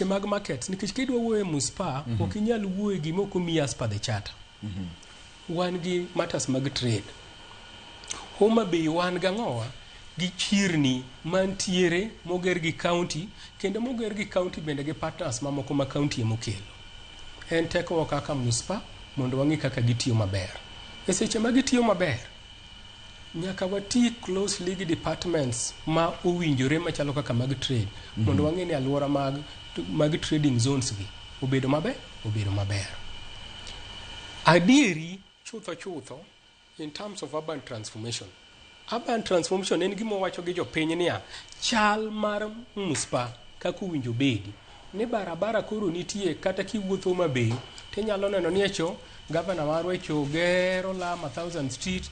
Mag markets, nikech kidwa wuoyo e municipal, ok inyal wuoyo e gima ok omiyi as per the charter. Wan gi matters mag trade. Homa Bay wan gang'owa gi chirni mantiere moger gi county, kendo moger gi county bende gi partners mamoko ma county emokelo. En tekowa kaka municipal mondo wang'i kaka gitiyo maber. E seche ma gitiyo maber, nyaka wati closely gi departments ma owinjore machalo kaka mag trade mondo wang'e ni alwora mag trading zones gi obedo maber, obedo maber. Adieri chutho chutho, in terms of urban transformation, urban transformation en gima wawacho gi jopiny niya, chal mar municipal kaka owinjo bedi ni barabara koro nitie. Kata kiwuotho Homa Bay, tinyalo neno ni echo gavana marwa echo gero lam a thousand street,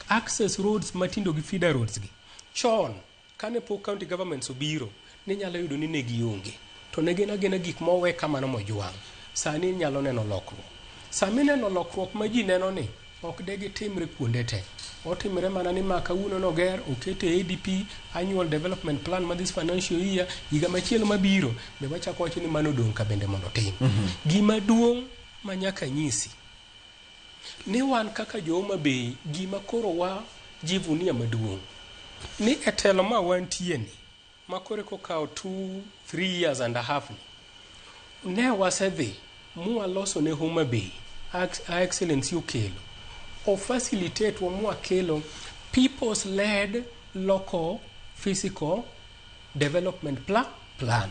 access roads matindo gi feeder roads gi. Chon kane pok county governments obiro, ninyalo yudo ni ne gionge, to ne gin agina gik mowe kamano mojwang'. Sani inyalo neno lokruok. Sama ineno lokruok ma ji neno ni ok de gitimre kuonde te, otimre mana ni ma kawuono noger okete ADP, annual development plan, ma this financial year. Higa machielo mabiro be wachako wacho ni mano odong' ka bende mondo otim. Gima duong' ma nyaka nyisi ni wan kaka jo Homa Bay, gima koro wa jivunia maduong' ni e telo ma wantie ni ma koro kokawo 2, 3 years and a half ni ne wasedhi mwaloso ne Homa Bay. Her Excellency okelo o facilitate wa mwakelo people's led local physical development plan.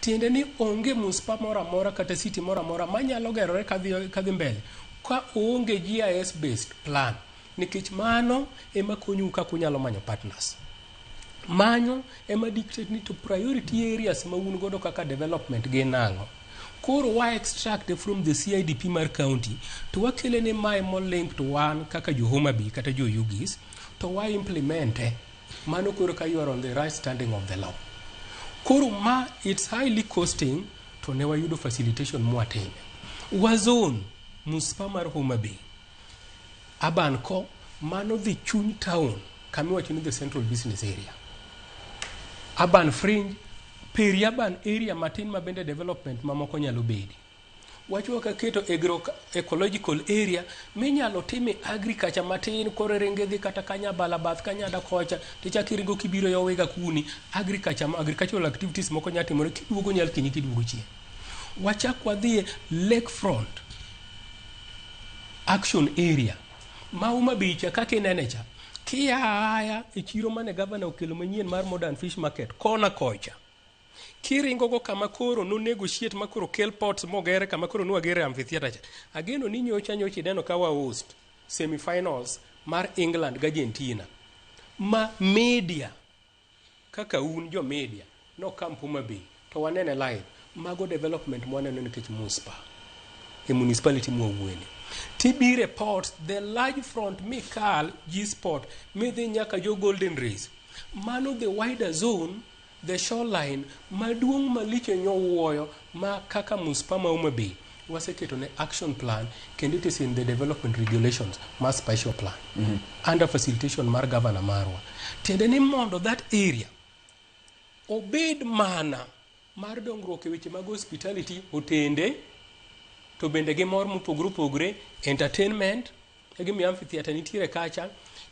Tiende ni onge municipal moro amora kata city moro amora manyalo gerore kadhi mbele ka oonge GIS based plan, nikech mano ema konyou kaka unyalo manyo partners. Manyo ema dictate ni to priority areas ma un godo kaka development gin ang'o. Koro wa extract from the CIDP mar county to wakele ni mae mo link to wan kaka jo Homa Bay kata jo Oyugis to wa implement e. Mano koro ka you are on the right standing of the law. Koro ma it's highly costing, to ne wayudo facilitation mwatime. Wa zone municipal mar Homa Bay urban ko mano dhi chuny town kamiwacho ni the central business area, urban fringe, peri-urban area matin ma bende development mamoko nyalo bedi. Wachwa kaketo agro ecological area minyalo time agriculture matin. Koro ringo dhi kata Kanyabala bath Kanyada kocha, tichako iringo kibiro yo Wiga kuni, agriculture, agricultural activities moko nyalo timore kiduogo nyal kinyi kiduogo chien. Wachak wadhie lake front action area ma Homa Bay cha kaka inene cha kia aya e chiro mane gavana okelo manyien mar modern fish market kona kocha, kiringo go kama koro nonegotiate ma koro kel ports mogere kama koro nwagere amphitheater cha. Ageno ni nyocha nyocha ineno ka wa host semifinals mar England gi Argentina ma media kaka un jo media nokam Homa Bay to wanene live. Mago development mwaneno nikech municipal e municipality mwawuoyeni. Tibire port, the large front mikal G spot midhi nyaka jo Golden Race, mano the wider zone, the shoreline maduong' malich e nyowuoyo ma kaka municipal ma Homa Bay waseketo ne action plan, kendo it is in the development regulations mar special plan under facilitation mar governor marwa. Tiende ni mondo that area obed mana mar dongruok e weche mag hospitality, otende to bende gi mor mopogore opogore, entertainment e gimiyo amphitheater nitiere kacha.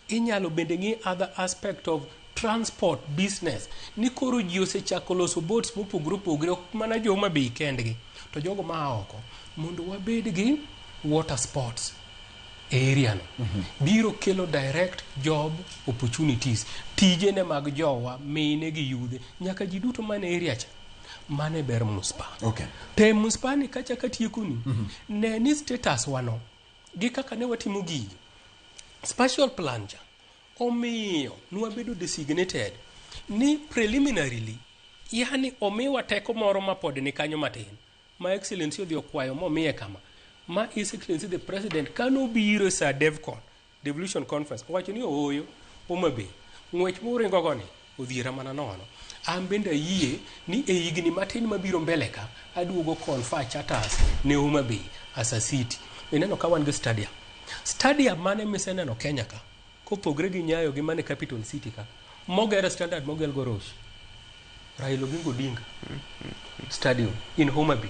Inyalo bende ng'i other aspect of transport business ni koro ji osechako loso boats mopogore opogore, ok mana jo Homa Bay kendgi to jogo maa oko, mondo wabed gi water sports e area no. Biro kelo direct job opportunities, tije ne mag jowa mine gi yudhe nyaka ji duto mane area cha. Mano e ber municipal. To e municipal ni kachaka tiekoni, ne ni status wano gi kaka ne watimo gigi spatial plan cha omiyo nwabedo designated ni preliminarily, yani omiwa teko moro ma pod ni kanyo matin ma Excellency odhi okwayo momiye kama ma His Excellency the President kanobiro e sa DevCon, Devolution Conference, owacho ni ooyo, Homa Bay ng'wech muringo go ni odhiera mana nono. An bende ayie ni e higni matin mabiro mbele ka aduogo confer charters ne Homa Bay as a city. Ineno ka wan gi stadium, stadium mane miseneno Kenya ka kopogre gi Nyayo gi mane capital city ka moger standard mogel go Rosh. Raila Oginga Odinga Stadium in Homa Bay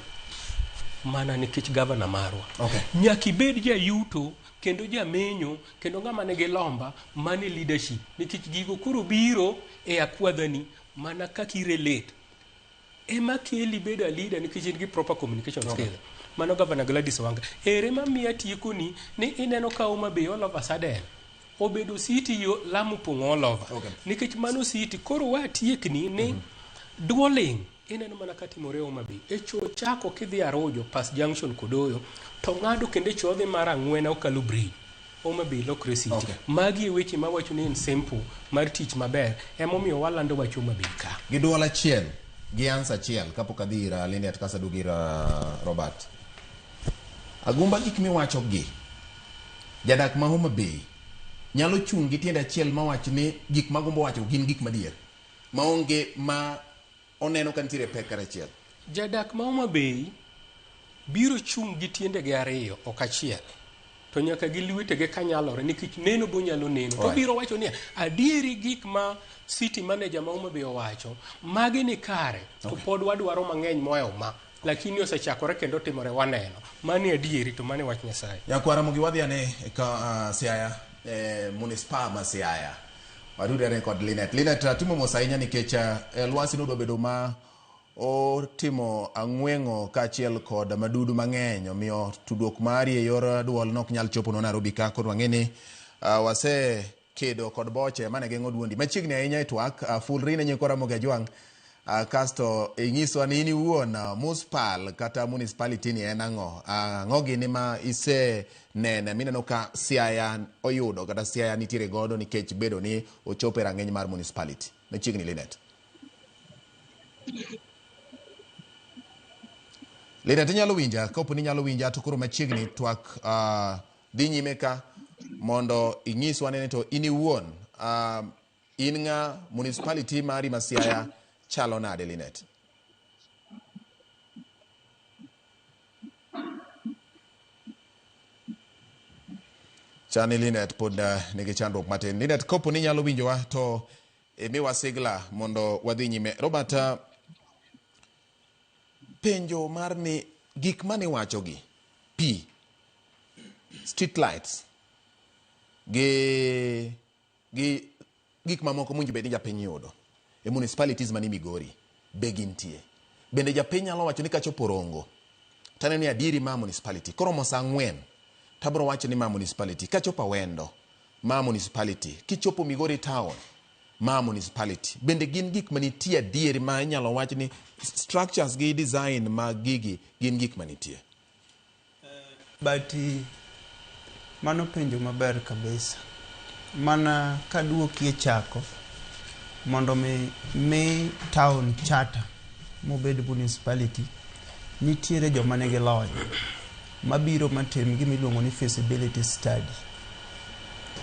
mana nikech gavana marwa. Nyaka ibed jayuto kendo jamenyo kendo ng'ama nigi lomba mane leadership nikech gigo koro biro e akwadhani mana kaka i relate ema keli bedo a leader nikech in gi proper communication skill. Mano Gavana Gladys Wanga. Ere mamiya tiekoni ni ineno ka Homa Bay all of a sudden obedo city yo Lamu pong'o all over. Nikech mano city koro watiekni ni duoling ineno mana katimore Homa Bay. E cho chako kidhi Arujo pas junction Kodoyo to ng'ado kendo e cho dhi mar Ang'wena okalo bridge. Homa Bay lokre city. Magi e weche mawacho ni en simple mar tich maber emomiyo walando wach Homa Bay ka. Gi duol achiel, gi answer achiel kapok adhi ir Linet kasto aduogo ir Robert. Agumba gik miwacho gi, jadak ma Homa Bay nyalo chung' gi tiende achiel mawach ni gik ma Agumba owacho gin gik madier maonge ma oneno ka nitiere pek kata achiel. Jadak ma Homa Bay biro chung' gi tiendege ariyo ok achiel to nyaka gi lwetege kanyalore nikech neno bonyalo neno to biro wacho niya adieri gik ma city manager ma Homa Bay owacho magi ni kare to pod wadwaro mang'eny mohewo ma lakini osechakore kendo timore waneno mani adieri to mani wach Nyasaye. Nyakwara Ramogi wadhi ane ka Siaya, municipal ma Siaya. Watudre kod Linet. Linet atimo mos ahinya nikech lwasi nodwa bedo ma otimo ang'weng'o kaachiel kod madudu mang'eny omiyo tudruok mari e yor duol nok nyal choponwa Nairobi ka koro wang'e ni wase kedo kod boche mane geng'o duondi machiegni ahinya e twak. Fulri ne nyikwa Ramogi Ajwang' kasto inyiswa ni in iwuon municipal kata municipality ni en ang'o, ang'o gini ma isenene mineno ka Siaya oyudo kata Siaya nitiere godo nikech bedo ni ochopo e rang'iny mar municipality. Machiegni Linet. Linet inyalo winja? Kapo ni inyalo winja to koro machiegni twak dhi nyime ka mondo inyiswa nene to in iwuon in ng'a, municipality mari ma Siaya chalo nade Linet? Chani Linet pod nigi chandruok matin. Linet, kopo ni inyalo winjowa to imiwa sigla mondo wadhi nyime. Robert, penjo mar ni gik mane iwachogi, pi, street lights gi gik mamoko mowinjo bed ni japiny yudo e municipalities mani Migori be gintie. Bende japiny nyalo wacho ni kachopo Rongo taneno ni adieri ma municipality koromo saa 4 tabro wacho ni ma municipality, kachopo Awendo ma municipality, kichopo Migori town ma municipality. Bende gin gik manitie adieri ma inyalo wach ni structures gi design mag gigi gin gik manitie? But mano penjo maber kabisa. Mana kaduoki e chako mondo mi town charter mobed municipality, nitiere joma nigi lony mabiro matim gima iluongo ni feasibility study.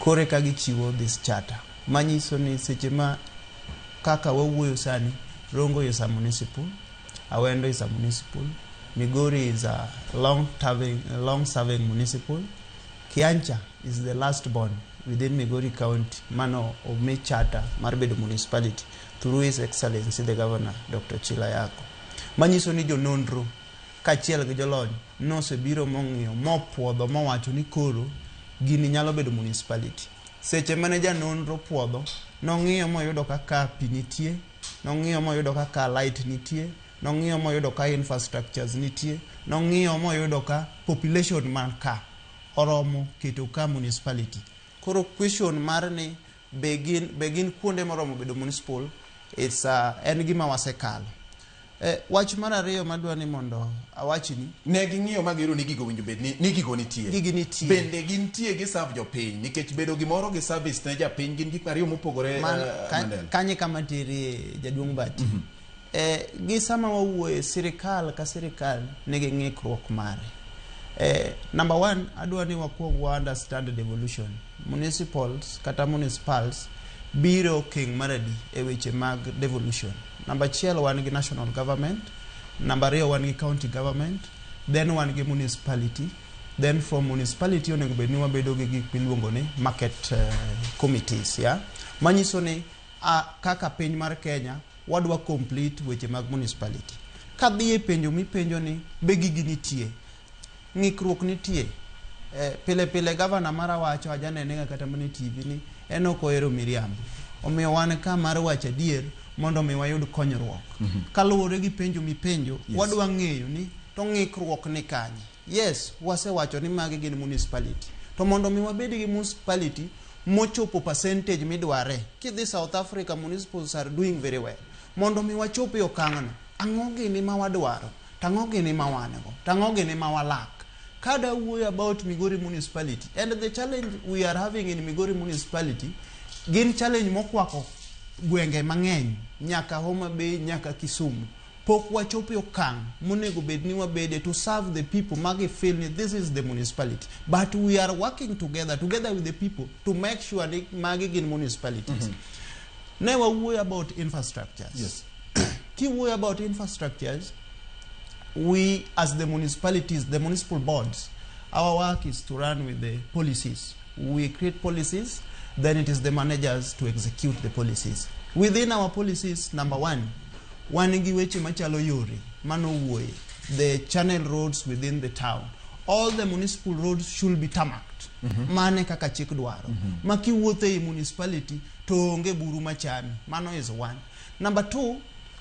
Kore ka gichiwo this charter manyiso ni seche ma kaka wawuoyo sani, Rongo is a municipal, Awendo is a municipal, Migori is a long serving municipal, Kiancha is the last born within Migori County mano omi charter mar bedo municipality through His Excellency the Governor Dr. Chila Yako. Manyiso ni jononro kaachiel gi jolony nosebiro mong'iyo mopuodho mowacho ni koro gini nyalo bedo municipality. Seche mane janonro puodho, nong'iyo moyudo kaka pi nitie, nong'iyo moyudo kaka light nitie, nong'iyo moyudo ka infrastructures nitie, nong'iyo moyudo ka population man ka oromo keto ka municipality. Koro question mar ni be gin kuonde moromo bedo municipal, it's en gima wasekalo. Wach mar ariyo madwa ni mondo awachni, ne ging'iyo ma giyudo ni gigo winjo bed ni gigo nitie. Gigi nitie. Bende gintie gi serve jopiny nikech bedo gimoro gi service ne japiny gin gik ariyo mopogore. Kanye kama tirie jaduong' Bati. Gi sama wawuoye, sirikal ka sirikal nigi ng'ikruok mare. Number one, adwa ni wakuong wa understand devolution. Municipals kata municipals biro okeng' mar adi e weche mag devolution. Number achiel, wan gi national government. Number ariyo, wan gi county government. Then wan gi municipality. Then from municipality onego bed ni wabedo gi gik miluongo ni market committees, yeah? Manyiso ni kaka piny mar Kenya Wadwa complete weche mag municipality. Kadhi e penjo mipenjo ni be gigi nitie, ng'ikruok nitie. Pile pile gavana mara wacho, ajanene ga kata mana e TV ni en ok ohero miriambo. Omiyo wan ka mar wacho adier mondo mi wayud konyruok. Kaluwore gi penjo mipenjo, wadwa ng'eyo ni to ng'ikruok ni kanye. Yes, wasewacho ni magi gin municipality. To mondo mi wabed gi municipality mochopo percentage midware, kidhi South Africa municipals are doing very well. Mondo mi wachop e okang'no, ang'o gini ma wadwaro, tang'o gini ma wan go, tang'o gini ma walak. Kada wuoyo about Migori municipality, and the challenge we are having in Migori municipality gin challenge mokwako gwenge mang'eny nyaka Homa Bay nyaka Kisumu. Pok wachopo e okang' monego bed ni wabede to serve the people magi feel ni this is the municipality, but we are working together with the people to make sure ni magi gin municipalities. Ne wawuoyo about infrastructures. Kiwuoyo about infrastructures, we as the municipalities, the municipal boards, our work is to run with the policies. We create policies, then it is the managers to execute the policies. Within our policies, number one, wan gi weche machalo yore manowuoye, the channel roads within the town. All the municipal roads should be tarmacked. Mane kaka chik dwaro. Ma kiwuotho ei municipality to onge buru machami. Mano is one. Number two,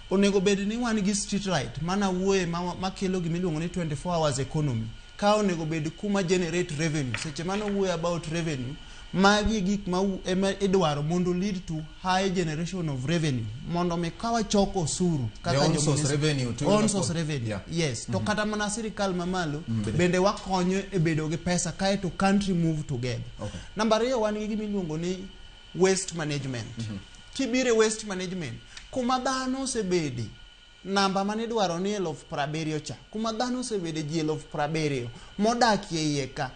onego bed ni wan gi street light mana wuoye makelo gimiluongo ni 24 hours economy ka onego bed kuma generate revenue. Seche mane owuoyo about revenue, magi e gik ma ema idwaro mondo lead to high generation of revenue, mondo mi ka wachoko osuru The own source revenue to own source revenue. Yes, to kata mana sirikal mamalo bende wakonyo e bedo gi pesa, kaeto country move together. Namba ariyo, wan gi gima iluongo ni waste management. Kibiro e waste management, kuma dhano osebede namba manidwaro ni 70,000 cha, kuma dhano osebede ji 70,000 modakie iye ka,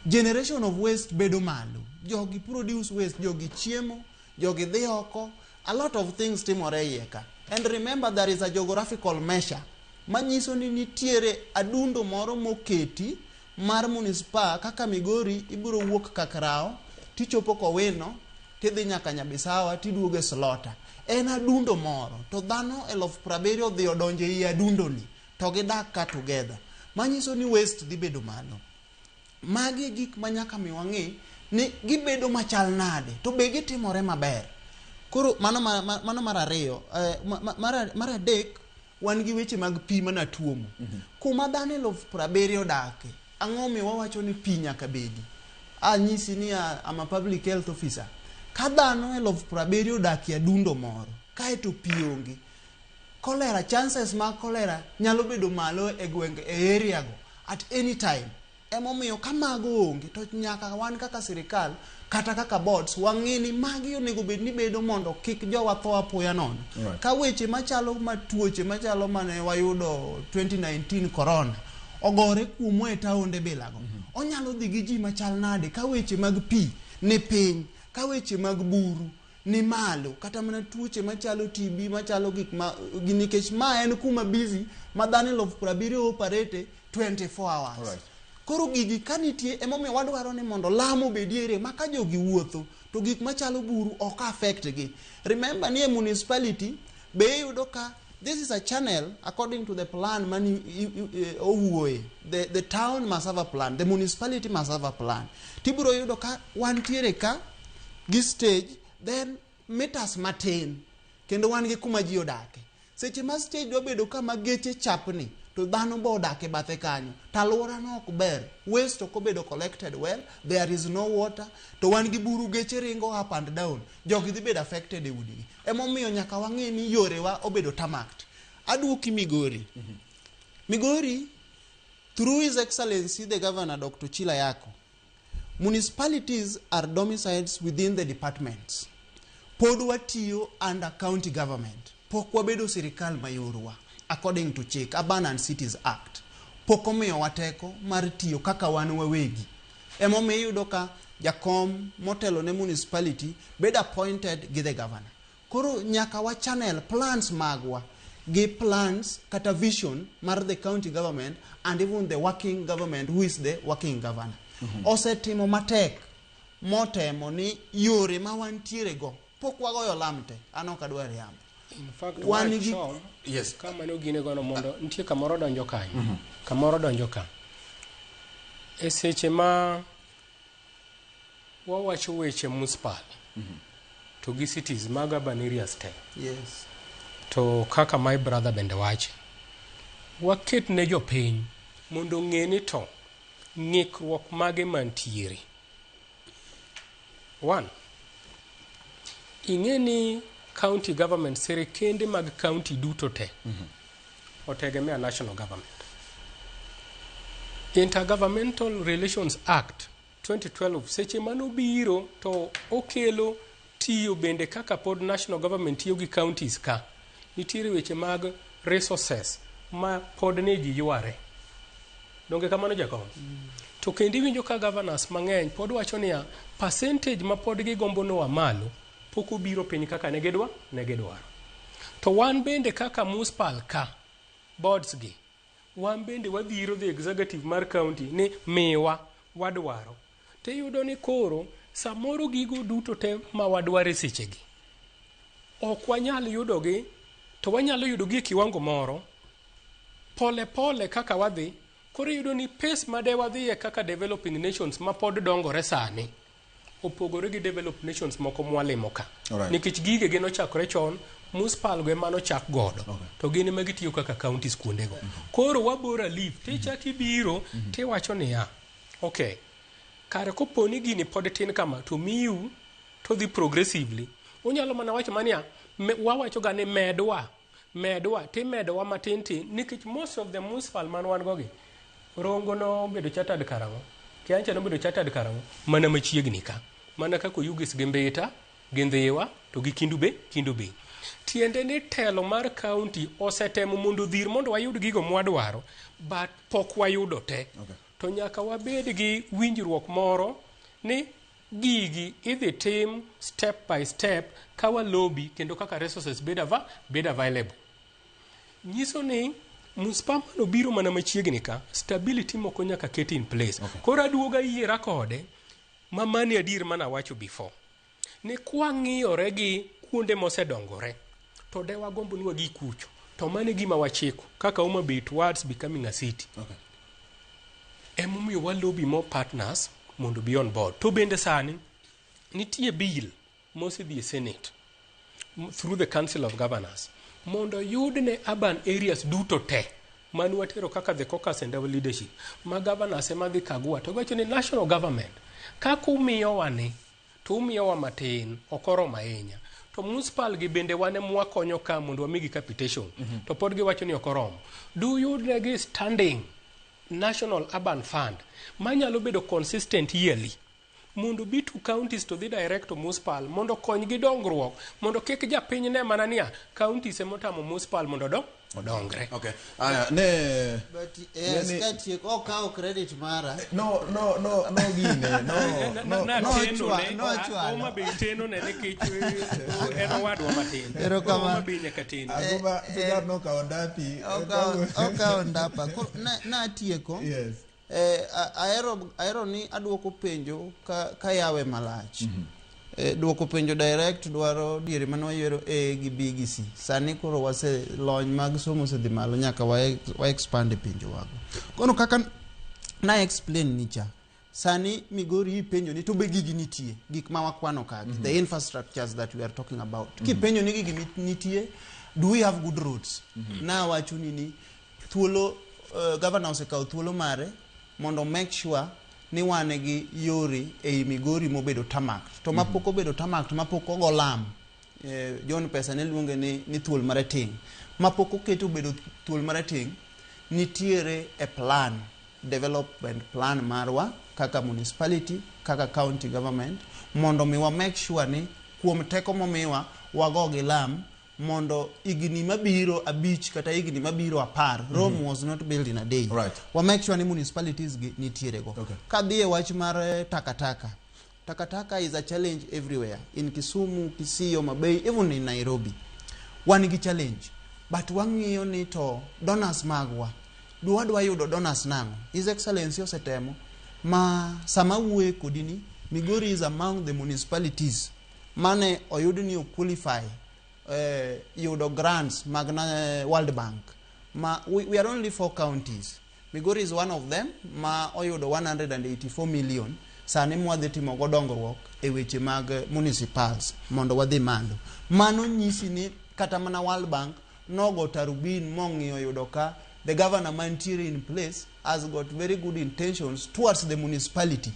generation of waste bedo malo. Jogi produce waste, jogi chiemo, jogi dhi oko, a lot of things timore e iye ka. And remember, there is a geographical measure manyiso ni nitiere adundo moro moketi mar municipal. Kaka Migori, ibiro wuok Kakrao tichopo Kowino, tidhi nyaka Nyabisawa, tiduogo e Slota. En adundo moro to dhano 70,000 odhi odonjo ei adundoni to gidak ka together, manyiso ni waste dhi bedo malo. Magi e gik ma nyaka mi wang'i ni gibedo machal nade to be gitimore maber. Koro mano, mano mar ariyo. Mar adek, wan gi weche mag pi manatuomo kuma dhano 70,000 odake. Ang'o mi wawacho ni pi nyaka bedi? Anyisi ni I'm a public health officer. Ka dhano 70,000 odak e adundo moro kaeto pi onge, cholera, chances mag cholera nyalo bedo malo e gwenge, e area go at any time. Emomiyo ka mago onge to nyaka wan kaka sirikal kata kaka boards wang'e ni magi onego bed ni bedo mondo kik jowa tho apoya nono. Ka weche machalo ma tuoche machalo mane wayudo 2019 corona ogore kuomwa e taonde bilago, onyalo dhi gi ji machal nade ka weche mag pi ni piny, ka weche mag buru ni malo, kata mana tuoche machalo TB, machalo gik ma gi, nikech ma en kuma busy ma dhano 70,000 operate 24 hours. Koro gigi ka nitie, emomiyo wadwaro ni mondo lam obediere ma ka jogi wuotho to gik machalo buru ok affect gi. Remember ni e municipality be iyudo ka this is a channel according to the plan mani owuoye. The town must have a plan, the municipality must have a plan. Tibiro yudo ka wantiere ka gi stage, then meters matin kendo wan gi kuma ji odake. Seche ma stage dwa bedo kama geche chapni to dhano bo odak e bathe kanyo, to alworano ok ber, waste ok obedo collected well, there is no water, to wan gi buru, geche ringo up and down, jogi dhi bedo affected e udigi. Emomiyo nyaka wang'e ni yorewa obedo tarmacked. Aduoki Migori. Migori, through His Excellency the Governor Dr. Chila Yako, municipalities are domiciles within the departments. Pod watiyo under county government, pok wabedo sirikal mayorwa. According to chik, Urban and Cities Act pok omiyowa teko mar tiyo kaka wan wawegi. Emomiyo iyudo ka jakom motelo ne municipality bedo appointed gi the governor. Koro nyaka wa channel plans magwa gi plans kata vision mar the county government and even the working government, who is the working governor. Osetimo matek motemo ni yore ma wantiere go pok wagoyo lam te. An ok adwar yamo. In fact, Wan gi- wachon Yes. ka mano gine gono mondo nitie kamoro donjo kanyo. Kamoro donjo ka. E seche ma wawacho weche municipal to gi cities mag urban areas te. Yes. To kaka my brother bende wache, waket ne jopiny mondo ong'e ni to ng'ikruok mage mantiere. One, ing'e ni county government, sirikende mag county duto te otegemea national government. Intergovernmental Relations Act 2012 seche manobiro to okelo tiyo bende kaka pod national government tiyo gi counties ka nitiere weche mag resources ma pod ne ji yware. Donge kamano jakom? To kendo iwinjo ka governors mang'eny pod wacho niya percentage ma pod gigombo noa malo pok obiro piny kaka ne gidwa ne gidwaro. To wan bende kaka municipal ka boards gi wan bende wadhiro the executive mar county ni miwa wadwaro. Tiyudo ni koro samoro gigo duto te ma wadwaro e sechegi ok wanyal yudogi to wanyalo yudogi e kiwango moro pole pole kaka wadhi. Koro iyudo ni pace ma de wadhiye kaka developing nations ma pod dongore sani opogore gi developed nations moko mwalimo ka. Nikech gige gi nochakore chon, municipal go ema nochak godo. To gin ema gitiyo kaka counties kuondego. Koro wabora leave tichak ibiro tiwacho niya, okay, kare kopo ni gini pod tin kama to miu to dhi progressively. Unyalo mana wacho maniya, wawacho ga ni medwa, medwa, timedowa matin tin nikech most of the municipal man wan go gi Rongo nobedo chartered karang'o? Kiancha nobedo chartered karang'o? Mana machiegni ka. Mana kaka Oyugis gi Mbita, gi Ndhiwa, to gi Kendu Bay, Kendu Bay. Tiende ni telo mar county osetemo mondo odhir mondo wayud gigo mwadwaro, but pok wayudo te. To nyaka wabed gi winjruok moro ni gigi idhi tim step by step ka walobi kendo kaka resources bed, bed available. Nyiso ni municipal mano biro mana machiegni ka, stability moko nyaka ket in place. Koro aduoga yiera kode, ma mani adier mana wacho before. Ni kwang'iyore gi kuonde mosedongore, to de wagombo ni wagi kucho. To mano e gima wachiko, kaka Homa Bay towards becoming a city. Emomiyo walobi more partners mondo be on board. To bende sani, nitie bill mosedhi e Senate through the Council of Governors mondo yud ne urban areas duto te mane watero kaka the caucus and our leadership ma governors ema dhi kagua to giwacho ni national government kaka umiyowa ni to umiyowa matin ok oromo ahinya to municipal gi bende wan ema wakonyo ka mondo wamigi capitation to pod giwacho ni ok oromo do yudnegi standing national urban fund manyalo bedo consistent yearly mondo bi to counties to dhi direct to municipal mondo konygi dongruok mondo kik japiny ne mana niya counties ema otamo municipal mondo odongre. Okay. Aya, ne But yes, Ne- katieko okawo credit mara. No, gine, no, no. Na No, teno ne no chwalo. Homa Bay teno ne nikech en owadwa matin. Erokamano. Homa Bay nyaka ten. Agoma Sugar nokawo ndapi. Okawo ndapa. Koro natieko. Yes. Ahero ni aduoko penjo ka yawe malach. Duoko penjo direct dwaro diere mane wayiero A gi B gi C. Sani koro wase lony mag somo osedhi malo nyaka wa expand e penjo wago. Koro kaka na explain ni cha. Sani Migori ipenjo ni to be gigi nitie, gik ma wakwano kagi, the infrastructures that we are talking about. Kipenjo ni gigi nitie, do we have good roads? Na wacho ni thuolo governor osekawo thuolo mare mondo make sure ni wan gi yore ei Migori mobedo tarmac. To mapok obedo tarmac, to mapok ogo lam. John Pesa ne luonge ni thuol marateng'. Mapok oketo obedo thuol marateng', nitiere e plan, development plan marwa kaka municipality, kaka county government, mondo mi wa make sure ni kuom teko momiwa wago gi lam mondo higni mabiro 5 kata higni mabiro 10. Rome was not built in a day. Wa make sure ni municipalities gi nitiere go. Kadhi e wach mar takataka. Takataka is a challenge everywhere. In Kisumu, Kisii, Homa Bay, even in Nairobi. Wan gi challenge. But wang'iyo ni to donors magwa. Dwa yudo donors nang'o? His Excellency osetemo ma sama wuoye kodi ni Migori is among the municipalities mane oyud ni o qualify yudo grants mag World Bank ma we are only four counties. Migori is one of them ma oyudo 184 million sani mwadhi timo go dongruok e weche mag municipals mondo wadhi malo. Mano nyisi ni kata mana World Bank nogo tarubin mong'iyo yudo ka the governor mantiere in place has got very good intentions towards the municipality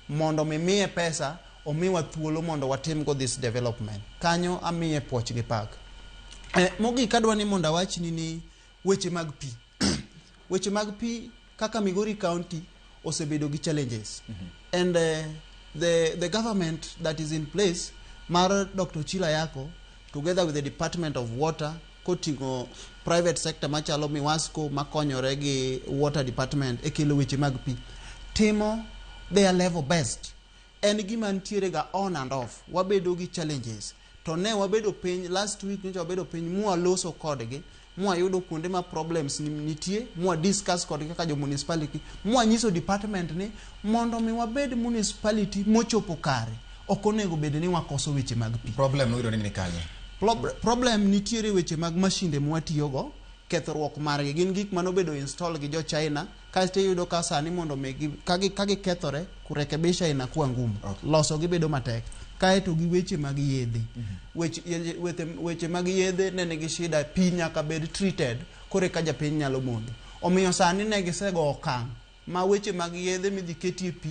mondo mi miye pesa, omiwa thuolo mondo watim go this development. Kanyo amiye puoch gi pak. Mogik adwa ni mondo awachni ni weche mag pi, weche mag pi kaka Migori County osebedo gi challenges and the government that is in place mar Dr. Chila Yako together with the Department of Water, koting'o private sector machalo Miwasco makonyore gi water department e kelo weche mag pi, timo their level best. En gima nitiere ga on and off, wabedo gi challenges, to ne wabedo piny last week, nyocha wabedo piny mwaloso kodgi, mwayudo kuonde ma problems nitie, mwa discuss kodgi kaka jo municipality, mwanyiso department ni mondo mi wabed municipality mochopo kare, ok onego bed ni wakoso weche mag pi. Problem noyudo ni kanye? Problem nitiere weche mag mashinde mwatiyogo, kethruok margi. Gin gik manobedo install gi jo China, kaeto iyudo ka sani mondo mi ka gikethore, kurekebisha inakuwa ngumu. Loso gi bedo matek. Kaeto gi weche mag yedhe, weche mag yedhe ne nigi shida. Pi nyaka bed treated koro eka japiny nyalo modho. Omiyo sani ne gisego okang' ma weche mag yedhe midhi ketie pi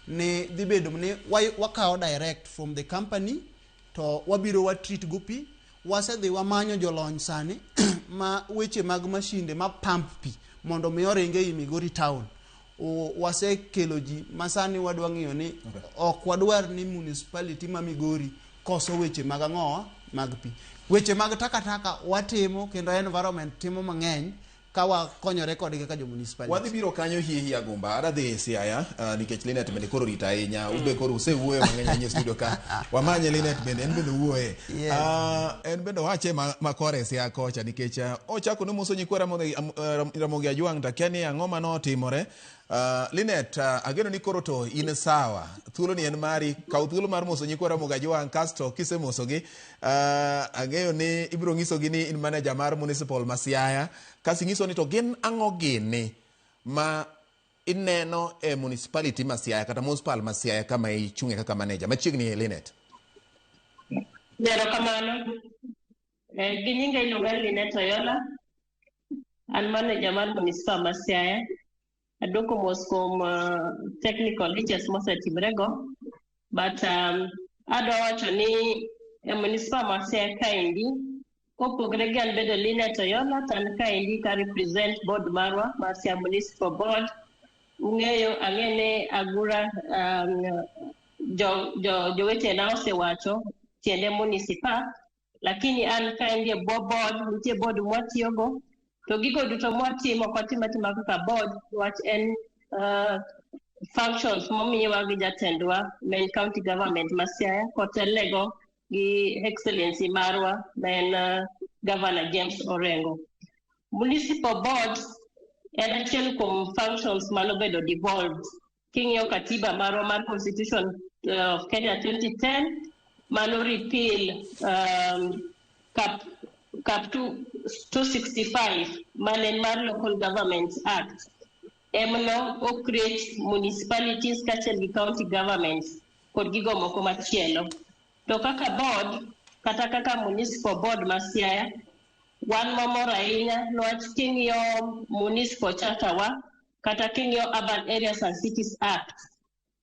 ni dhi bedo ni wakawo direct from the company to wabiro wa treat go pi. Wasedhi wamanyo jolony sani ma weche mag mashinde ma pump pi mondo mi oringe ei Migori town. Wasekelo ji ma sani wadwa ng'iyo ni ok wadwar ni municipality ma Migori koso weche mag ang'owa mag pi. Weche mag takataka watimo kendo environment timo mang'eny ka wakonyore kodgi kaka jo municipality. Wadhi biro kanyo hie hie Agumba. Adwa dhi Siaya nikech Linet bende koro rito ahinya. Ube koro usewuoyo mang'eny ahinya e studio ka. Wamanye Linet bende, en bende wuoye. En bende owache ma kore Siaya kocha nikech ochako nomoso nyikwa Ramogi Ajwang' to akia ni ang'o manotimore. Linet, ageno ni koro to in sawa. Thuolo ni en mari. Kaw thuolo mar moso nyikwa Ramogi Ajwang' kasto kisemosogi ang'eyo ni ibiro nyisogi ni in manager mar municipal ma Siaya. Kasto inyiso ni to gin ang'o gini ma ineno e municipality ma Siaya kata municipal ma Siaya kama ichung'e kaka manager. Machiegni, Linet. Erokamano. Gi nyinga iluonga ni Linet Oyola. An manager mar municipal ma Siaya. Adwoko mos kuom technical hitches mosetimrego. But adwa wacho ni e municipal ma Siaya kaendi, kopogre gi an bedo Linet Oyola, to an kaendi ka represent board marwa mar Siaya Municipal Board. Ung'eyo, ang'e ni Agura jo jowetena osewacho tiende municipal, lakini an kaendi e bwo board, nitie board mwatiyogo, to gigo duto mwatimo ok watim atima kaka board, wach en functions momiwa gi jatendwa ma en county government ma Siaya kotelnego gi excellency marwa ma en Governor James Orengo. Municipal board en achiel kuom functions manobedo devolved. King'iyo katiba marwa mar Constitution of Kenya 2010 mano repeal Cap 2, 265 mane en mar Local Government Act, emno o create municipalities kaachiel gi county governments kod gigo moko machielo. To kaka board kata kaka municipal board ma Siaya, wan mamor ahinya niwach king'iyo municipal charter wa kata king'iyo Urban Areas and Cities Act,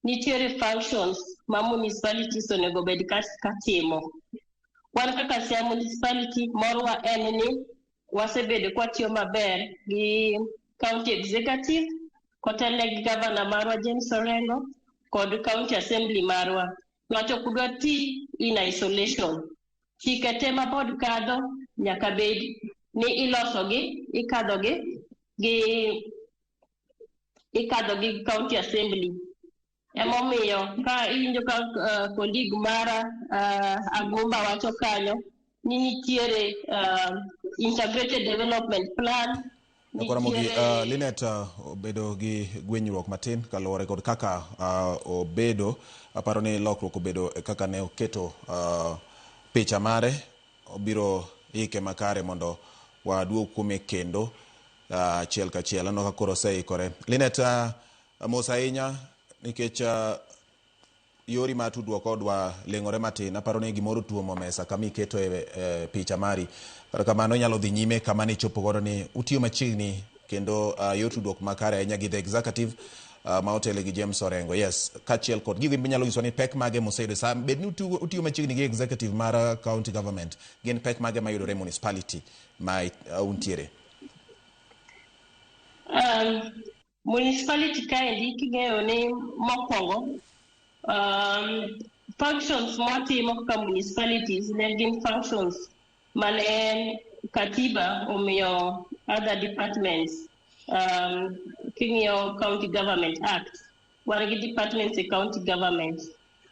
nitiere functions ma municipalities onego bed ka timo. Wan kaka Siaya municipality, morwa en ni wasebedo kwatiyo maber gi county executive kotelne gi governor marwa James Orengo kod county assembly marwa. Niwach ok udwa ti in isolation. Chike te ma board kadho nyaka bed ni ilosogi, ikadhogi gi ikadho gi county assembly. Emomiyo ka iwinjo ka colleague mara Agumba wacho kanyo ni nitiere integrated development plan. Ramogi, Linet obedo gi gwenyruok matin kaluwore kod kaka obedo. Aparo ni lokruok obedo kaka ne oketo picha mare. Obiro ike makare mondo waduog kuome kendo achiel kachiel. Aneno ka koro oseikore. Linet, mos ahinya nikech yori mar tudruok kodwa leng'ore matin. Aparo ni gimoro otuomo mesa kama iketo e picha mari. Kata kamano inyalo dhi nyime kama ne ichopo godo ni utiyo machiegni kendo yor tudruok makare ahinya gi the executive ma otele gi James Orengo. Yes, kaachiel kod gigo minyalo nyiso ni pek mage moseyudo sa bed ni utiyo machiegni gi executive mar county government, gin pek mage mayudore e municipality ma untiere? Municipality kaendi king'eyo ni mokwongo functions mwatimo kaka municipalities ne gin functions mane katiba omiyo other departments. King'iyo County Government Act, wan gi departments e county government,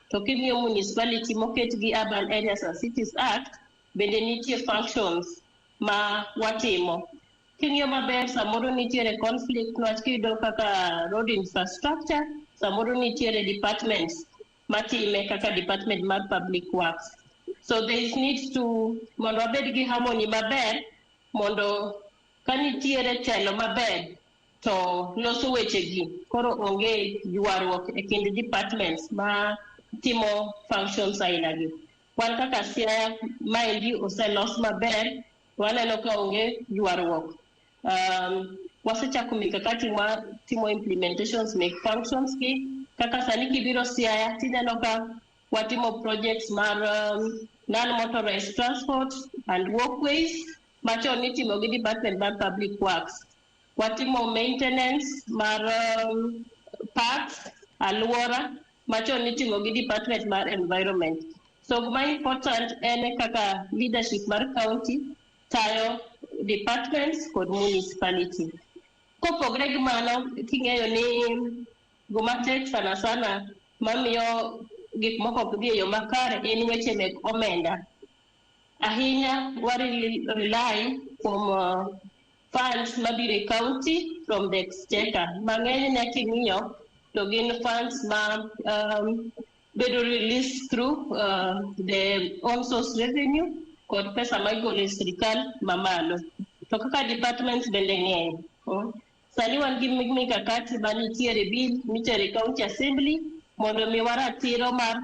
to king'iyo municipality moket gi Urban Areas and Cities Act, bende nitie functions ma watimo. King'iyo maber, samoro nitiere conflict niwach kiyudo kaka road infrastructure, samoro nitiere departments matime kaka department mar public works. So there is need to mondo wabed gi harmony maber, mondo ka nitiere telo maber to loso wechegi koro onge ywaruok e kind departments ma timo functions aina gi. Wan kaka Siaya maendi oselos maber, waneno ka onge ywaruok. Wasechako mikakati ma timo implementations mek functions gi. Kaka sani kibiro Siaya, tineno ka watimo projects mar non-motorized transport and walkways machon nitimo gi department mar public works. Watimo maintenance mar parks, alwora machon nitimo gi department mar environment. So gima important en kaka leadership mar county tayo departments kod municipality. Kopogre gi mano, king'eyo ni gima tek sana sana mamiyo gik moko ok dhi e yo makare en weche mek omenda. Ahinya wa rely kuom funds mabiro e county from the exchequer. Mang'enyne king'iyo to gin funds ma bedo released through the own source revenue kod pesa ma igolo e sirikal mamalo. To kaka departments bende ng'eny. Sani wan gi mikakati manitiere, bill mitero e county assembly mondo omiwa ratiro mar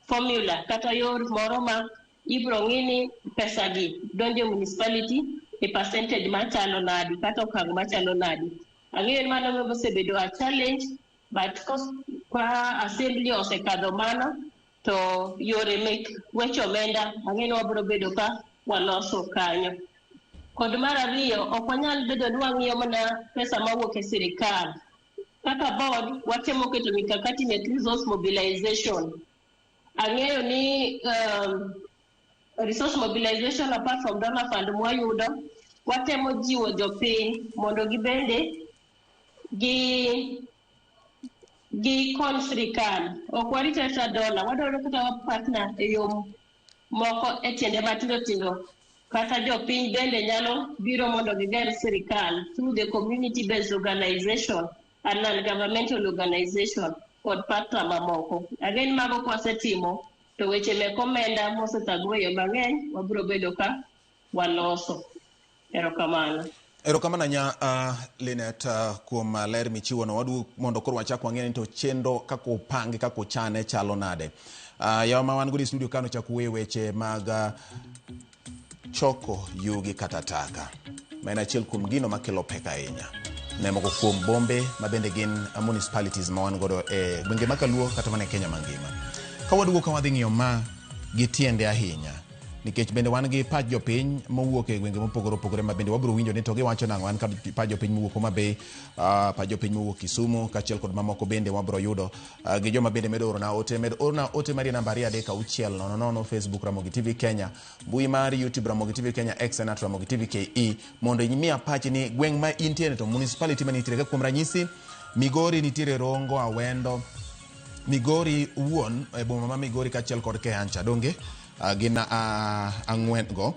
formula kata yor moro ma ibro ng'i ni pesa gi donjo e municipality e percentage machalo nadi kata okang' machalo nadi. Ang'eyo ni mano osebedo a challenge, but ka assembly osekadho mano to yore mek weche omenda ang'e ni wabro bedo ka waloso kanyo. Kod mar ariyo, ok wanyal bedo ni wang'iyo mana pesa mawuok e sirikal. Kaka board watemo keto mikakati mek resource mobilization. Ang'eyo ni resource mobilization, apart from donor fund mwayudo, watemo jiwo jopiny mondo gibende gi gikony sirikal. Ok warit arita donor, wadwaro kata wa partner e yo moko e tiende matindo tindo. Kata jopiny bende nyalo biro mondo giger sirikal through the community based organization and non-governmental organization kod partner mamoko. Again, mago kwasetimo to weche mek omenda mosethagore e yo mang'eny wabiro bedo ka waloso. Erokamano. Erokamano ahinya, Linet, kuom ler michiwono. Waduogo mondo koro wachak wang'e ni to chenro kaka opangi, kaka ochane chalo nade. Yawa ma wan godo e studio kano chak wuoye weche mag choko yugi kata taka, ma en achiel kuom gino makelo pek ahinya ne moko kuom bombe ma bende gin municipalities ma wan godo e gwenge ma Kaluo kata mana e Kenya mangima. Ka waduogo ka wadhi ng'iyo ma gi tiende ahinya, nikech bende wan gi pach jopiny mowuok e gwenge mopogore opogore ma bende wabiro winjo ni to giwacho nang'o. An kod pach jopiny mowuok Homa Bay, pach jopiny mowuok Kisumu, kaachiel kod mamoko bende wabiro yudo gi joma bende medo orona ote. Med orna ote mari e namba 23600, Facebook Ramogi TV Kenya, mbui mar YouTube Ramogi TV Kenya, X en @RamogiTV KE, mondo imiya pachi ni gweng' ma intiere to municipality ma nitiere. Ka kuom ranyisi Migori nitiere Rongo, Awendo, Migori wuon e boma ma Migori kaachiel kod Kehancha, donge gin ang'wen go.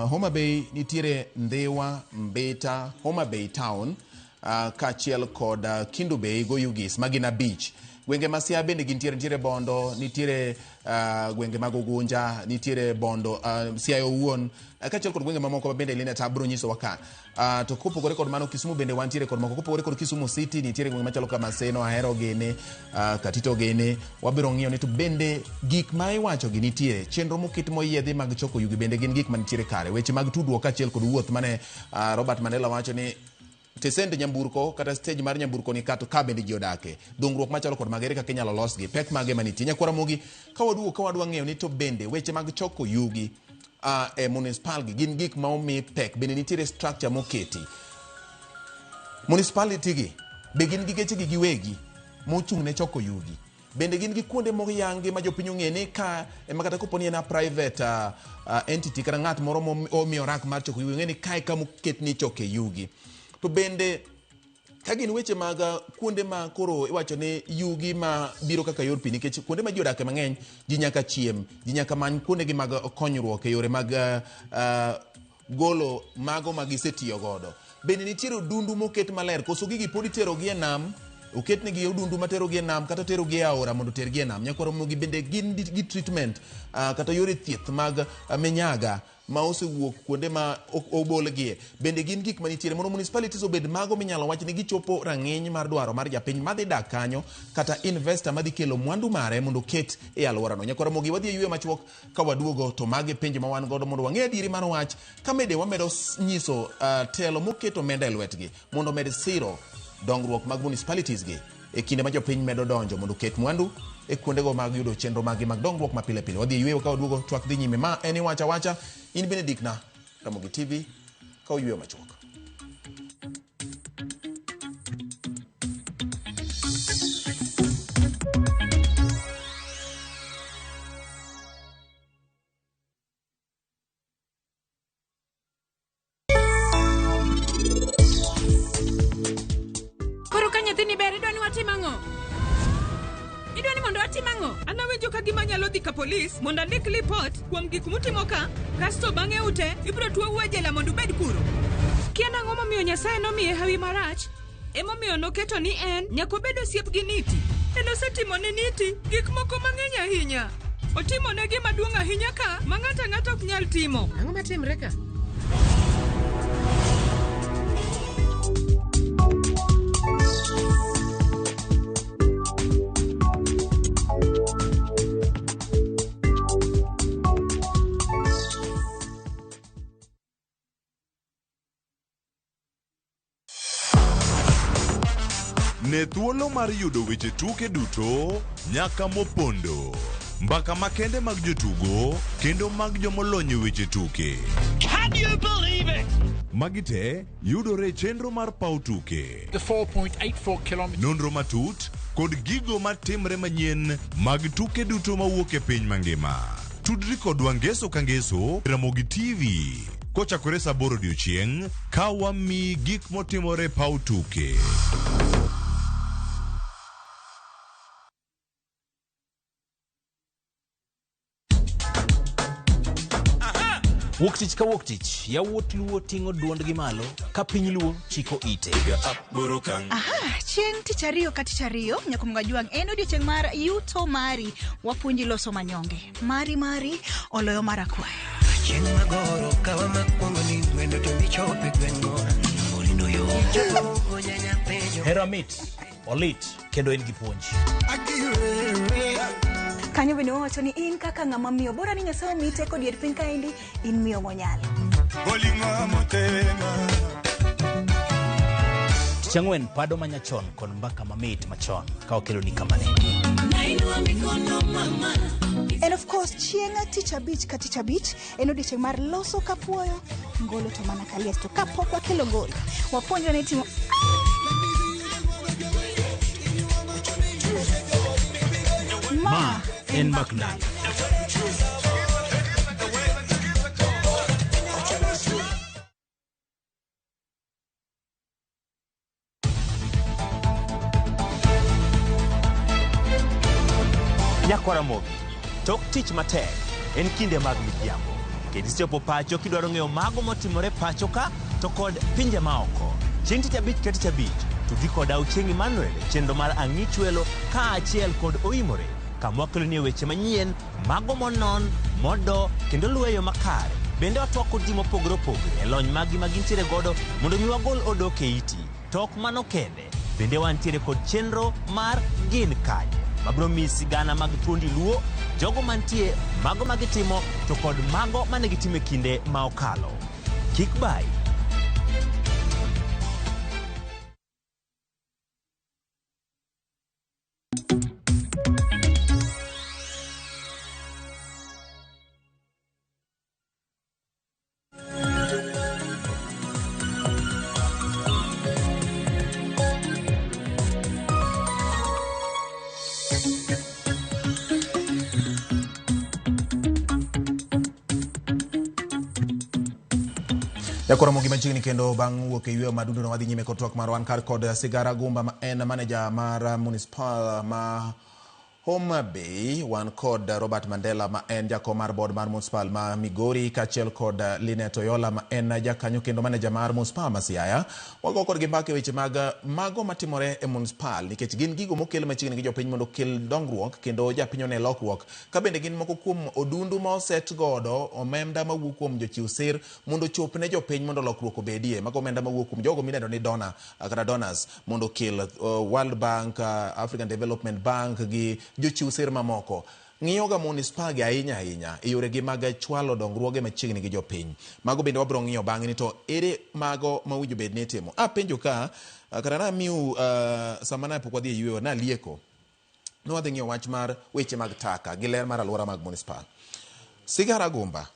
Homa Bay nitiere Ndhiwa, Mbita, Homa Bay town, kaachiel kod Kendu Bay go Ugis, ma gin 5. Gwenge ma Siaya bende gintiere, nitiere Bondo, nitiere gwenge mag Ugunja, nitiere Bondo, Siaya owuon, kaachiel kod gwenge mamoko ma bende Linet abiro nyisowa ka. To kopogore kod mano, Kisumu bende wantiere kod moko. Kopogore kod Kisumu City, nitiere gwenge machalo kaka Maseno, Ahero gini, Katito gini. Wabiro ng'iyo ni to bende gik ma iwacho gi nitiere, chenro moket moyiedhi mag choko yugi bende gin gik manitiere kare. Weche mag tudruok kaachiel kod wuoth mane Robert Mandela wacho ni tesend nyamburko kata stage mar nyamburko ni kato ka bende ji odake. Dongruok machalo kod mago, ere kaka inyalo losgi, pek mage manitie. Nyakwara Ramogi, ka waduogo ka wadwa ng'eyo ni to bende weche mag choko yugi e municipal gi gin gik ma omi pek, bende nitiere structure moketi. Municipality gi be gin gi geche gi giwegi mochung' ne choko yugi. Bende gin gi kuonde moyangi ma jopiny ong'e ni ka ema kata kopo ni en a private entity kata ng'at moro momiyo rak mar choko yugi ong'e ni kae kama oket ni ichoke yugi. To bende ka gin weche mag kuonde ma koro iwacho ni yugi ma biro kaka yor pi, nikech kuonde ma ji odake mang'eny ji nyaka chiem, ji nyaka many kuondegi mag konyruok e yore mag golo mago ma gisetiyo godo. Bende nitiere odundu moket maler koso gigi pod iterogi e nam, oketnegi odundu materogi e nam kata terogi e aora mondo otergi e nam. Nyakwar Ramogi bende gin gi treatment kata yore thieth mag minyaga ma osewuok kuonde ma obolgie. Bende gin gik manitiere mondo municipalities obed mago minyalo wach ni gichopo rang'iny mar dwaro mar japiny madhi dak kanyo kata investor madhi kelo mwandu mare mondo oket e alworano. Nyakwar Ramogi, wadhi e yweyo machuok ka waduogo to magi penjo ma wan godo mondo wang'e adieri mar wach ka mede wamedo nyiso telo moketo omenda e lwetgi mondo omed siro dongruok mag municipalities gi e kinde ma jopiny medo donjo mondo oket mwandu e kuondego mag yudo chenro maggi mag dongruok ma pile pile. Wadhi e yweyo ka waduogo twak dhi nyime. Ma en Iwacho Awacha, in Benedict na Ramogi TV ka oyweyo machuok. Koro ka nyathini ber, idwa ni watim ang'o? Idwa ni mondo watim ang'o? An awinjo ka gima anyalo dhi ka polis mondo andik lipot kuom gik mutimo ka, kasto bang'e ute ibiro tuou e jela mondo ubed kuro. Kia nang'o momiyo Nyasaye nomiye hawi marach? Emomiyo noketo ni en nyaka obed osiep gi Niti. En osetimo ne Niti gik moko mang'eny ahinya. Otimo ne gima duong' ahinya ka ma ng'ato ang'ata ok nyal timo. Ang'o matimre ka? Ne thuolo mar yudo weche tuke duto nyaka mopondo. Mbaka makende mag jotugo kendo mag jomolony e weche tuke. Can you believe it? Magi te yudore e chenro mar paw tuke. The 4.84 kilometers. Nonro matut kod gigo matimre manyien mag tuke duto mawuok e piny mangima. Tudri kodwa ngeso ka ngeso Ramogi TV kochakore saa 8 odiochieng' ka wamiyi gik motimore e paw tuke. Wuok tich ka wuok tich, yawuot Luo ting'o duondgi malo ka piny Luo chiko ite. Aha, chieng' tich ariyo ka tich ariyo, Nyakumga Jwang' en odiochieng' mar yuto mari. Wapuonji loso manyonge. Mari mari oloyo mar akwaya. Chieng' magoro kawa makwongo ni wendo to michope gweng'wa. Orindo yo. Hera mit, olit kendo en gi puonj. Kanyo bende wawacho ni in kaka ng'ama miyo, bora ni Nyasaye omiyi teko dier piny kaendi, in miyo monyalo. Tich ang'wen, pado manyachon kod mbaka mamit machon ka wakeloni kamane. And of course, chieng' tich abich ka tich abich en odiochieng' mar loso kapuoyo, ngolo to mana kaliech. To kapok wakelo ngolo, wapuonjre ni timo Ma en Mbak Ndalo. Nyakwara Ramogi, tok tich matek en kinde mag midhiambo. Kendo isechopo pacho kidwaro ng'eyo mago motimore pacho ka to kod pinje maoko. Chieng' tich abich ka tich abich, Tudri koda Ochieng' Emmanuel e chenro mar Ang'ichwelo kaachiel kod Oimore kama wakelonie weche manyien mago monon, modo kendo luwo e yo makare. Bende watwak kod ji mopogore opogore e lony maggi ma gintiere godo mondo mi wagol odok e iti. To ok mano kende, bende wantiere kod chenro mar Gin Kanye mabiro miyi sigana mag thuondi Luo, jogo mantie, mago ma gitimo to kod mago mane gitimo e kinde ma okalo. Kik bayi. Jakoro mogi machiegni kendo bang' wuok e yweyo madundo no wadhi nyime kod twak marwa. An kar kod Sigara Gumba ma en manager mar municipal ma Homa Bay. Wan kod Robert Mandela ma en jakom mar board mar municipal ma Migori, kaachiel kod Linet Oyola ma en jakanyo kendo manager mar municipal ma Siaya. Wago kodgi mbaka e weche mag mago matimore e municipal, nikech gin gigo mokel machiegni gi jopiny mondo okel dongruok kendo japiny one lokruok. Ka bende gin moko kuom odundu ma oset godo omenda mawuok kuom jochiw sir mondo ochop ne jopiny mondo lokruok obedie. Mago omenda mawuok kuom jogo midendo ni donor kata donors mondo okel World Bank, African Development Bank gi jochiw sir mamoko. Ng'iyoga municipal gi ahinya ahinya e yoregi mag chwalo dongruoge machiegni gi jopiny. Mago bende wabiro ng'iyo bang'e ni to ere mago mowinjo bed ni itimo. Apenjo ka kata namiu sama ne pok wadhi e yweyo nalieko ni wadhi ng'iyo wach mar weche mag taka gi ler mar alwora mag municipal. Sigara Gumba,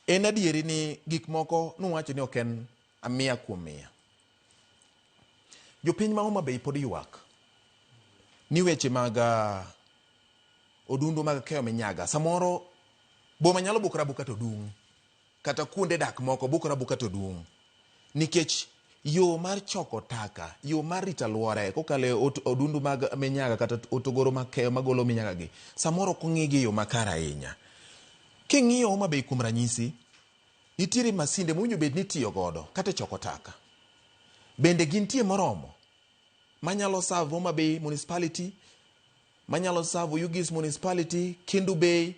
en adieri ni gik moko nuwacho ni ok en 100 kuom 100. Jopiny ma Homa Bay pod ywak ni weche mag odundu mag keyo minyaga samoro boma nyalo bukore abuka to dung', kata kuonde dak moko bukore abuka to dung', nikech yo mar choko taka, yo mar rito alwora kokalo e odundu mag minyaga kata otogoro mag keyo magolo minyaga gi samoro ok ong'i gi e yo makare ahinya. King'iyo Homa Bay kuom ranyisi, nitiere masinde mowinjo bed ni itiyo godo kata e choko taka. Bende gintie moromo manyalo serve Homa Bay Municipality, manyalo serve Oyugis Municipality, Kendu Bay,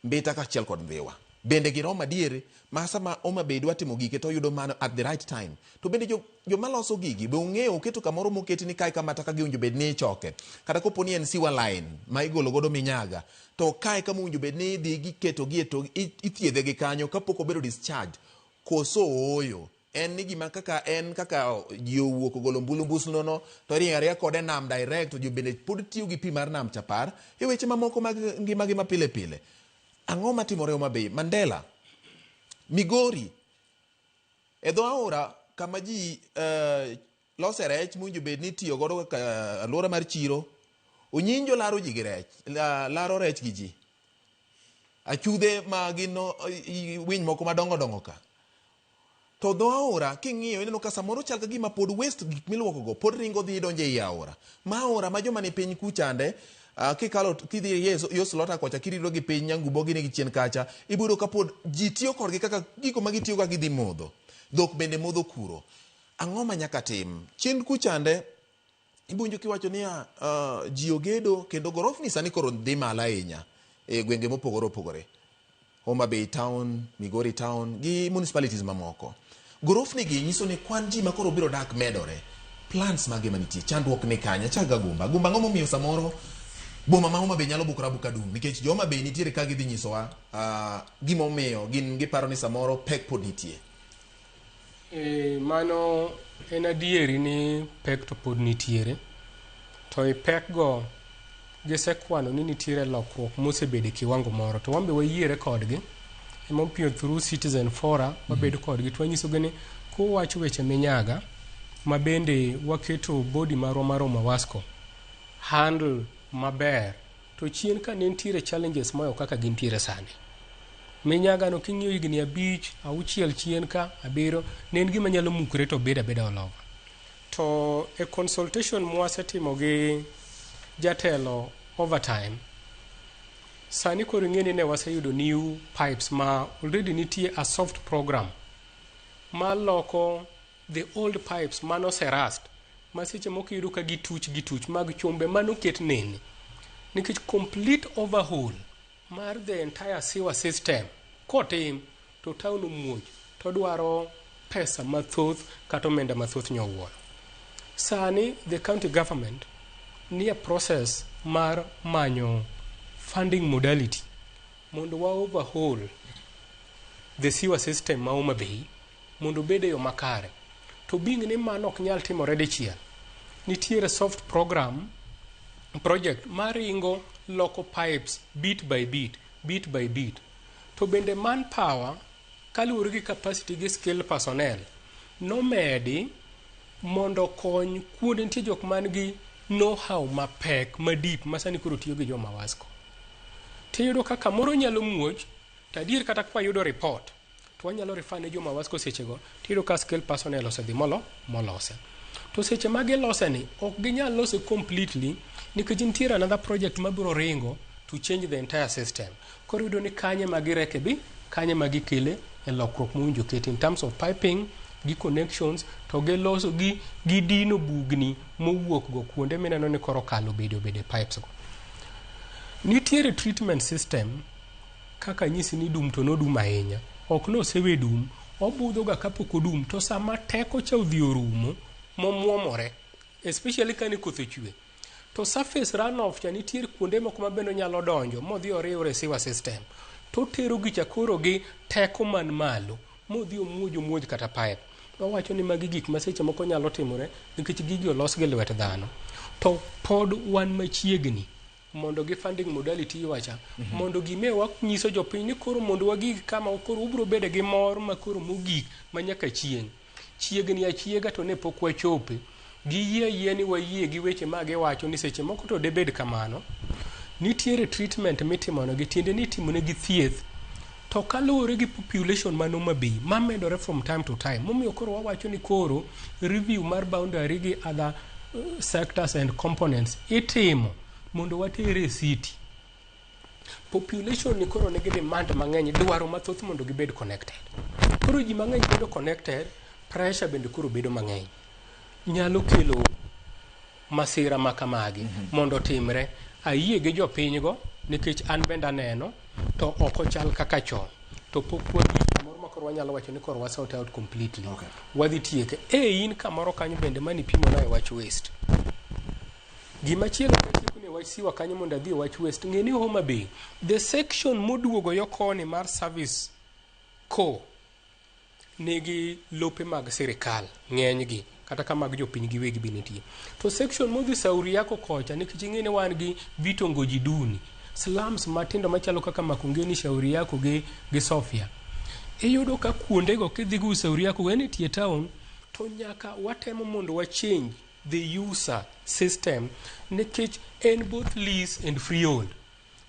Mbita kaachiel kod Ndhiwa. Bende giromo adier ma sama Homa Bay dwa timo gike to oyudo mano at the right time. To bende joma loso gigi be ong'eyo oketo kamoro moketi ni kae kama taka gi owinjo bed ni ichoke. Kata kopo ni en sewer line ma igolo godo minyaga, to kae kama owinjo bed ni idhi giketo gi to ithiedhe gi kanyo kapok obedo discharged. Koso ooyo. En ni gima kaka en kaka ji owuok ogolo mbulu mbusno no to iringo ariya kode nam direct, to ji bende pod tiyo gi pi mar nam chapar e weche mamoko mag ngimagi ma pile pile. Ang'o matimore Homa Bay? Mandela, Migori, e dho aora kama ji lose rech mowinjo bed ni itiyo godo kaka alwora mar chiro, onyinjo laro ji gi rech, laro rech gi ji. Achudhe ma gin winy moko madongo dongo ka. To dho aora king'iyo ineno ka samoro chal ka gima pod waste gik miluoko go pod ringo dhi donjo ei aora. Ma aora ma joma ni piny kuchande, kikalo kidhi yo Slota kocha kirito gi piny Nyangubo gini gi chien kacha, ibiro ka pod ji tiyo kodgi kaka gigo ma gitiyo ka gidhi modho. Dhok bende modho kuro. Ang'o ma nyaka tim? Chien kuchande ibuonjo kiwacho niya, ji ogedo kendo gorofni sani koro dhi malo ahinya e gwenge mopogore opogore. Homa Bay Town, Migori Town gi municipalities mamoko. Gorofni gi nyiso ni kwan ji makoro biro dak medore. Plans mage manitie, chandruok ni kanye? Achak ga Gumba. Gumba, ang'o momiyo samoro boma ma Homa Bay nyalo bukore abuka dum? Nikech jo Homa Bay nitiere ka gidhi nyisowa gimomiyo gin giparo ni samoro pek pod nitie. Mano en adieri ni pek to pod nitiere. To e pek go gisekwano ni nitiere lokruok mosebedo e kiwango moro. To wan be wayiere kodgi. Emomiyo through Citizen Fora wabedo kodgi to wanyisogi ni kuwacho weche minyaga ma bende waketo body marwa mar Omawasco handle maber, to chien ka ne nitiere challenges moyo kaka gintiere sani. Minyaga no king'iyo higni 5, 6 chien ka 7 ne en gima nyalo mukre to bed abeda all over. To e consultation mwasetimo gi jatelo over time, sani koro ing'e ni ne waseyudo new pipes ma already nitie a soft program ma loko the old pipes manoserust ma seche moko iyudo ka gituch gituch mag chumbe manoket nene nikech complete overhaul mar the entire sewer system kotim to town omuoch to dwaro pesa mathoth kata omenda mathoth nyowuoyo. Sani the county government nie process mar manyo funding modality mondo wa overhaul the sewer system ma Homa Bay mondo obed e yo makare. To being ni mano ok nyal timore dichiel, nitiere soft program project maringo loko pipes bit by bit, bit by bit. To bende manpower kaluwore gi capacity gi skill personnel nomedi mondo okony kuonde nitie jok man gi know-how mapek madip ma sani koro tiyo gi joma Wasco. Tiyudo ka kamoro nyalo muoch to adier kata ka wayudo report to wanyalo refer ne joma Wasco sechego tiyudo ka skill personnel osedhi molo molose. To seche ma gilose ni ok ginyal lose completely nikech nitiere another project mabiro ringo to change the entire system. Koro iyudo ni kanye ma girekebi, kanye ma gikele e lokruok mowinjo keti in terms of piping gi connections to giloso gi gidino bugni mowuok go kuonde mineno ni koro kalo bedo bedo e pipes go. Nitiere treatment system kaka nyisi ni dum to nodum ahinya. Ok nosewe dum, obudho ga kapok odum to sama teko cha odhi orumo momuomore especially kane koth ochwe to surface runoff cha nitiere kuonde moko ma bende onyalo donjo modhi oriwre e sewer system to tero gicha koro gi teko man malo modhi omuoj omuoj kata pipe. Wawacho ni magi gik ma seche moko nyalo timore nikech gigi olos gi lwet dhano. To pod wan machiegni mondo gi funding modality iwacha mondo gime wanyiso jopiny ni koro mondo wagig kama koro ubiro bedo gi mor ma koro mogik ma nyaka chieng'. Chiegni achiega to ne pok wachope. Giyie ayie ni wayie gi weche ma giwacho ni seche moko to debed kamano. Nitiere treatment mitimonegi tiende ni itimonegi thieth to kaluwore gi population man Homa Bay mamedore from time to time momiyo koro wawacho ni koro review mar boundary gi other sectors and components itimo mondo watere e city. Population ni koro nigi demand mang'eny dwaro mathoth mondo gibed connected. Koro ji mang'eny bedo connected, pressure bende koro bedo mang'eny. Nyalo kelo masira ma kamagi mondo otimre. Ayie gi jopiny go nikech an bende aneno to ok ochal kaka chon. To pok wagik kamoro ma koro wanyalo wacho ni koro wa sort out completely. Wadhi tieke. E in kamoro kanyo bende mani pimona e wach waste. Gimachielo katieko ni e wach siwa kanyo mondo adhi e wach waste. Ng'e ni Homa Bay, the section moduogo yo koni mar service co nigi lope mag sirikal ng'enygi kata ka mag jopiny giwegi be nitie. To section modhi Sauri yako kocha nikech ing'e ni wan gi vitongoji duni, slums matindo machalo kaka Makongeni, Shauri Yako gi Sofia. Iyudo ka kuondego kidhi go Shauri Yako en e tie town to nyaka watemo mondo wa change the user system nikech en both lease and freehold.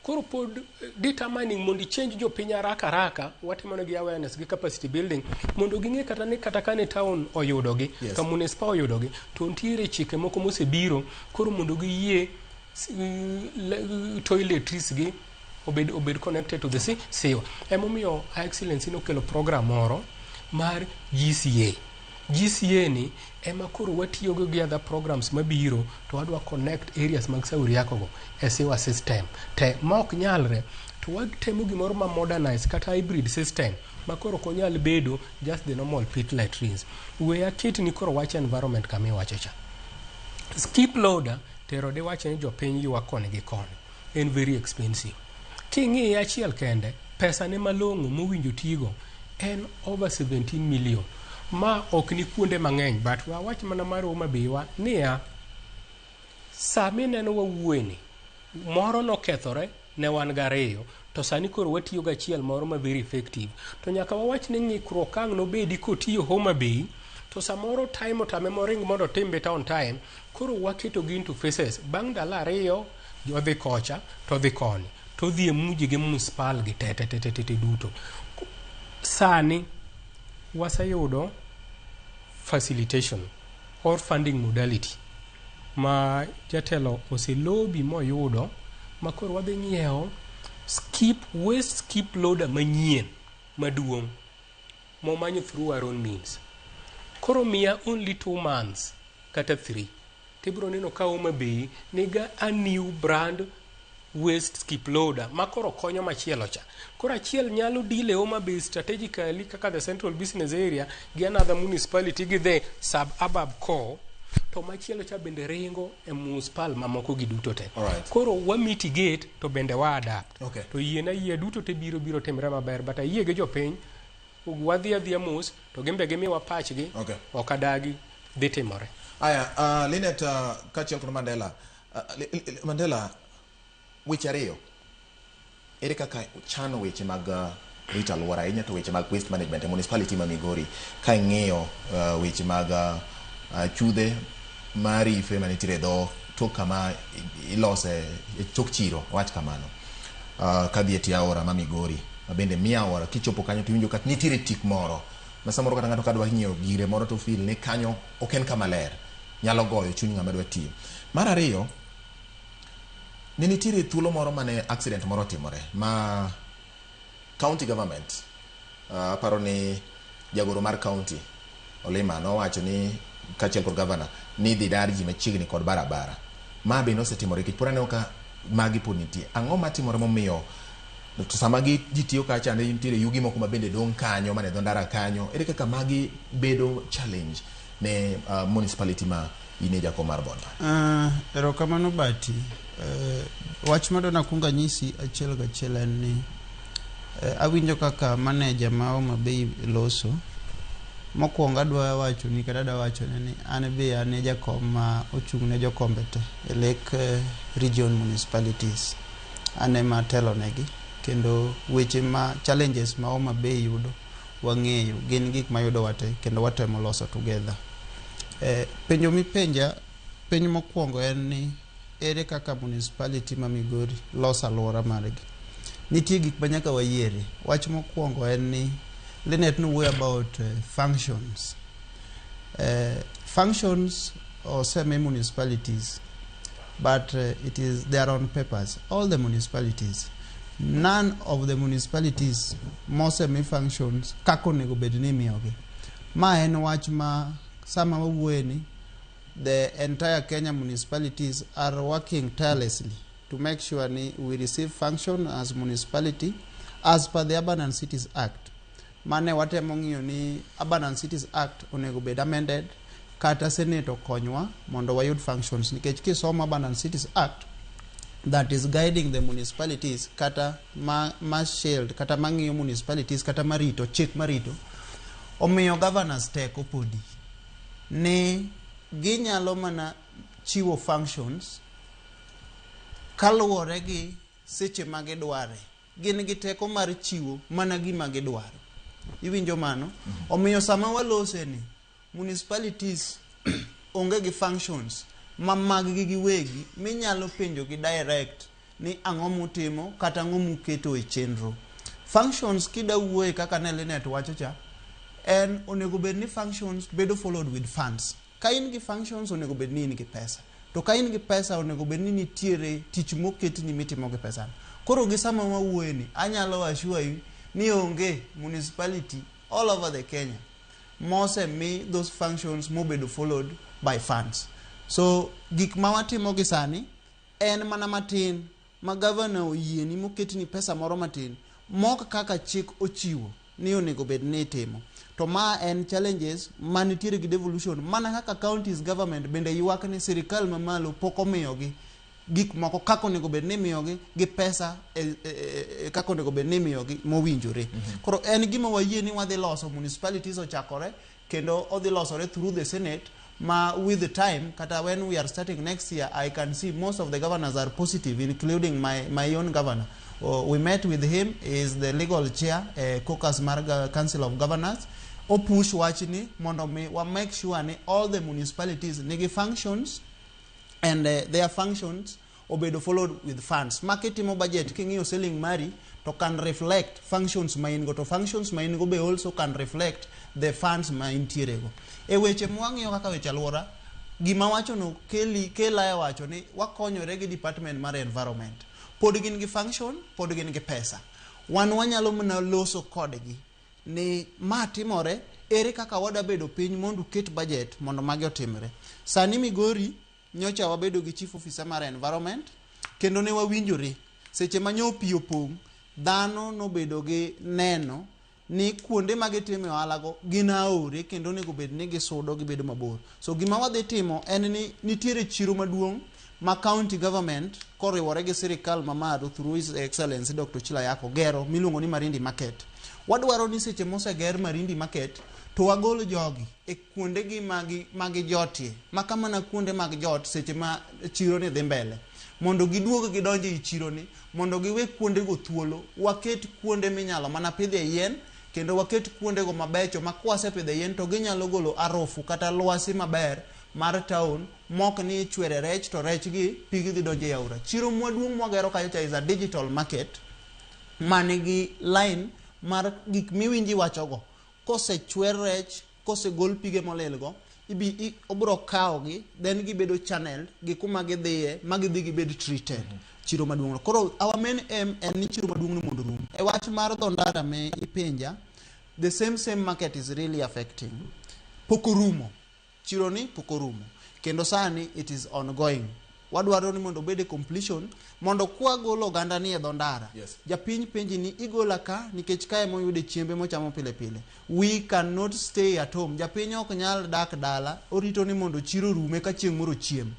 Koro pod determining mondo i-change jopiny haraka haraka watimo negi awareness gi capacity building mondo ging'e kata ni kata kane town oyudogi to municipal oyudogi to nitiere chike moko mosebiro koro mondo giyie toiletries gi obed connected to the sewer. Emomiyo Her Excellency nokelo program moro mar GCA. GCA ni ema koro watiyogo gi other programs mabiro to wadwa connect areas mag Sauri Yako go e sewer system te ma ok nyalre to watemo gimoro ma modernize kata hybrid system ma koro ok onyal bedo just the normal pit latrines. We aket ni koro wach environment kama iwacho cha. Skip loader tero diwach ni jopiny ywak koni gi koni en very expensive. King'iye achiel kende, pesa ne malong'o mowinjo tigo en over 17 million. Ma ok ni kuonde mang'eny but we awach mana mar Homa Bay wa niya sami neno wawuoye ni moro nokethore ne wan gariyo to sani koro watiyo gachiel moro ma very effective to nyaka wawach ni ng'ikruok ang' nobedi kotiyo Homa Bay to samoro time otame moring mondo otim better on time koro waketo gi into phases bang' ndalo ariyo odhi kocha to odhi koni to odhi e muji gi municipal gi te te te te te duto sani waseyudo facilitation or funding modality ma jatelo oselobi moyudo ma koro wadhi nyiewo skip waste skip loader manyien maduong' momanyo through our own means. Koro miya only 2 months kata 3, tibiro neno ka Homa Bay niga a new brand waste skip loader ma koro konyo machielo cha. Koro achiel nyalo deal e Homa Bay strategically kaka the central business area gi another municipality gi the suburban core, to machielo cha bende ringo e municipal mamoko gi duto te. Koro wa mitigate to bende wa adapt. To yiena yie duto te biro timre maber, but ayie gi jopiny, wadhi adhiya mos to gin be gimiwa pachgi. Ok adagi dhi timore. Aya, Linet, kaachiel kod Mandela. Mandela, weche ariyo. Ere kaka chano weche mag rito alwora, ahinya to weche mag waste management e municipality ma Migori, ka ing'iyo weche mag chudhe marife manitiere e dho tok kama ilose e tok chiro, wach kamano, kadhi e tie aora ma Migori, ma bende miyo aora kichopo kanyo tiwinjo ka nitiere tik moro ma samoro kata ng'ato kadwa nyiewo gire moro to feel ni kanyo ok en kama ler, nyalo goyo chuny ng'ama dwa tiyo. Mar ariyo, ne nitiere thuolo moro mane accident moro otimore ma county government, aparo ni jagoro mar county Olima nowacho ni kaachiel kod governor ni dhi dar ji machiegni kod barabara. Ma bende osetimore nikech pod aneno ka magi pod nitie. Ang'o matimore momiyo to sama gi ji tiyo kacha ne nitiere yugi moko ma bende dong' kanyo mane dho ndara kanyo? Ere kaka magi bedo challenge ne municipality ma in e jakom mar board? Erokamano Bati. Wach madwa nakuong anyisi achiel gachiel en ni awinjo kaka manager ma Homa Bay loso. Mokwongo adwa wacho ni kata adwa wachone ni an be an e jakom ma ochung' ne jokombe te e Lake Region municipalities. An ema atelo negi kendo weche ma challenges ma Homa Bay yudo wang'eyo gin gik mayudowa te kendo watemo loso together. Penjo mipenja penj mokwongo en ni ere kaka municipality ma Migori loso alwora margi. Nitie gik ma nyaka wayiere. Wach mokwongo en ni Linet nowuoyo about functions. Functions osemi municipalities, but it is they are on papers. All the municipalities, none of the municipalities mosemi functions kaka onego bed ni imiyogi. Ma en wach ma sama wawuoye ni the entire Kenya municipalities are working tirelessly to make sure ni we receive function as municipality as per the Urban and Cities Act. Mane watemo ng'iyo ni Urban and Cities Act onego bed amended kata Senate okonywa mondo wayud functions, nikech kisomo Urban and Cities Act that is guiding the municipalities kata ma shield kata mang'iyo municipalities kata marito chik marito omiyo governors teko podi ni ginyalo mana chiwo functions kaluwore gi seche ma gidware. Gin gi teko mar chiwo mana gima gidwaro, iwinjo mano? Omiyo sama walose ni municipalities onge gi functions ma mag-gi giwegi minyalo penjo gi direct ni ang'o mutimo kata ang'o muketo e chenro. Functions kida wuoye kaka ne Linet wacho cha, en onego bed ni functions bedo followed with funds. Ka in gi functions, onego bed ni in gi pesa, to ka in gi pesa, onego bed ni nitiere tich moketni mitimo gi pesano. Koro gi sama wawuoye ni anyalo assure you ni onge municipality all over the Kenya mosemi those functions mobedo followed by funds. So gik ma watimo gi sani en mana matin ma gavana oyieni moketni pesa moro matin mok kaka chik ochiwo ni onego bed ni itimo. To ma en challenges manitiere gi devolution, mana kaka counties government bende ywak ni sirikal mamalo pok omiyogi gik moko kaka onego bed ni imiyogi gi pesa e kaka onego bed ni imiyogi mowinjore. Koro en gima wayie ni wadhi loso. Municipalities ochakore kendo odhi losore through the Senate ma with the time kata when we are starting next year, I can see most of the governors are positive, including my own governor. We met with him, he is the legal chair, caucus mar Council of Governors. Opush wachni mondo mi wa make sure ni all the municipalities nigi functions and their functions obedo followed with funds. Ma kitimo budget, king'iyo ceiling mari to can reflect functions ma in go, to functions ma in go be also can reflect the funds ma intiere go. E weche mwang'iyo kaka weche alwora, gima wachono keli kela e wacho ni wakonyore gi department mar environment. Pod gin gi function, pod gin gi pesa. Wan wanyalo mana loso kodgi ni ma timore. Ere kaka wadabedo piny mondo uket budget mondo magi otimre? Sani Migori nyocha wabedo gi chief officer mar environment kendo ne wawinjore seche ma nyo pi opong', dhano nobedo gi neno ni kuonde ma gitime ohala go gin aore kendo onego bed ni gisudo gibedo mabor. So gima wadhi timo en ni nitiere chiro maduong' ma county government koriwore gi sirikal mamalo through His Excellency Dr. Ochilo Ayacko gero miluongo ni Marindi Market. Wadwaro ni seche moseger Marindi Market to wagol jogi e kuondegi magijotie, maka mana kuonde mag jot seche ma chiro ni dhi mbele, mondo giduog gidonj ei chiro ni, mondo giwe kuondego thuolo. Waket kuonde minyalo mana pidhe yien kendo waket kuondego mabecho ma kwasepidhe yien to ginyalo golo arufu kata lwasi maber mar town, mok ni ichwere rech to rech gi pigi dhi donjo e aora. Chiro maduong' mwagero kacha cha is a digital market manigi line mar gik miwinji wachogo. Kosechwer rech, kosegol pige molil go, ibi obro kawogi, then gibedo channeled gi kuma gidhiye ma gidhi gibed treated. Chiro maduong' no. Koro our main aim en ni chiro maduong' ni mondo orum. E wach mar dho ndara me ipenja, the same market is really affecting. Pok orumo. Chiro ni pok orumo. Kendo sani it is ongoing. Wadwaro ni mondo obed e completion mondo kwagolo oganda ni e dho ndara. Japiny penji ni igola ka nikech kae moyude chiembe mochamo pile pile. We cannot stay at home. Japiny ok nyal dak dala, orito ni mondo chiro orume ka chieng' moro ochiem.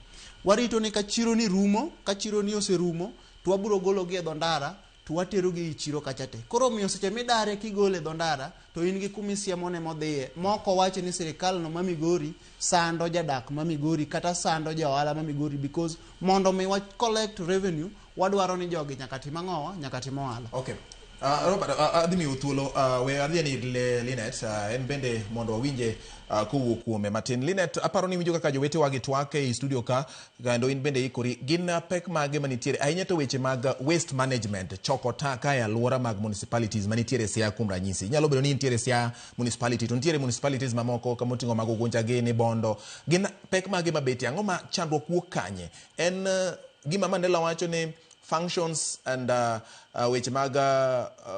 Warito ni ka chiro ni rumo, ka chiro ni oserumo, to wabiro gologi e dho ndara to waterogi ei chiro kacha te. Koro omiyo seche midare kigole e dho ndara to in gi kuma isiemone modhiye, mok owach ni sirikal no ma Migori sando jadak ma Migori kata sando ja ohala ma Migori, because mondo mi wa collect revenue wadwaro ni jogi nyaka tim ang'owa, nyaka tim ohala. Okay. Robert, adhi miyo thuolo, we adhi ni Linet, en bende mondo wawinje kowuok kuome matin. Linet, aparo ni iwinjo kaka jowetewa gi twak ei studio ka, kendo in bende ikori. Gin pek mage manitiere, ahinya to weche mag waste management, choko taka e alwora mag municipalities manitiere Siaya kuom ranyisi. Inyalo bedo ni nitiere Siaya municipality, to nitiere municipalities mamoko kamoting'o mag Ugunja gini, Bondo. Gin pek mage mabetie? Ang'o ma chandruok wuok kanye? En gima Mandela wacho ni functions and weche mag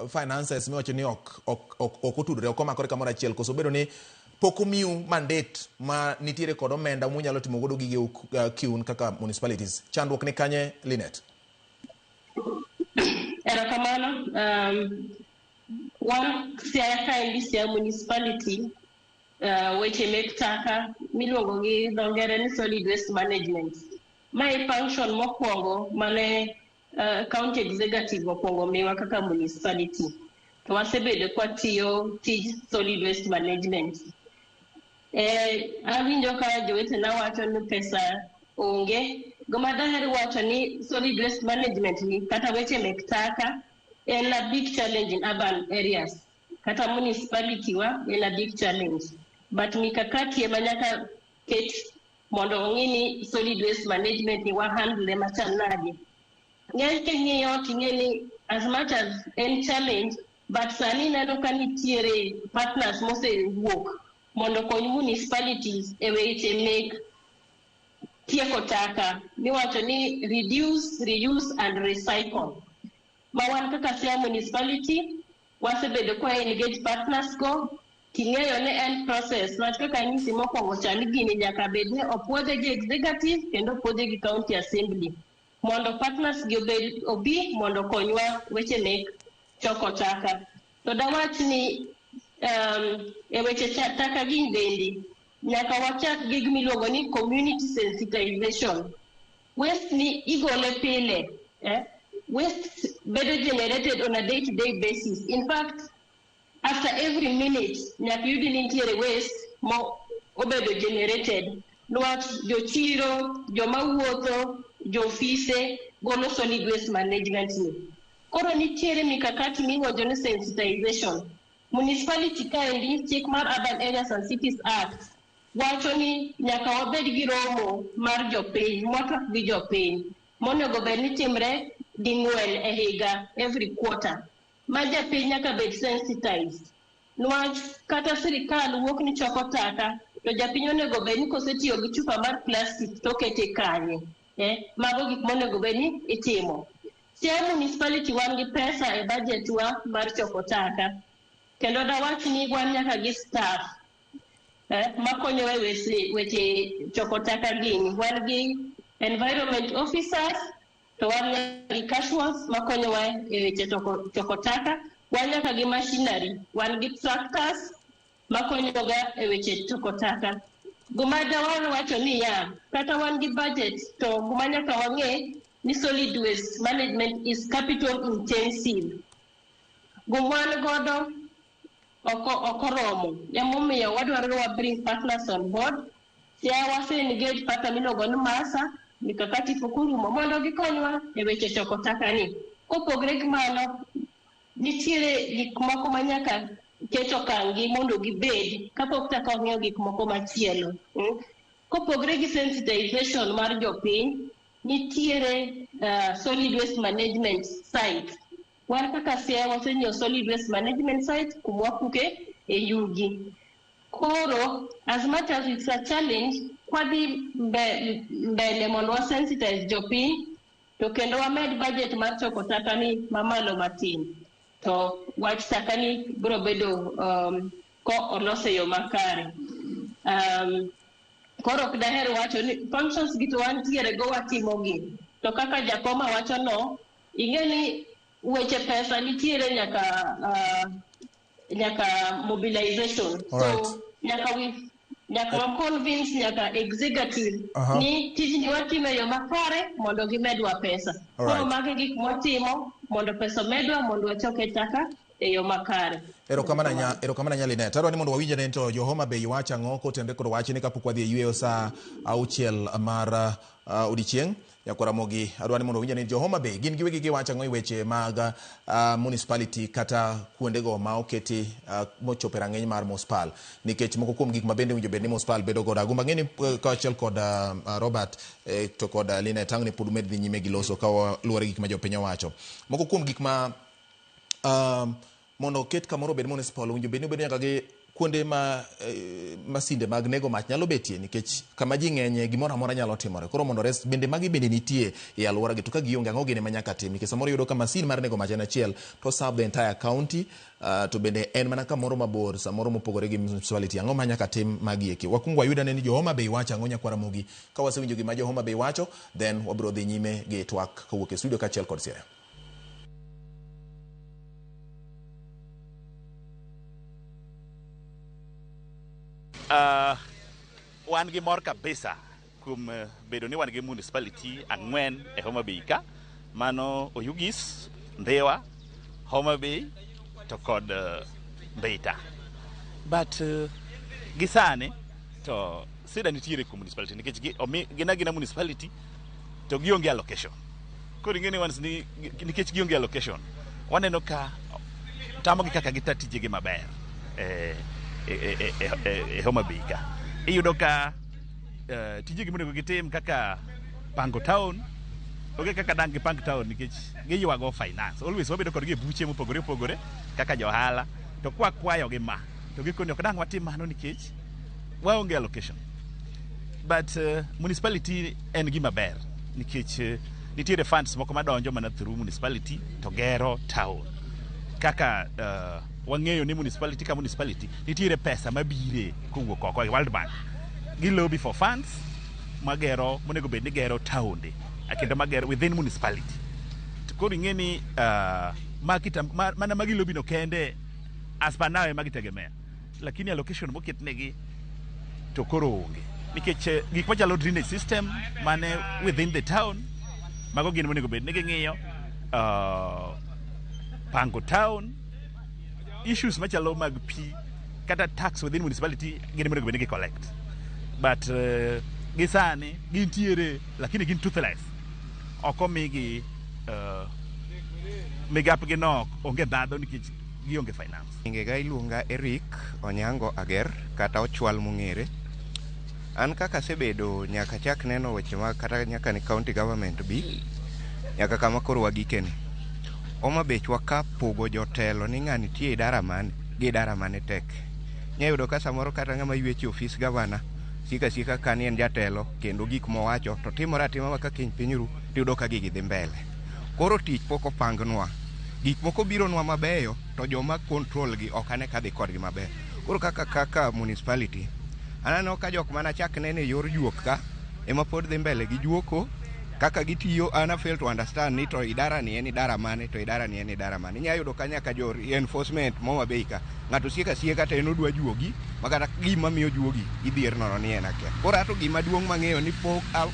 finances miwacho ni ok otudore, ok omakore kamoro achiel, koso bedo ni pok omiu mandate ma nitiere kod omenda munyalo timo godo gige kiun kaka municipalities. Chandruok ni kanye, Linet? Erokamano. Wan Siaya kaendi, Siaya municipality, weche mek taka miluongo gi dho ngere ni solid waste management. Mae function mokwongo mane county executive okwongo miwa kaka municipality. To wasebedo kwatiyo tij solid waste management. Awinjo ka jowetena wacho ni pesa onge. Gima daher wacho ni solid waste management ni kata weche mek taka en a big challenge in urban areas. Kata municipality wa en a big challenge. But mikakati ema nyaka ket mondo ong'i ni solid waste management ni wa handle machal nade. Ng'eny king'iyo ting'e ni as much as en challenge, but sani ineno ka nitiere partners mosewuok mondo okony municipalities e weche mek tieko taka miwacho ni reduce, reuse and recycle. Ma wan kaka Siaya municipality wasebedo kwa engage partners go, ting'eyo ni en process wach kaka anyisi mokwongo cha ni gini nyaka bed ni opuodhe gi executive kendo opuodhe gi county assembly mondo partners gi obed obi mondo okonywa weche mek choko taka. To dawach ni e weche taka gi bende nyaka wachak gi gimiluongo ni community sensitization. Waste ni igole pile, Waste bedo generated on a day-to-day basis. In fact, after every minute, nyaka yudi ni nitiere waste mo obedo generated. Niwach jochiro, joma wuotho, joofise golo solid waste management ni. Koro nitiere mikakati miwacho ni sensitization. Municipality kaendi chik mar Urban Areas and Cities Act wacho ni nyaka wabed gi romo mar jopiny, mwatwak gi jopiny. Monego bed ni timre ding'wen e higa, every quarter. Ma japiny nyaka bed sensitized. Niwach kata sirikal wuok ni choko taka, to japiny onego bed ni kosetiyo gi chupa mar plastic to okete kanye. Mago gik monego bed ni itimo. Siaya municipality wan gi pesa e budget wa mar choko taka. Kendo dawach ni wan nyaka gi staff. Makonyowa e weche choko taka gini. Wan gi environment officers to wan gi casuals makonyowa e weche choko taka. Wan nyaka gi machinery, wan gi tractors makonyoga e weche choko taka. Guma dawar wacho niya, kata wan gi budget to guma nyaka wang'e ni solid waste management is capital intensive. Gum wan godo ok oromo. Emomiyo wadwaro ni wa bring partners on board. Siaya wase engage partner miluongo ni MASA, mikakati pok orumo mondo gikonywa e weche choko taka ni. Kopogre gi mano, nitiere gik moko ma nyaka ket okang' gi mondo gibed kapok taka wang'iyo gik moko machielo. Kopogre gi sensitization mar jopiny, nitiere solid waste management site. Wan kaka Siaya wasenyiewo solid waste management site kuma wapuke e yugi. Koro, as much as it's a challenge, kwadhi mbele mondo wa sensitize jopiny, to kendo wamed budget mar choko taka ni mamalo matin. To wach taka ni biro bedo ko olos e yo makare. Koro ok daher wacho ni functions gi to wantiere go watimo gi. To kaka jakoma wacho no, ing'e ni weche pesa nitiere nyaka mobilization. So nyaka wa convince nyaka executive ni tijni watimo e yo makare mondo gimedwa pesa. Koro magi gik mwatimo mondo pesa omedwa mondo wachoke taka e yo makare. Erokamano nya Linet. Adwa ni mondo wawinj ane to jo Homa Bay wacho ang'o kotenore kod wachni kapok wadhi e yweyo saa 6 mar odiechieng'. Nyakwar Ramogi, adwa ni mondo wawinj ane jo Homa Bay gin giwegi giwacho ang'o e weche mag municipality kata kuondego ma oketi mochopo e rang'iny mar municipal. Nikech moko kuom gik ma bende owinjo bed ni municipal bedo godo. Agumba ng'e ni kaachiel kod Robert to kod Linet ang' ni pod umed dhi nyime gi loso ka luwore gi gik ma jopiny owacho. Moko kuom gik ma mondo oket kamoro obed municipal owinjo bed ni obedo nyaka gi kuonde ma masinde mag nego mach nyalo betie, nikech kama ji ng'enye gimoro amora nyalo timore. Koro mondo res bende magi bende nitie e alwora gi, to ka gionge ang'o gini ma nyaka tim? Nikech samoro iyudo ka masin mar nego mach en achiel to serve the entire county, to bende en mana kamoro mabor samoro mopogore gi municipality. Ang'o ma nyaka tim magi eki? Wakwongo wayud ane ni jo Homa Bay wacho ang'o, nyakwar Ramogi. Ka wasewinjo gima jo Homa Bay wacho, then wabiro dhi nyime gi twak kowuok e studio kaachiel kod Siaya. Wan gi mor kabisa kuom bedo ni wan gi municipality 4 e Homa Bay ka. Mano Oyugis, Ndhiwa, Homa Bay to kod Mbita. But gi sani to sida nitiere kuom municipality nikech gin agina municipality to gionge allocation. Koro ing'e ni once ni nikech gionge allocation, waneno ka tamogi kaka gita tijegi maber e Homa Bay ka. Iyudo ka tijegi monego gitim kaka pango town, onge kaka dang' gipang town nikech giywago finance. Always wabedo kodgi e buche mopogore opogore kaka jo ohala, to kwakwayogi ma to gikoni ok dang' watim mano nikech waonge allocation. But municipality en gima ber nikech nitiere funds moko madonjo mana through municipality to gero town. Kaka wang'eyo ni municipality ka municipality nitiere pesa mabire kowuok oko e World Bank. Gi lobby for funds magero monego bed ni gero taonde kendo magero within municipality. To koro ing'e ni mana magi lobby no kende as per now ema gitegemea. Lakini allocation moketnegi to koro onge. Nikech gik machalo drainage system mane within the town, mago gin monego bed ni ging'iyo, pango town, issues machalo mag pi kata tax within municipality gin monego bed ni gi collect. But gi sani gintiere lakini gin toothless. Ok omigi migap gi nok onge ndhadho nikech gionge finance. Nyingega iluonga Eric Onyango Ager kata Ochwal mong'ere. An kaka asebedo nyaka chak neno weche mag kata nyaka ni county government bi nyaka kama koro wagikeni. Homa Bay wa ka pogo jotelo ni ng'ani nitie idara mane gi idara mane tek. Inya yudo ka samoro kata ng'ama ywecho e ofis gavana sika sika ka ni en jatelo kendo gik mowacho to timore atima ma ka kiny piny ru tiyudo ka gigi dhi mbele. Koro tich pok opangnwa. Gik moko bironwa mabeyo to joma control gi ok ane ka dhi kodgi maber. Koro kaka municipality Aneno ka jok mana chak nene e yor juok ka ema pod dhi mbele gi juoko kaka gitiyo. An I fail to understand ni to idara ni en idara mane to idara ni en idara mane. Inya yudo ka nyaka jo enforcement moa Bay ka ng'ato sieka sieka to en odwa juogi ma kata gima miyo juogi idhier nono ni en akia. Koro ato gima duong' mang'eyo ni pok a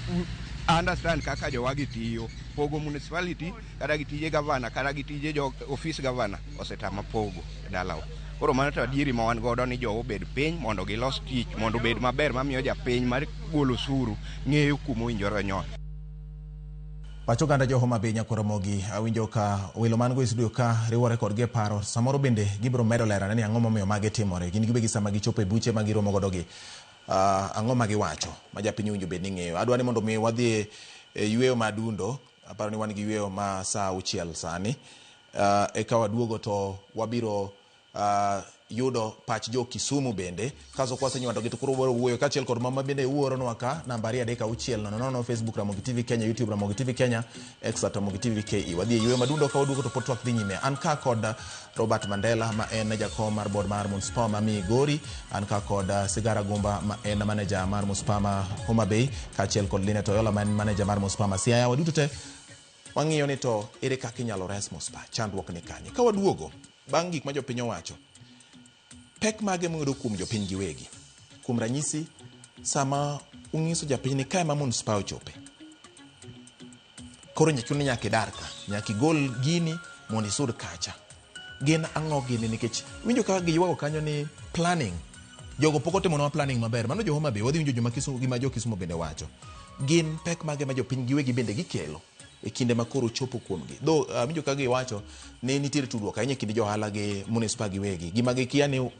understand kaka jowagi tiyo pogo municipality kata gi tije gavana kata gi tije jo ofis gavana osetama pogo e dalawa. Koro mano to adieri ma wan godo ni jowa obed piny mondo gilos tich mondo obed maber mamiyo japiny mar golo osuru ng'eyo kuma owinjore onyon. Pach oganda jo Homa Bay Nyakwar Ramogi awinjo ka welo man go e studio ka riwore kodgi e paro samoro bende gibiro medo lerane ni ang'o momiyo magi timore gin giwegi sama gichopo e buche ma giromo godo gi ang'o ma giwacho ma japiny owinjo bed ni ng'eyo. Adwa ni mondo mi wadhi e yweyo ma adundo aparo ni wan gi yweyo ma saa auchiel sani eka waduogo to wabiro yudo pach jo Kisumu bende kaso kwasenywando gi to koro wabiro wuoyo kaachiel kod mama bende uoronwa ka namba 236 00 Facebook Ramogi TV Kenya, YouTube Ramogi TV Kenya, X at Ramogi TV KE. Wadhi e yweyo madundo ka waduogo to pod twak dhi nyime. An ka kod Robert Mandela ma en jakom mar board mar Municipal ma Migori, an ka kod Sigara Gumba ma en manager mar Municipal ma Homa Bay, kaachiel kod Linet Oyola ma en manager mar Municipal ma Siaya. Waduto te wang'iyo ni to ere kaka inyalo res Municipal, chandruok ni kanye. Ka waduogo bang' gik ma jopiny owacho, pek mage muyudo kuom jopiny giwegi? Kuom ranyisi, sama unyiso japiny ni kae ma Municipal ochope, koro chuno ni nyaka idar ka, nyaka igol gini mondo isud kacha. Gin ang'o gini? Nikech winjo kaka giywago kanyo ni planning, jogo pok otimonwa planning maber. Mano jo Homa Bay, wadhi winjo joma Kisumu gima jo Kisumu bende wacho. Gin pek mage ma jopiny giwegi bende gikelo e kinde ma koro chopo kuomgi? Though winjo kaka giwacho ni nitiere tudruok ahinya e kind jo ohala gi municipal giwegi. Gima gikia ni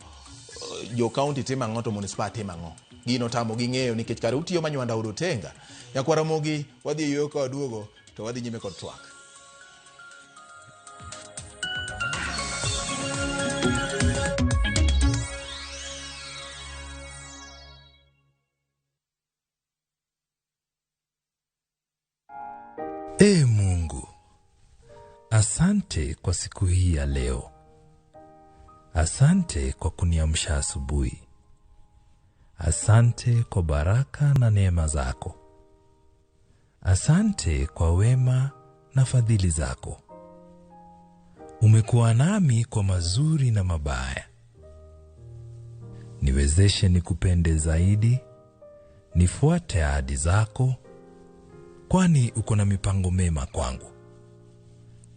jo county timo ang'o to municipal timo ang'o. Gino tamo ging'eyo nikech kare utiyo manywanda od otenga. Nyakwar Ramogi wadhi e yweyo ka waduogo to wadhi nyime kod twak. Ee Mungu, asante kwa siku hii ya leo. Asante kwa kuniamsha asubuhi. Asante kwa baraka na neema zako. Asante kwa wema na fadhili zako. Umekuwa nami kwa mazuri na mabaya. Niwezeshe nikupende zaidi, nifuate ahadi zako, kwani uko na mipango mema kwangu.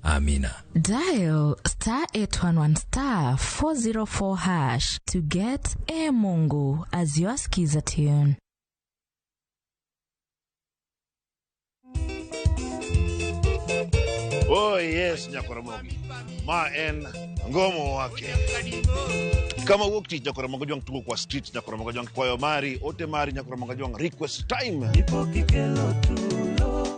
Amina. Dial star 811 star 404 hash to get E Mungu as your skiza tune. Oh yes, Nyakwar Ma en ngomo wake. Kama wuok tich Nyakwar Ramogi Jwang' tugo kwa street Nyakwar Ramogi Jwang' kwayo mari, ote mari Nyakwar Ramogi Jwang' request time.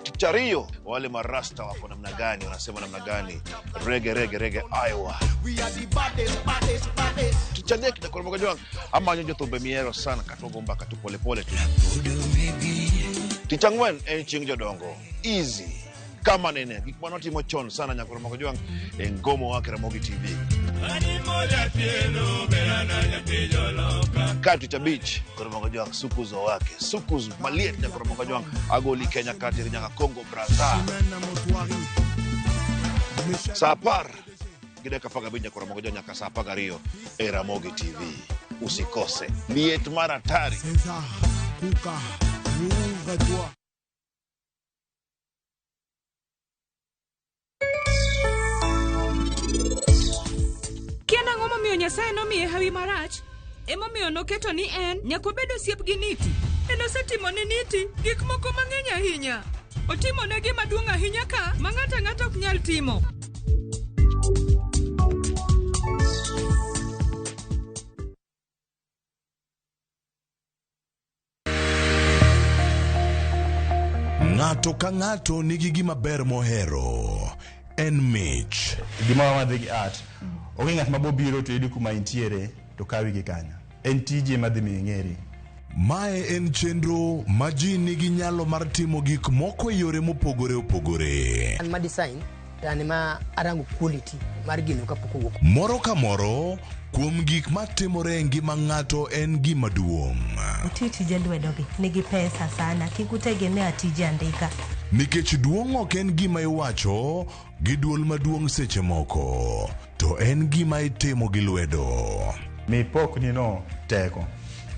Tich ariyo wale marasta wako namna gani, wanasema namna gani? Rege rege rege Iowa. Tich adek Nyakwar Ramogi Jwang' amanyo jothumbe mihero sana katogo mbaka tu polepole tu. Tich ang'wen en chieng' jodongo. Easy. Kama nene gik manotimo chon sana Nyakwar Ramogi Jwang' e ngomo wake Ramogi TV. Ka tich abich Ramogi Jwang' sukuzo wake sukus maliet Nyakwar Ramogi Jwang' agoli Kenya kateri nyaka Congo Brazza. Saa 10 gi dakika 15 Nyakwar Ramogi Jwang' nyaka saa 12 e Ramogi TV. Usikose liet mar hatari. Kia nang'o momiyo Nyasaye nomiye hawi marach? Emomiyo noketo ni en nyaka obed osiep gi Niti. En osetimo ne Niti gik moko mang'eny ahinya. Otimone gima duong' ahinya ka ma ng'ato ang'ata ok nyal timo. Ng'ato ka ng'ato nigi gima ber mohero. En mich. Gima wadhi gi art. Onge ng'at ma bobiro to yudi kuma intiere to kawi gi kanyo. En tiji ema dhi miyo ing'eri. Mae en chenro ma ji nigi nyalo mar timo gik moko e yore mopogore opogore. An ma design An ma arango quality mar gino kapok owuok. Moro ka moro kuom gik matimore e ngima ng'ato en gima duong'. Uti tije lwedogi nigi pesa sana, kik utegemea tije andika. Nikech duong' ok en gima iwacho gi duol maduong' seche moko, to en gima itimo gi lwedo. Mi pokni no teko.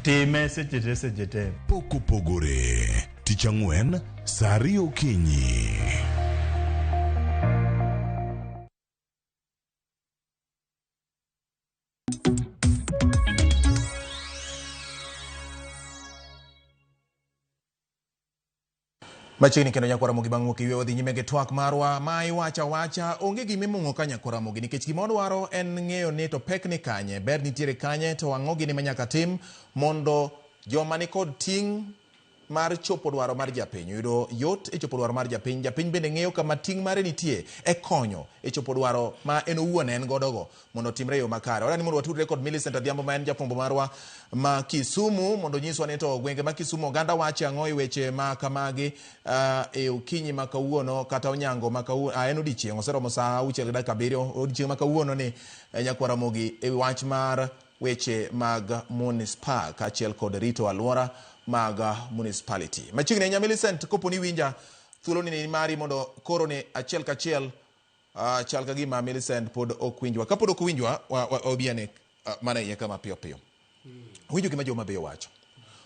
Time seche te seche te. Pok opogore. Tich ang'wen, saa ariyo okinyi. Machiegni kendo nyakwar Ramogi bang' wuok e yweyo wadhi nyime gi twak marwa ma iwacho awacha onge gima imong'o ka nyakwar Ramogi nikech gima wadwaro en ng'eyo ni to pek ni kanye, ber nitiere kanye to ang'o gini ma nyaka tim mondo joma nikod ting' mar chopo dwaro mar japiny oyudo yot e chopo dwaro mar japiny. Japiny bende ng'eyo kama ting' mare nitie e konyo e chopo dwaro ma en owuon en godogo mondo otimre e yo makare. Wadwani mondo watudre kod Millicent Adhiambo ma en jafwambo marwa ma Kisumu mondo onyiswa ni to gwenge ma Kisumu oganda wache ang'o e weche ma kamagi e okinyi ma kawuono kata onyango ma kawuono, en odiechieng' oseromo saa 6:07 odiechieng' ma kawuono ni nyakwar Ramogi e wach mar weche mag municipal kaachiel kod rito alwora mag municipality. Machiegni ahinya Millicent, kopo ni iwinja, thuolo ni mari mondo koro ni achiel kachiel chal ka gima Millicent pod ok winjwa. Kapod ok winjwa, wabi ane mana iye kama piyo piyo. Winjo gima joma Bay owacho.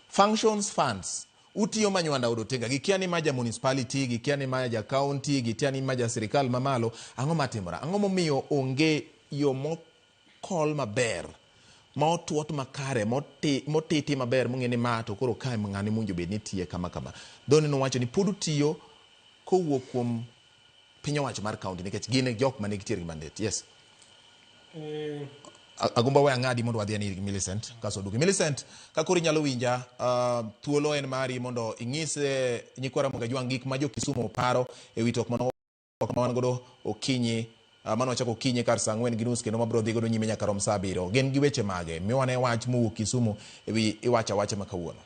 Functions funds utiyo manywanda od otenga gikia ni ma ja municipality, gikia ni ma ja county, gikia ni ma ja sirikal mamalo. Ang'o matimore? Ang'o momiyo onge yo mokol maber ma otuot makare motiti maber mong'e ni ma to koro kae ng'ane mowinjo bed ni tiye kama kama. Dhoni nowacho ni pod utiyo kowuok kuom piny owacho mar county nikech gin e jok mane nitiere gi mandate. Yes. Agombo we ang'adi mondo wadhi ane ir Millicent kasto waduogi. Millicent, ka koro inyalo winja, thuolo en mari mondo inyis nyikwa Ramogi Ajwang' gik ma jo Kisumu paro e wi tok mano ma wan godo okinyi mano wachako okinyi kar saa 4:30 kendo mabiro dhi godo nyime nyaka rom saa 7. Gin gi weche mage? Miwa ne wach mowuok Kisumu e wi iwacho awacha ma kawuono.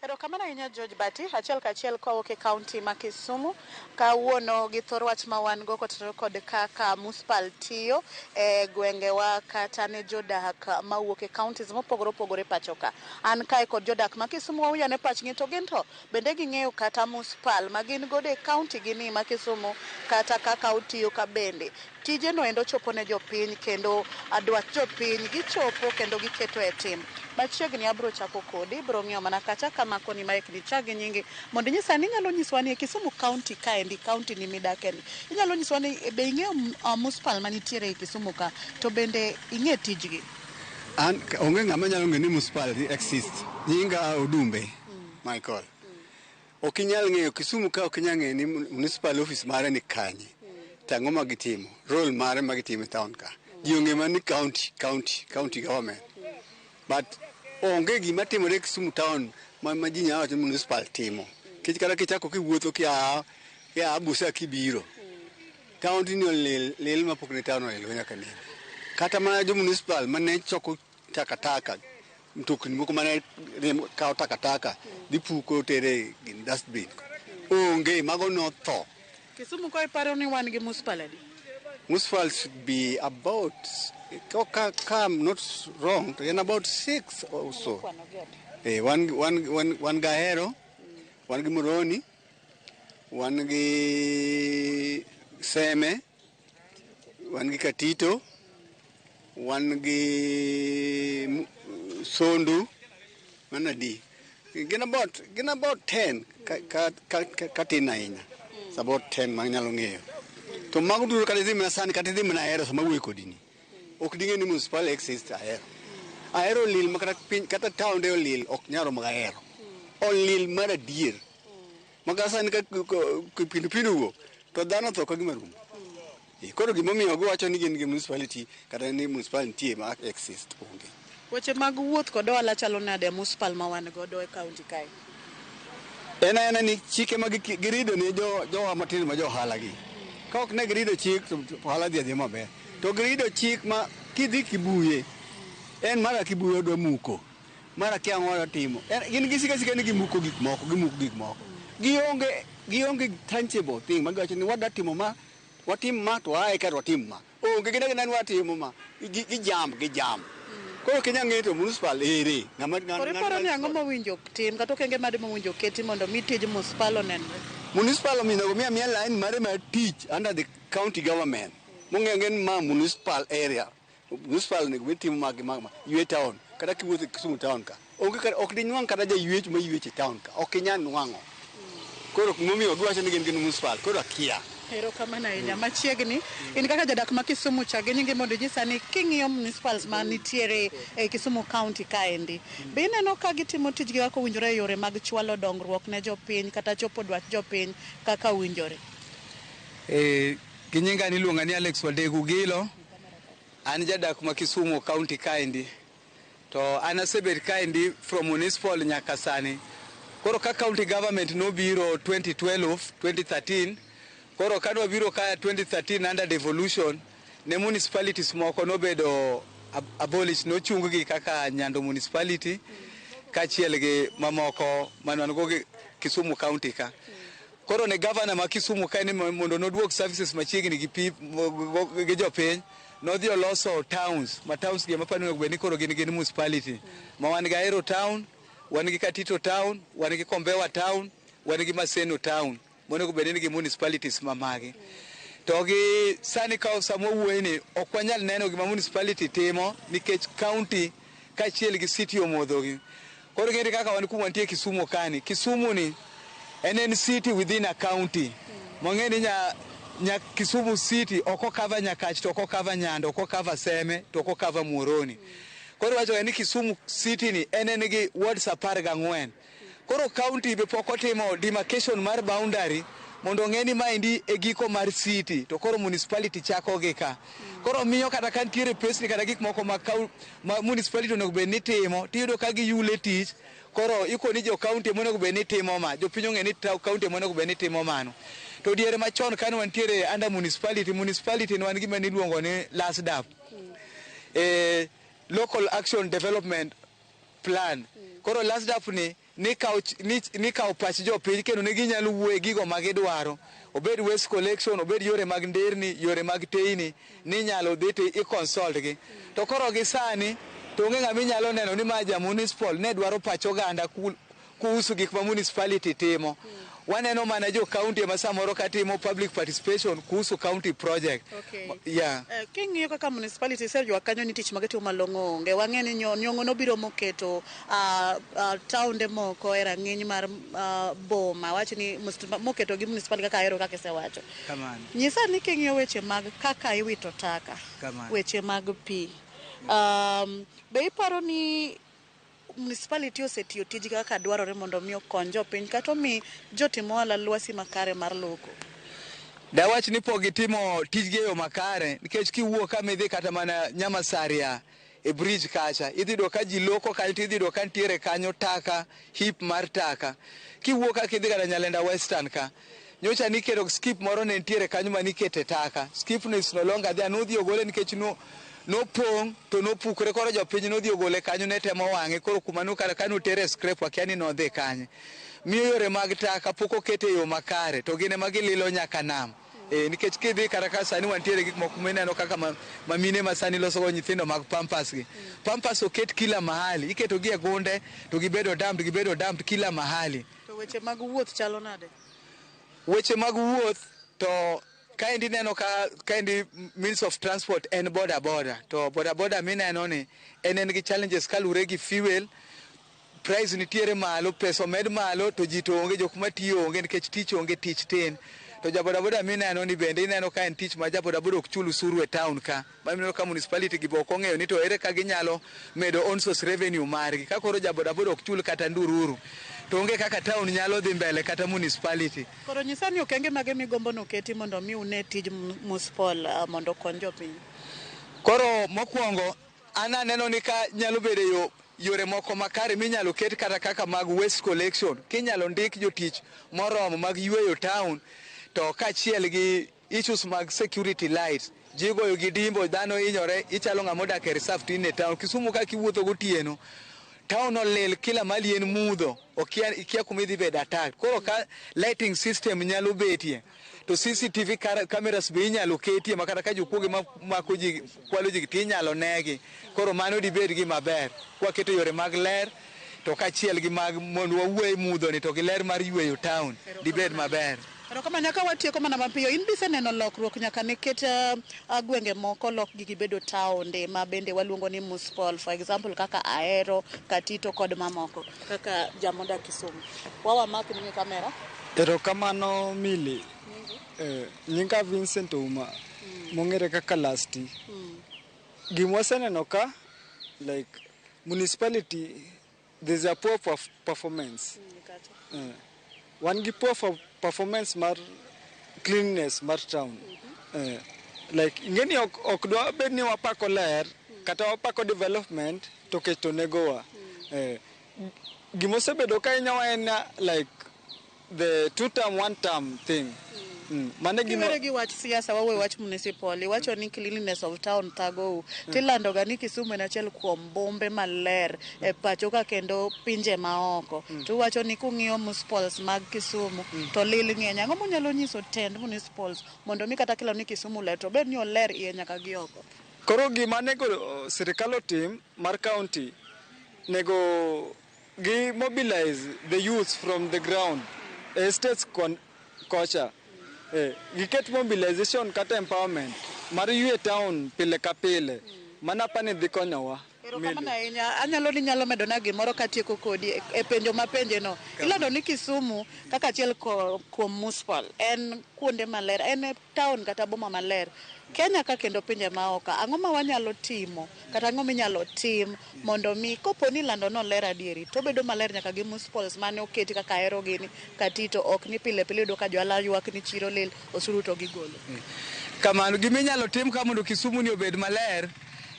Erokamano ahinya George Bati, achiel kachiel kowuok e kaunti ma Kisumu. Kawuono gi thor wach ma wan go kotenore kod kaka municipal tiyo e gwengewa kata ne jodak mawuok e counties mopogore opogore pacho ka. An kae kod jodak ma Kisumu wawinjo ane pachgi to gin to bende ging'eyo kata municipal ma gin godo e kaunti gi ni ma Kisumu kata kaka otiyo ka bende. Tije no endo chopo ne jopiny kendo dwach jopiny gichopo kendo giketo e tim. Machiegni abro chako kodi, ibro ng'iyo mana kacha kamako ni mic ni chak gi nyingi mondo inyisa ni inyalo nyiswa ni e Kisumu county kaendi, county ni midake ni. Inyalo nyiswa ni be ing'eyo municipal manitiere e Kisumu ka to bende ing'e tijgi? An onge ng'ama nyalo ng'eyo ni municipal exist. Nyinga Odumbe Michael. Ok inyal ng'eyo Kisumu ka ok inyal ng'eyo ni municipal office mare ni kanye. To ang'o ma gitimo? Role mare ma gitimo e town ka. Ji ong'eyo mana ni county, county, county government. But onge gima timore e Kisumu town ma ji nyalo wacho ni municipal timo. Nikech kata kichako kiwuotho kia Busia kibiro. Town ni olil, lil mapok ne town olil nyaka nene. Kata mana jo municipal mane choko takataka, mtokni moko mane kawo takataka dhi puko tere e dustbin. Onge, mago notho. Kisumu ko iparo ni wan gi municipal adi? Municipal should be about, ka I'm not wrong, to en about 6 or so. Wan Gahero, wan gi Moroni, wan gi Seme, wan gi Katito, wan gi Sondu, mano adi? Gin about 10 ka tin ahinya. It's about 10 ma inyalo ng'eyo. To mago duto kata idhi mana sani kata idhi mana Ahero sama awuoyo kodi ni. Ok ding'e ni municipal exist Ahero. Ahero olil ma kata piny kata town de olil ok nyal romo gi Ahero. Olil mar adier. Ma kata sani ka kipindupindu owuok to dhano tho ka gima rumo. Koro gimomiyo giwacho ni gin gi municipality kata ni municipal nitie ma exist onge. Weche mag wuoth kod ohala chalo nade e municipal ma wan godo e kaunti kae? En aena ni chike ma girido ne jowa matindo ma jo ohala gi. Ka ok ne girido chik to ohala dhi adhiya maber. To girido chik ma kidhi Kibuye, en mara Kibuye odwa muko, mara kia ang'o odwa timo. Gin gisiko asika ni gimuko gik moko, gimuko gik moko. Gionge tangible thing ma giwacho ni wadwa timo ma, watim ma to ae ka to watim ma. Onge gin agina ni watimo ma. Gi jam. Koro ok inyal ng'eyo to municipal ere. Ng'ama Koro iparo ni ang'o mowinjo tim kata okenge made mowinjo keti mondo mi tij municipal onenre? Municipal onego mi amiya line mare mar tich under the county government. Mong'eyo ni ma municipal area. Municipal onego bed timo ma gi ma ma. Ywe town. Kata kiwuotho e Kisumu town ka. Onge kata ok dinwang' kata jaywecho maywecho e town ka. Ok inyal nwang'o. Koro momiyo giwacho ni gin gin municipal. Koro akia. Erokamano ahinya. Machiegni, in kaka jadak ma Kisumu cha gi nyingi mondo inyisa ni king'iyo municipals ma nitiere e Kisumu County kaendi, be ineno ka gitimo tijgi kaka owinjore e yore mag chwalo dongruok ne jopiny kata chopo dwach jopiny kaka owinjore? Gi nyinga niluonga ni Alex Wadegu Gilo. An jadak ma Kisumu County kaendi. To an asebet kaendi from municipal nyaka sani. Koro ka county government nobiro 2012, 2013, koro ka nwabiro ka 2013 under devolution, ne municipalities moko nobedo abolished, nochung gi kaka Nyando municipality, kaachiel gi mamoko mane wan go gi Kisumu County ka. Koro ne governor ma Kisumu ka ni mondo noduok services machiegni gi pi gi jopiny, nodhi oloso towns, ma towns gi ema apani onego bed ni koro gin municipality. Ma wan gi Ahero town, wan gi Katito town, wan gi Kombewa town, wan gi Maseno town. Monego bed ni nigi municipalities ma magi. To gi sani ka sama wawuoye ni ok wanyal neno gima municipality timo nikech county kaachiel gi city omodhogi. Koro ing'eni kaka wan kuma wantie Kisumu kani, Kisumu ni en city within a county. Mang'e ni nya Kisumu city ok okava Nyakach to ok okava Nyando, ok okava Seme to ok okava Muhoroni. Koro iwacho ni Kisumu city ni en gi wards 14. Koro county be pok otimo demarcation mar boundary mondo ong'e ni maendi e giko mar city to koro municipality chako gi ka. Koro miyo kata ka nitiere pesni kata gik moko ma municipality onego bed ni timo tiyudo ka giyule tich. Koro ikoni jo county monego bed ni timo ma, jopiny ong'e ni county monego bed ni timo mano. To diere machon kane wantiere under municipality, municipality ne wan gima niluongo ni LASDAP. Local Action Development Plan. Koro LASDAP ni nikawo pach jopiny kendo ne ginyalo wuoye gigo ma gidwaro. Obed waste collection, obed yore mag nderni, yore mag teyni, ninyalo dhi to i consult gi. To koro gi sani, to onge ng'ama inyalo neno ni ma ja municipal ne dwaro pach oganda kuhusu gik ma municipality timo. Waneno mana jo county ema samoro ka timo public participation kuhusu county project. Yeah. King'iyo kaka municipality iseywak kanyo ni tich magitimo malong'o onge. Wang'e ni nyong'o nobiro moketo taonde moko e rang'iny mar boma. Wach ni moketo gi municipality kaka Ahero kaka isewacho. Kamano. Nyisa ni king'iyo weche mag kaka iwito taka, Kamano. weche mag pi. Be iparo ni municipality osetiyo tijgi kaka dwarore mondo mi okony jopiny kata omi jotim ohala lwasi makare mar loko? Dawach ni pok gitimo tijgi e yo makare nikech kiwuok kama idhi kata mana Nyamasaria e bridge kacha idhi yudo ka ji loko kanyo to idhi yudo ka nitiere kanyo taka heap mar taka. Kiwuok kaka idhi kata Nyalenda Western ka nyocha niketo skip moro ne nitiere kanyo manikete taka. Skip no is no longer there nodhi ogole nikech no nopong' to nopukore koro jopiny nodhi ogole kanyo ne temo wang'e koro kuma no kata kanotere scrap wakia ni nodhi kanye. Miyo yore mag taka pok oket e yo makare to gin ema gililo nyaka nam. Nikech kidhi kata ka sani wantiere gik moko mineno kaka ma mine ma sani loso go nyithindo mag pampers gi. Pampers oket kila mahali, iketo gi e gunde to gibedo dumped kila mahali. To weche mag wuoth chalo nade? Weche mag wuoth to kaendi neno ka kaendi means of transport en boda boda to boda boda mineno ni en gi challenges kalure gi fuel price nitiere malo, pesa omed malo to ji to onge, jok matiyo onge nikech tich onge, tich tin. To ja boda boda mineno ni bende ineno ka en tich ma ja boda boda ok chul usuru e town ka. Mineno ka municipality gi be ok ong'eyo ni to ere ka ginyalo medo own source revenue margi. Ka koro ja boda boda ok chul kata ndururu, to onge kaka town nyalo dhi mbele kata municipality. Koro nyisa ni okenge mage migombo noketi mondo mi une tij municipal mondo okony jopiny? Koro mokwongo, an aneno ni ka nyalo bedo yo yore moko makare minyalo ket kata kaka mag waste collection, kinyalo ndik jotich moromo mag yweyo town, to kaachiel gi issues mag security lights. Ji goyo gi dimbo, dhano hinyore, ichalo ng'ama odak e reserve tin e town. Kisumu ka kiwuotho gotieno, Town olil kila mali en mudho, okia ikia kuma idhi bedo attack. Koro ka lighting system nyalo betie to CCTV cameras be inyalo ketie ma kata ka jokuoge mako ji kwalo ji to inyalo negi. Koro mano dibed gima ber kwaketo yore mag ler to kaachiel gi mag mondo wawuo e mudho ni to gi ler mar yweyo town dibed maber. Erokamano nyaka watieko mana mapiyo. In biseneno lokruok nyaka ne ket gwenge moko lokgi gibedo taonde ma bende waluongo ni municipal, for example kaka Ahero, Katito kod mamoko kaka jamodak Kisumu. Wawa mak ni kamera. Erokamano Mili. Nyinga Vincent Ouma, mong'ere kaka Lasti. Gima waseneno ka, like municipality, there's a poor performance. Wan gi poor performance mar cleanliness mar town. Like ing'eni ok dwa bed ni wapako ler kata wapako development to kech to negowa. Gimosebedo ka hinyowa en like the two term one term thing. Mano e gima Kiwere gi wach siasa wawe wach municipal iwacho ni cleanliness of town thagou tilando ga ni Kisumu en achiel kuom bombe maler e pacho ka kendo pinje maoko to iwacho ni kung'iyo municipals mag Kisumu to lil ng'eny. Ang'o munyalo nyiso tend municipals mondo mi kata kilando ni Kisumu ler to bed ni oler iye nyaka gi oko? Koro gima nego sirikal otim mar county, nego gi mobilize the youth from the ground e states kocha. Giket mobilization kata empowerment mar ywe town pile ka pile. Mano apani dhi konyowa. Erokamano ahinya. Anyalo ni nyalo medona gimoro katieko kodi e penjo mapenje no. Ilando ni Kisumu kaka achiel kuom municipal en kuonde maler, en e town kata boma maler. Kenya ka kendo pinje maoko, ang'o ma wanyalo timo kata ang'o minyalo tim mondo mi kopo ni ilando noler adieri to obedo maler nyaka gi municipals mane oketi kaka Ahero gini Katito ok ni pile pile iyudo ka johala ywak ni chiro lil osuru to gigolo. Kamano gima inyalo tim ka mondo Kisumu ni obed maler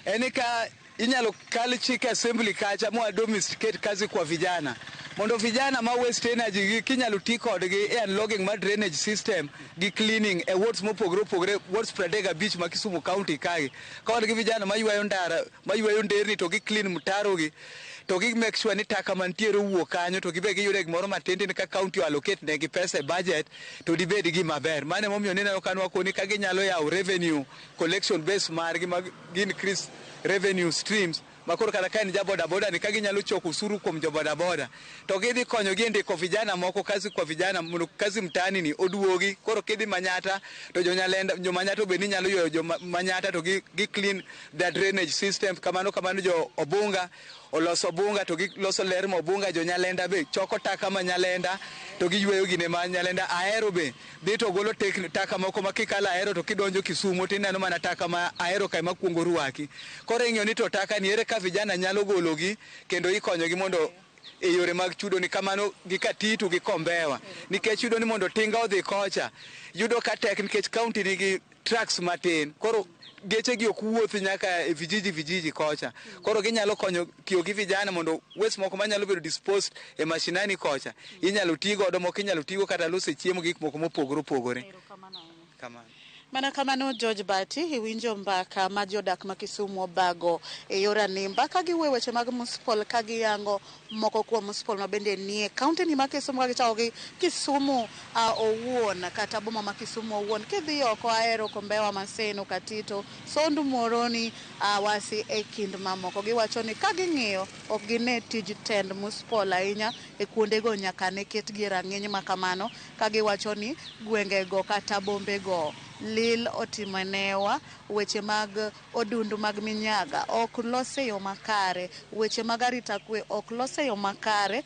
en ni ka inyalo kal chik e assembly kacha mwa domesticate kazi kwa vijana mondo vijana ma waste energy gi kinyalo ti kodgi e unlogging mar drainage system gi cleaning e wards mopogore opogore, wards 35 ma Kisumu County kae ka wan gi vijana maywayo ndara, maywayo nderni to gi clean mtaro gi to gi make sure ni taka mantiere owuok kanyo to gibe giyude gimoro matin tin ka county allocate negi pesa e budget to dibed gima ber. Mano emomiyo nineno ka nwakoni ka ginyalo yawo revenue collection base margi ma gi increase revenue streams ma koro kata ka en ja boda boda ni ka ginyalo choko osuru kuom jo boda boda to gidhi konyogi e ndiko vijana moko kazi kwa vijana mondo kazi mtaani ni oduogi. Koro kidhi Manyata to jo Nyalenda, jo Manyata obed ni nyalo ywayo jo Manyata to gi clean their drainage system. Kamano kamano jo Obunga oloso Obunga to giloso ler ma Obunga. Jo Nyalenda be choko taka ma Nyalenda to giyweyo gine ma Nyalenda. Ahero be dhi to golo taka moko ma kikalo Ahero to kidonjo Kisumu tineno mana taka ma Ahero kae makuongo rwaki. Koro ing'iyo ni to taka ni ere ka vijana nyalo gologi kendo ikonyogi mondo e yore mag chudo ni kamano gi Katitu gi Kombewa nikech yudo ni mondo tinga odhi kocha yudo ka tek nikech county nigi trucks matin, koro geche gi ok wuothi nyaka e vijiji vijiji kocha. Koro ginyalo konyo tiyo gi vijana mondo waste moko manyalo bedo disposed e mashinani kocha inyalo ti godo, moko inyalo tigo kata loso chiemo gi gik moko mopogore opogore. Kamano. Mana kamano George Bati, iwinjo mbaka ma jodak ma Kisumu obago e yor animba ka giwuoyo weche mag municipal ka giyango moko kuom municipal ma bende nie kaunti ni ma Kisumu ka gichako gi Kisumu owuon kata boma ma Kisumu owuon kidhi oko Ahero, Kombewa, Maseno, Katito, Sondu, Muhoroni, Awasi e kind mamoko. Giwacho ni ka ging'iyo ok gine tij tend municipal ahinya e kuondego nyaka ne ketgi e rang'iny ma kamano ka giwacho ni gwengego kata bombego lil otimonewa weche mag odundu mag minyaga ok los e yo makare, weche mag arita kwe ok los e yo makare,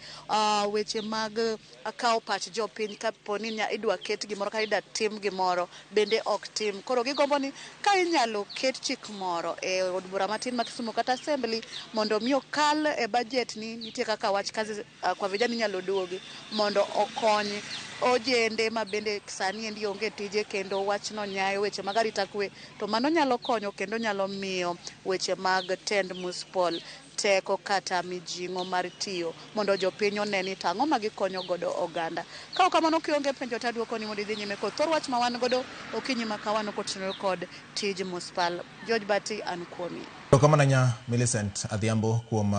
weche mag kawo pach jopiny kapo ni idwa ket gimoro kata idwa tim gimoro bende ok tim. Koro gigombo ni ka inyalo ket chik moro e od bura matin ma Kisumu kata assembly mondo mi okal e budget ni nitie kaka wach kazi kwa vijana inyalo duogi mondo okony ojende ma bende sani endi onge tije kendo wachno nyayo weche mag arita kwe to mano nyalo konyo kendo nyalo miyo weche mag tend municipal teko kata mijing'o mar tiyo mondo jopiny one ni to ang'o ma gikonyo godo oganda. Ka ok kamano kionge penjo to aduoko ni mondo idhi nyime kod thor wach ma wan godo okinyi ma kawuono kotenore kod tij municipal. George Bati an kuomi. Erokamano ahinya Millicent Adhiambo kuom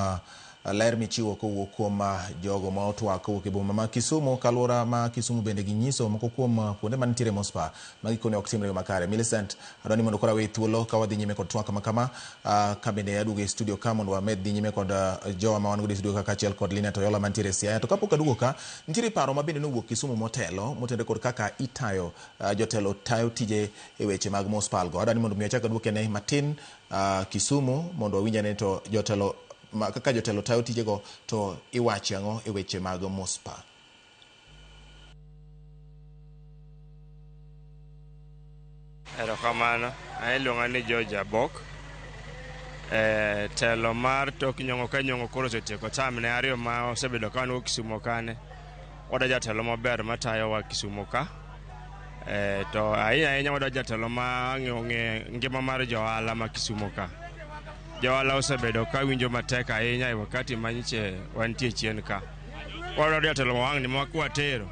Ler michiwo kowuok kuom jogo ma otwak kowuok e boma ma Kisumu kaluora ma Kisumu bende ginyiso moko kuom kuonde manitiere municipal ma gikone ok timre makare. Millicent, adwa ni mondo koro aweyi thuolo ka wadhi nyime kod twak ma kama ka bende aduogo e studio ka mondo wamed dhi nyime kod jowa ma wan godo e studio ka kaachiel kod Linet Oyola mantiere e Siaya. To kapok aduogo ka, nitiere paro ma bende nowuok Kisumu motelo motenore kod kaka itayo jotelo tayo tije e weche mag municipal go. Adwa ni mondo mi achak aduoke ne matin Kisumu mondo wawinj ane to jotelo kaka jotelo tayo tijego to iwacho ang'o e weche mag municipal. Erokamano. An iluonga ni George Abok. Telo mar tok nyong'o ka nyong'o koro osetieko term ne ariyo ma osebedo ka wan go Kisumo kane. Wadwa jatelo maber matayowa Kisumo ka. To ahinya ahinya wadwa jatelo ma ong'e ngima mar johala ma Kisumo ka. Johala osebedo ka winjo matek ahinya e wakati ma nyiche wantie chien ka. Wadwa jatelo ma wang'ni ma kwatero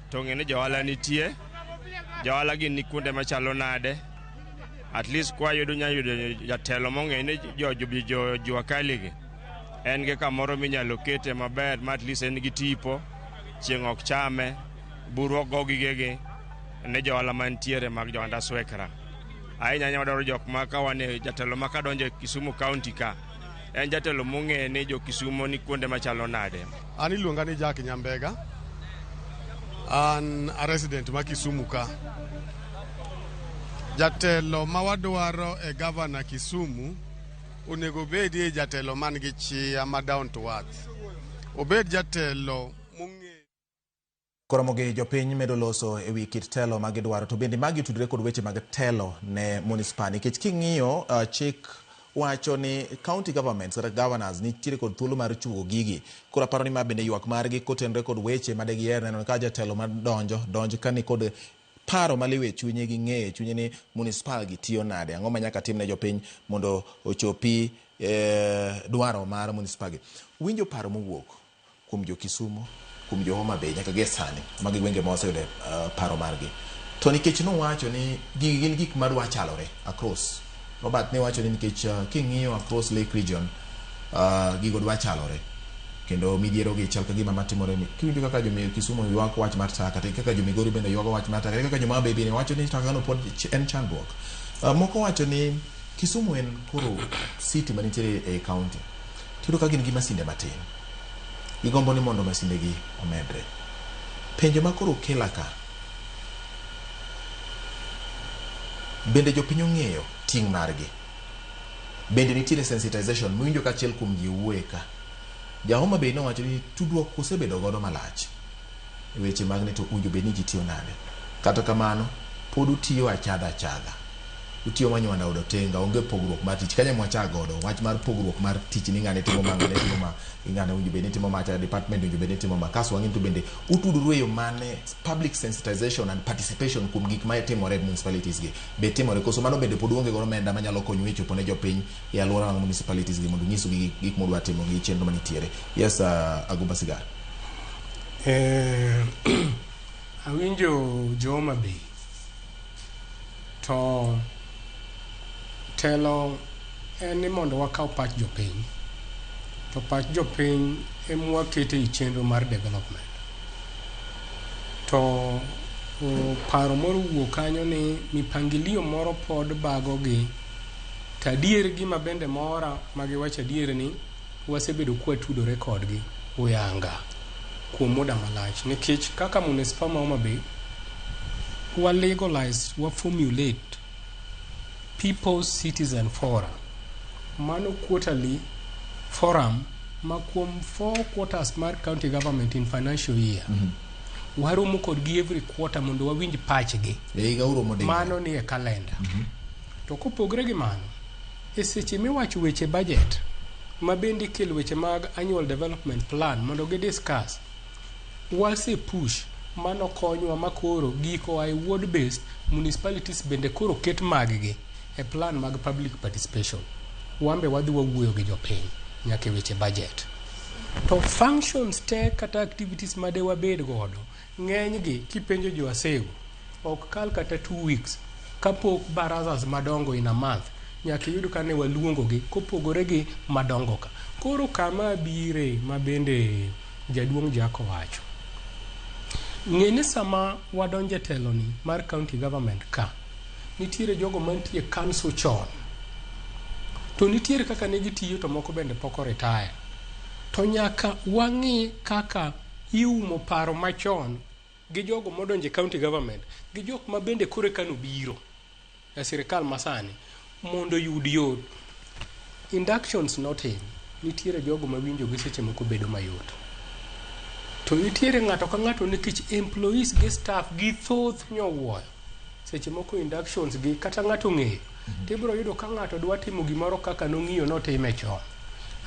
to ng'e ni johala nitie. Johala gin ni kuonde machalo nade. At least kwa yudo nya yudo jatelo mong'e ni jo jua kali gi en gi kamoro minyalo kete maber ma at least en gi tipo, chieng' ok chame, buru ok go gigegi ne johala mantiere mag jo Andaswekra. Ahinya ahinya wadwaro jok ma ka wan e jatelo ma kadonjo e Kisumu County ka en jatelo mong'e ni jo Kisumo ni kuonde machalo nade. An iluonga ni Jack Nyambega. An a resident ma Kisumu ka. Jatelo ma wadwaro e gavana Kisumu onego bedie jatelo man gi chia ma down to earth. Obed jatelo mong'e Koromogi jopiny medo loso e wi kit telo ma gidwaro to bende magi otudore kod weche mag telo ne municipal nikech king'iyo chik wacho ni county governments kata governors nitiere kod thuolo mar chuo gigi. Koro aparo ni ma bende ywak margi kotenore kod weche ma degiher neno ka jatelo madonjo donj ka ni kod paro maliw e chunye gi ng'eyo e chunye ni municipal gi tiyo nade, ang'o ma nyaka tim ne jopiny mondo ochopi dwaro mar municipal gi. Winjo paro mowuok kuom jo Kisumu, kuom jo Homa Bay nyaka gie sani, magi gwenge ma waseyude paro margi. To nikech nowacho ni gigi gin gik madwa chalore across. Robert ne wacho ni nikech king'iyo across Lake Region gigo dwa chalore. Kendo midhiero gi chal ka gima matimore ni kiwinjo kaka jo Kisumu ywak wach mar taka, to kaka jo Migori bende ywago wach mar taka, kaka jo Homa Bay bende wacho ni taka no pod en chandruok. Moko wacho ni Kisumu en koro city manitiere e county. Tiyudo ka gin gi masinde matin. Gigombo ni mondo masinde gi omedre. Penjo ma koro kela ka, bende jopiny ong'eyo ting' margi? Bende nitiere sensitization miwinjo ka achiel kuom ji wuoye ka? Ja Homa Bay nowacho ni tudruok usebedo godo malach e weche mag ni to owinjo bed ni ji tiyo nade. Kata kamano, pod utiyo achadha achadha. Utiyo manywanda od otenga, onge pogruok mar tich. Kanyo mwachak godo, wach mar pogruok mar tich ni ng'ane timo ma, ng'ane timo ma, ng'ane owinjo bed ni timo ma, cha department owinjo bed ni timo ma. Kasto wang'e to bende utudoru e yo mane public sensitization and participation kuom gik ma timore e municipalities gi. Be timore koso mano bende pod uonge godo omenda manyalo konyu e chopo ne jopiny e alwora mag municipalities gi mondo unyisugi gik mudwa timo gi chenro manitiere. Yes, Agumba Sigar. Awinjo jo Homa Bay to telo en ni mondo wakaw pach jopiny to pach jopiny emwakete e chenro mar development to paro moro owuok kanyo ni mipangilio moro pod bagogi to adier gima bende mora magiwacho adier ni wasebedo kwatudore kodgi uyanga kuom muda malach nikech kaka municipal ma Homa Bay wa legalize wa formulate People's Citizen Forum. Mano quarterly forum ma kuom 4 quarters mar county government in financial year. Waromo kodgi every quarter mondo wawinj pachgi. E higa uromo ding'wen. Mano ni e kalenda. To kopogre gi mano, e seche miwacho weche budget ma bende ikelo weche mag annual development plan mondo gi discuss, wase push mano konywa ma koro giko oa e ward based municipalities bende koro ket mag gi e plan mag public participation. Wambe wadhi wawuoyo gi jopiny nyaka e weche budget. To functions te kata activities made wabed godo ng'eny gi kipenjo jo Asego ok kal kata 2 weeks kapok barazas madongo in a month Nyaka iyud ka ne waluongogi kopogore gi madongo ka. Koro kama abire ma bende jaduong' Jack owacho. Ng'e ni sama wadonjo e teloni mar county government ka, nitiere jogo mantie council chon. To nitiere kaka ne gitiyo to moko bende pok o retire. To nyaka wang'i kaka iumo paro machon gi jogo modonjo e county government gi jok ma bende koro eka nobiro e sirikal masani mondo oyud yot. Inductions notim, nitiere jogo ma winjo gi seche moko bedo mayot. To nitiere ng'ato ka ng'ato nikech employees gi staff gi thoth nyowuoyo. Seche moko inductions gi kata ng'ato ong'eyo, tibiro yudo ka ng'ato dwa timo gimoro kaka nong'iyo notime chon.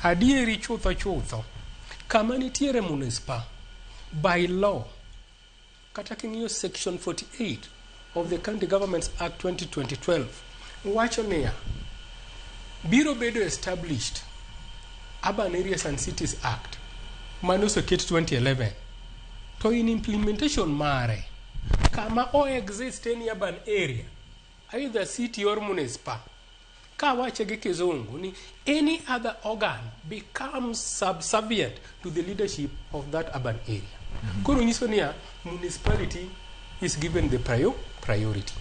Adieri chutho chutho, kama nitiere munispa, by law, kata king'iyo section 48 of the County Governments Act 2012, wacho niya, biro bedo established Urban Areas and Cities Act mane oseket 2011 to in implementation mare kama o exist any urban area either city or municipal kawache gi kizungu ni any other organ becomes subservient to the leadership of that urban area. Koro nyiso niya municipality is given the priority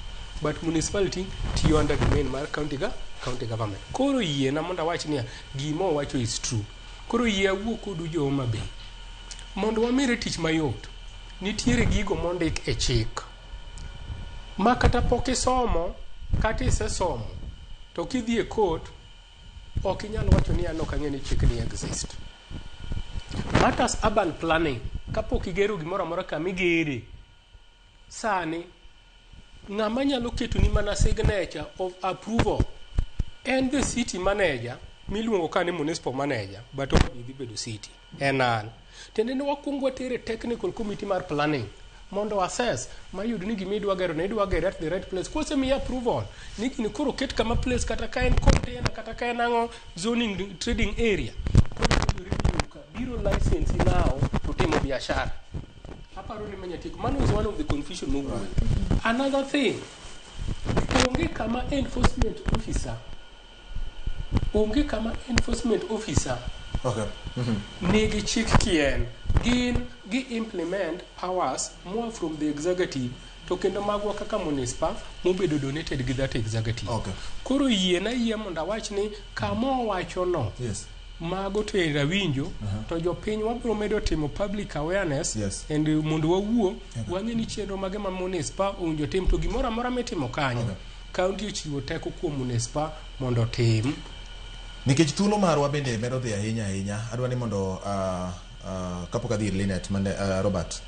but municipality tiyo under domain mar county government. Koro yiena mondo awach niya gima owacho is true. Koro yie awuo kodu jo Homa Bay mondo wamire tich mayot. Nitiere gigo mondik e chik ma kata pok isomo kata isesomo to kidhi e court ok inyal wacho ni an ok ang'e ni chik ni exist. Matters urban planning kapok igero gimoro amora kamigere sani ng'ama nyalo ketoni mana signature of approval en the city manager miluongo ka ni municipal manager but ok dhi bedo city en an. Tiende ni wakwongo watere technical committee mar planning mondo assess mayud ni gima idwa gero ne idwa gere at the right place. Kosemiyi approval ni gini koro ket kama place kata ka en container kata ka en ang'o zoning trading area koro yudore ni ka biro license now to timo biashara. Aparo ni manyatieko. Mano is one of the confusion mowuoyo. Another thing, onge kama enforcement officer onge kama enforcement officer nigi chik kien gin gi implement powers more from the executive to kendo magwa kaka municipal mobedo donated gi that executive. Koro yiena yie mondo awach ni kama owacho no mago to ero awinjo to jopiny wabiro medo timo public awareness and mondo wawuo wang'e ni chenro mage ma municipal owinjo tim to gimoro amora mitimo kanyo county ochiwo teko kuom municipal mondo otim. Nikech thuolo marwa bende medo dhi ahinya ahinya, adwa ni mondo kapok adhi ir Linet mane Robert,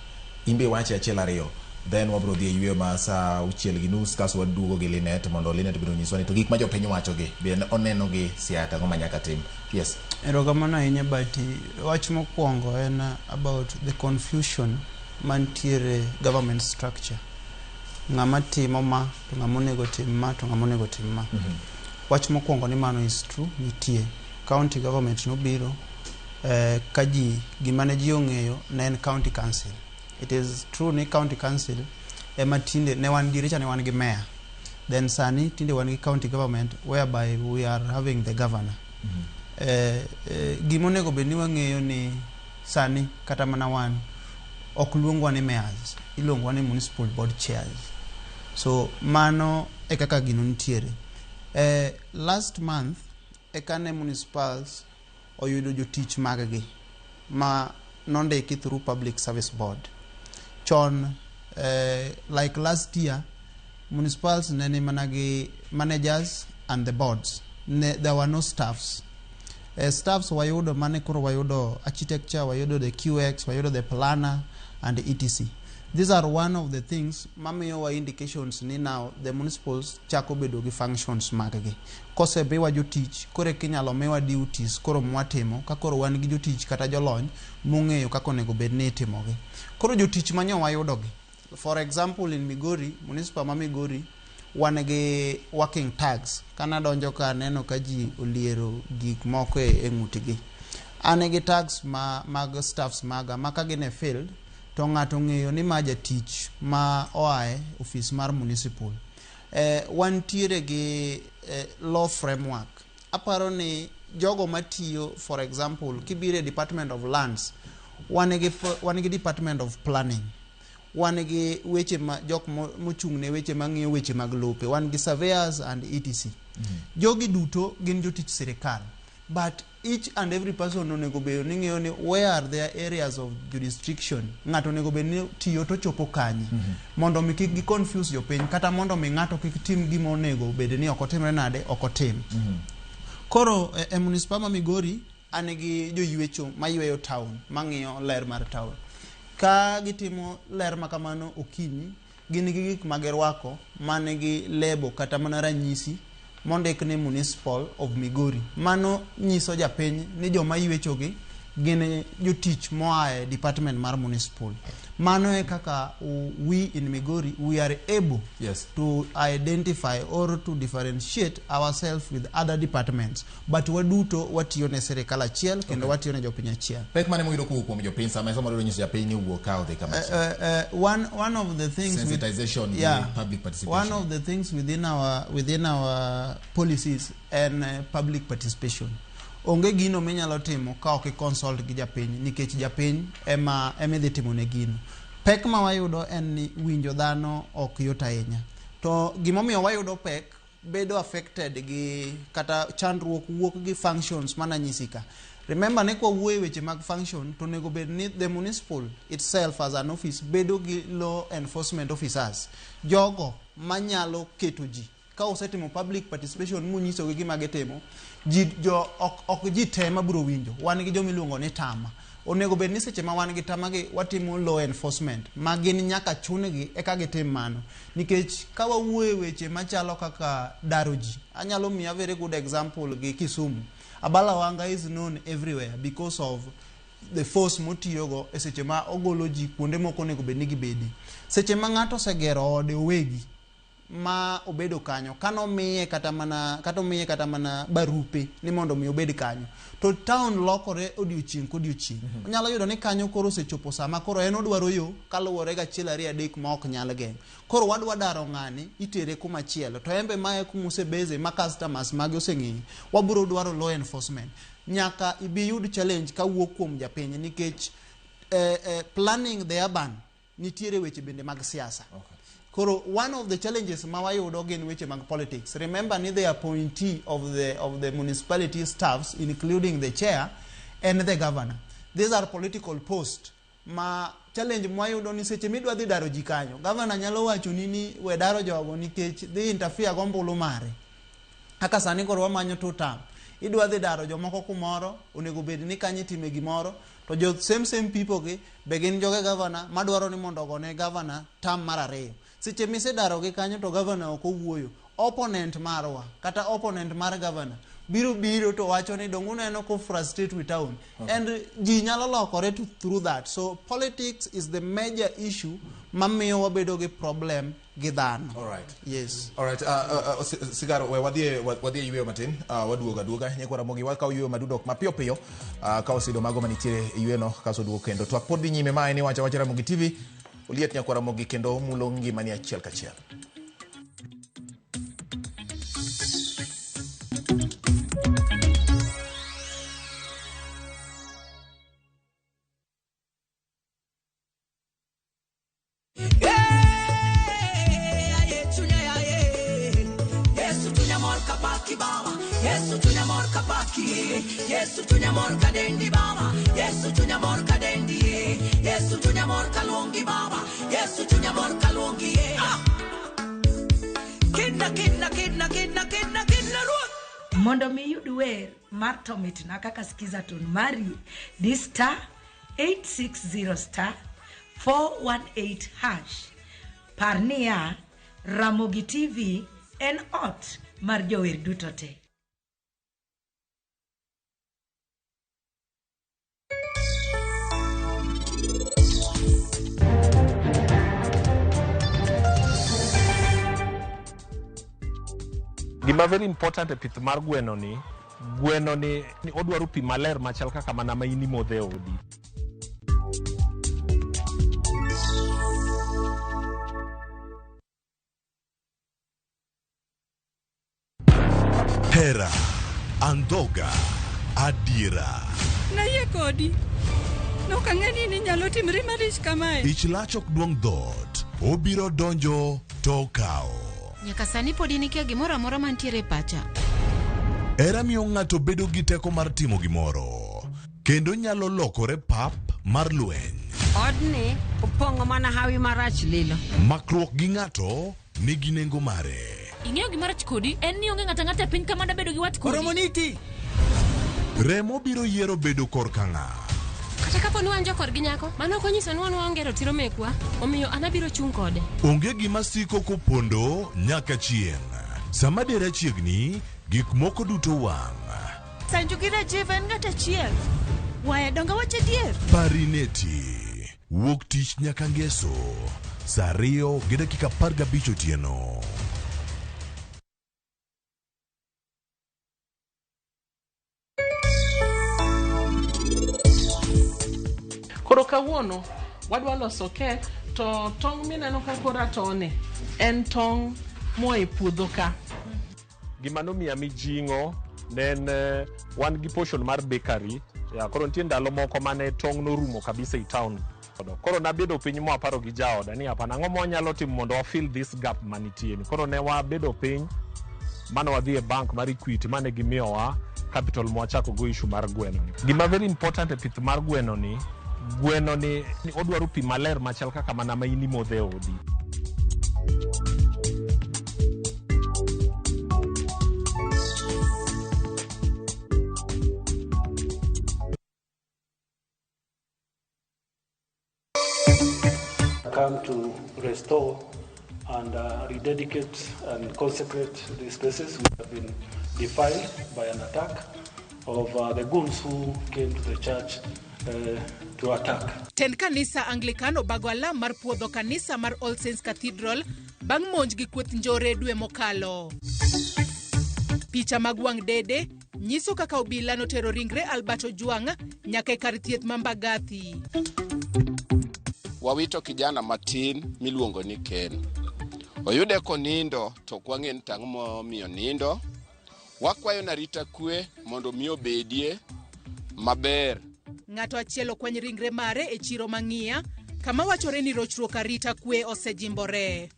in be iwache achiel ariyo, then wabiro dhi e yweyo ma saa 6:30 kasto waduogo gi Linet mondo Linet bende onyiswa ni to gik ma jopiny wacho gi be oneno gi Siaya to ang'o ma nyaka tim. Yes. Erokamano ahinya Bati. Wach mokwongo en about the confusion mantiere government structure. Ng'ama timo ma to ng'ama onego tim ma to ng'ama onego tim ma. Wach mokwongo ni mano is true, nitie. County government nobiro ka ji gima ne ji ong'eyo ne en county council. It is true ni county council ema tinde ne wan diere cha ne wan gi mayor. Then sani tinde wan gi county government whereby we are having the governor. Gima onego bed ni wang'eyo ni sani kata mana wan ok luongwa ni mayors, iluongwa ni municipal board chairs. So mano e kaka gino nitiere. Last month eka ne municipals oyudo jotich mag-gi ma nondiki through public service board. Chon like last year municipals ne ni mana gi managers and the boards. Ne, there were no staffs. Staffs wayudo mane koro wayudo architecture, wayudo the QX, wayudo the planner and etc. These are one of the things mamiyowa indications ni now the municipals chako bedo gi functions mag-gi. Kosemiwa jotich, koro eka inyalo miwa duties koro mwatimo ka koro wan gi jotich kata jolony mong'eyo kaka onego bed ni itimogi. Koro jotich manyo wayudogi. For example in Migori, municipal ma Migori, wan gi working tags. Kanadonjo ka aneno ka ji oliero gik moko e ng'utgi. An gi tags ma, mag staffs maga ma ka gin e field to ng'ato ong'eyo ni ma jatich ma oae ofis mar municipal. Wantiere gi law framework. Aparo ni jogo matiyo, for example, kibiro e Department of Lands, wan gi Department of Planning, wan gi weche ma jok mochung' ne weche mang'iyo weche mag lope, wan gi surveyors and etc. Jogi duto gin jotich sirikal, but each and every person onego bed ni ng'eyo ni where are their areas of jurisdiction. Ng'ato onego bed ni tiyo to chopo kanye, mondo mi kik gi confuse jopiny, kata mondo mi ng'ato kik tim gima onego bed ni ok otimre nade, ok otim. Koro e municipal ma Migori an gi joywecho mayweyo town, mang'iyo ler mar town. Ka gitimo ler ma kamano okinyi, gin gi gik ma girwako man gi lebo kata mana ranyisi mondik ni Municipal of Migori. Mano nyiso japiny ni joma ywechogi gin jotich moa e department mar municipal. Mano e kaka we in Migori, we are able to identify or to differentiate ourselves with other departments, but waduto watiyo ne sirikal achiel kendo watiyo ne jopiny achiel. Pek mane muyudo kowuok kuom jopiny sama samoro nyiso japiny ni wuok ka odhi kama One of the things sensitization public participation. One of the things within our policies and public participation. Onge gino minyalo timo ka ok i-consult gi japiny, nikech japiny ema idhi timo ne gino. Pek ma wayudo en ni winjo dhano ok yot ahinya. To gimomiyo wayudo pek bedo affected gi kata chandruok wuok gi functions mananyisi ka. Remember ni kwa wuoyo e weche mag function, to onego bed ni the municipal itself as an office bedo gi law enforcement officers. Jogo manyalo keto ji ka osetimo public participation munyisogi gima gitimo, ji jo ok ji te mabiro winjo. Wan gi joma iluongo ni tama. Onego bed ni seche ma wan gi tama gi watimo law enforcement ma gin nyaka chun-gi eka gitim mano. Nikech ka wawuoyo e weche machalo kaka daro ji, anyalo miya very good example gi Kisumu. Abala Wanga is known everywhere because of the force motiyogo e seche ma ogolo ji kuonde moko onego bed ni gibede. Seche ma ng'ato osegero ode owegi ma obedo kanyo, kanomiye kata mana barupe ni mondo mi obed kanyo, to town lokore odiochieng' kodiochieng'. Onyalo yudo ni kanyo koro osechopo sama koro en odwaro yo kaluwore gi 1 2 3 ma ok nyal geng'. Koro wadwa daro ng'ani itere kuma chielo, to embe mae kuma osebeze ma customers mage oseng'eyo, wabiro dwaro law enforcement. Nyaka ibi yud challenge kawuok kuom japiny, nikech planning the urban nitiere weche bende mag siasa. Koro one of the challenges ma wayudo gin weche mag politics. Remember ni the appointee of the municipality staffs, including the chair and the governor. These are political posts. Ma challenge mwayudo ni seche midwa dhi daro ji kanyo, governor nyalo wacho ni we daro jogo nikech dhi interfere go ombulu mare. Kaka sani koro wamanyo two term. Idwa dhi daro jomoko kumoro, onego bed ni kanyo itime gimoro, to jo same people gi be gin joge governor madwaro ni mondo ogone governor term mar 2. Seche misedaro gi kanyo to governor ok owuoyo. Opponent marwa kata opponent mar governor biro to wacho ni dong uneno ko frustrate with town. And ji nyalo lokore through that. So politics is the major issue mamiyo wabedo gi problem gi dhano. All right. Yes. All right. Sigaro, we wadhi yweyo matin, waduogo aduoga nyikwa Ramogi wakawo yweyo madudo mapiyo piyo, ka oseyudo mago manitiere e yweno kaso duogo kendo. Twak pod dhi nyime. Mae ni Wacha Wacha Ramogi TV, oliet nyakwa Ramogi kendo omulo ngimani achiel kachiel. Yesu chunya mor kadendi baba, Yesu chunya mor kadendi, Yesu chunya mor kaluongi baba, Yesu chunya mor kaluongi. Kinda kinda kinda kinda kinda kinda ruoth. Mondo mi yud wer mar to mitna kaka skiza tune mari, di star 860 star 418 hash. Par niya, Ramogi TV en ot mar jower duto te. Gima very important e pith mar gweno ni odwaro pi maler machal kaka mana ma in imodho e odi. Hera, andhoga, adiera. Nayie kodi. Nok ang'e ni ninyalo timri malich kamae. Ich lach ok duong' dhoot. Obiro donjo to okawo. Nyaka sani pod in ikia gimoro amora mantiere e pacha. Hera miyo ng'ato bedo gi teko mar timo gimoro. Kendo nyalo lokore pap mar lweny. Odni opong'o mana hawi marach lilo. Makruok gi ng'ato nigi nengo mare. Ing'eyo gima rach kodi en ni onge ng'ato ang'ata e piny ka mada bedo gi wat kodi. Oromo niti. Remo biro yiero bedo korka ng'a. Kata kapo ni wan jokorgi nyako, mano ok onyiso ni wan waonge ratiro mekwa, omiyo an abiro chung' kode. Onge gima siko kopondo nyaka chieng'. Sama dera chiegni, gik moko duto wang'. Sanju gi Rajiv en ng'at achiel. Waya donga wach adier. Parineti. Wuok tich nyaka ngeso. Saa 2:15 otieno. Koro kawuono wadwa loso kek to tong' mineno ka koro atone en tong' moa e puodho ka. Gima nomiya mijing'o ne en wan gi portion mar bakery. Ya, koro nitie ndalo moko mane tong' norumo kabisa e town. Koro nabedo piny mwaparo gi jaoda ni hapana, ang'o mwanyalo timo mondo wa fill this gap manitie ni. Koro ne wabedo piny mane wadhi e bank mar Equity mane gimiyowa capital mwachako go issue mar gweno ni. Gima very important e pith mar gweno ni, gweno ni odwaro pi maler machal kaka mana ma in imodho e odi. Come to restore and rededicate and consecrate these places which have been defiled by an attack of the goons who came to the church to attack. Tend kanisa Anglican obago alam mar puodho kanisa mar All Saints Cathedral bang' monj gi kweth njore dwe mokalo. Picha mag wang' dede nyiso kaka obila notero ringre Albert Ojwang nyaka e kar thieth ma Mbagathi. Wawito kijana matin miluongo ni Ken. Oyude konindo to ok wang'e ni tang'o momiyo nindo. Wakwayo na arita kwe mondo mi obedie maber. Ng'ato achiel okwany ringre mare e chiro mang'iya kama wachore ni rochruok arita kwe osejimbore.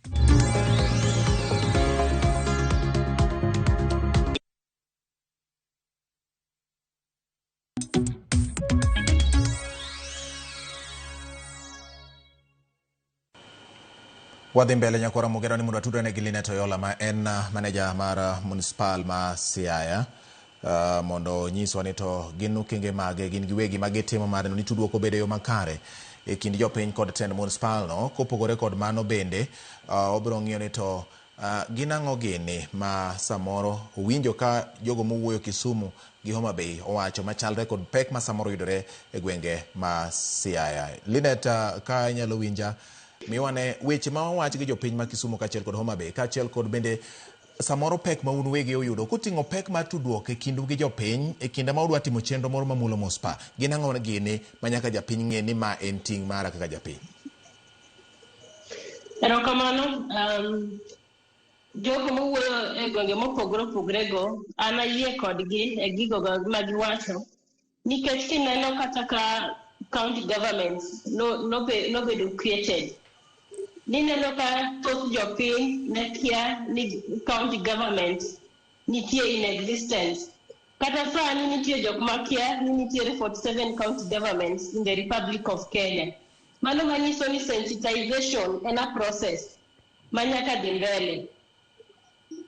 Wadhi mbele nyakwara Mugero ni mondo watudre gi Linet Oyola ma en maneja mar municipal ma Siaya mondo onyiswa ni to gin okenge mage gin giwegi ma gitimo mar neno ni tudruok obedo e yo makare e kind jopiny kod tend municipal no. Kopogore kod mano bende obiro ng'iyo ni to gin ang'o gini ma samoro owinjo ka jogo mowuoyo Kisumu gi Homa Bay owacho machalre kod pek ma samoro yudore e gwenge ma Siaya. Linet, ka inyalo winja, miwane weche ma owach gi jopiny ma Kisumu kaachiel kod Homa Bay, kaachiel kod bende samoro pek ma un wegi uyudo koting'o pek mar tudruok e kindu gi jopiny e kinde ma udwa timo chenro moro mamulo Mospa. Gin ang'o gini ma nyaka japiny ng'e ni ma en ting' mara kaka japiny? Erokamano. Jogo mowuoyo e gwenge mopogore opogore go, an ayie kodgi e gigo ma giwacho, nikech kineno kata ka county governments nobedo created, nineno ka thoth jopiny ne kia ni county government nitie in existence. Kata sani nitie jok makia ni nitiere 47 county governments in the Republic of Kenya. Mano manyiso ni sensitization en a process ma nyaka dhi mbele.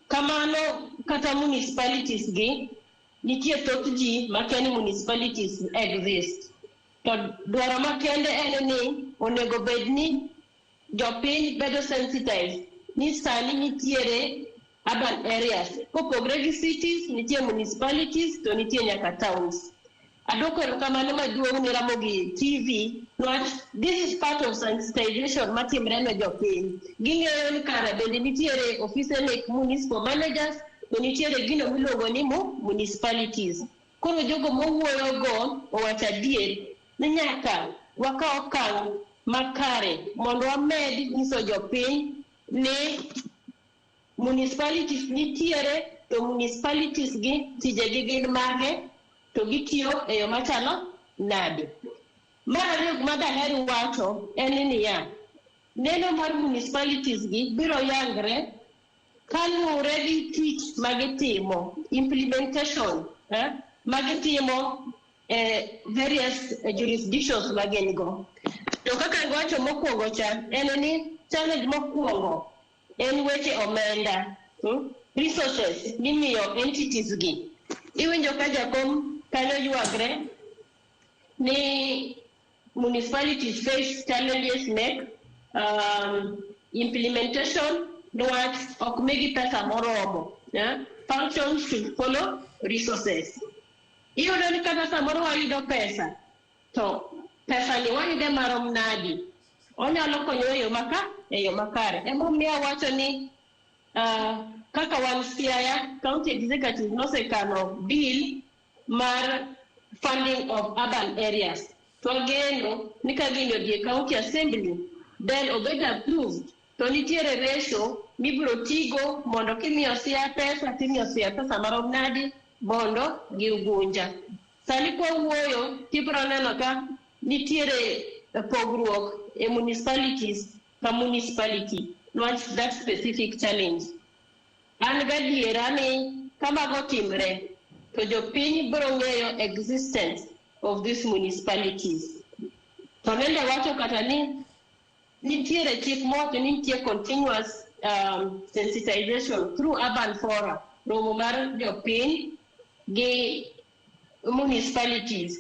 Kamano kata municipalities gi, nitie thoth ji makia ni municipalities exist. To dwaro makende en ni onego bed ni jopiny bedo sensitized ni sani nitiere urban areas. Kopogre gi cities, nitie municipalities to nitie nyaka towns. Adwoko erokamano maduong' ne Ramogi TV, niwach this is part of sensitization matimre ne jopiny. Ging'eyo ni kara bende nitiere ofise mek municipal managers, to nitiere gino miluongo ni municipalities. Koro jogo mowuoyogo owacho adier ni nyaka wakaw okang' makare mondo wamed nyiso jopiny ni municipalities nitiere To municipalities gi tijegi gin mage to gitiyo e yo machalo nade. Mar ariyo gima daher wacho en niya, neno mar municipalities gi biro yangre kaluwore gi tich magitimo, implementation magitimo e various jurisdictions ma gin go. To kaka giwacho mokwongo cha, en ni challenge mokwongo en weche omenda, resources mimiyo entities gi. Iwinjo ka jakom kanyo ywagre ni municipalities face challenges mek implementation niwach ok migi pesa moromo. Functions should follow resources. Iyudo ni kata samoro wayudo pesa, to pesa ni wayude marom nadi? Onyalo konyo e yo maka, e yo makare. Emomiyo awacho ni kaka wan Siaya, County Executive nosekano bill mar funding of urban areas. To wageno ni ka gini odhi e County Assembly, then obed approved, to nitiere ratio mibiro tigo mondo kimiyo Siaya pesa, timiyo Siaya pesa marom nadi mondo gi Ugunja. Sani kwawuoyo, tibiro neno ka nitiere pogruok e municipalities ka municipality, niwach that specific challenge. An gadiera ni kamago timre, to jopiny biro ng'eyo existence of these municipalities. To nende wacho kata ni nitiere chik mowacho ni nitie continuous sensitization through urban fora, romo mar jopiny gi municipalities.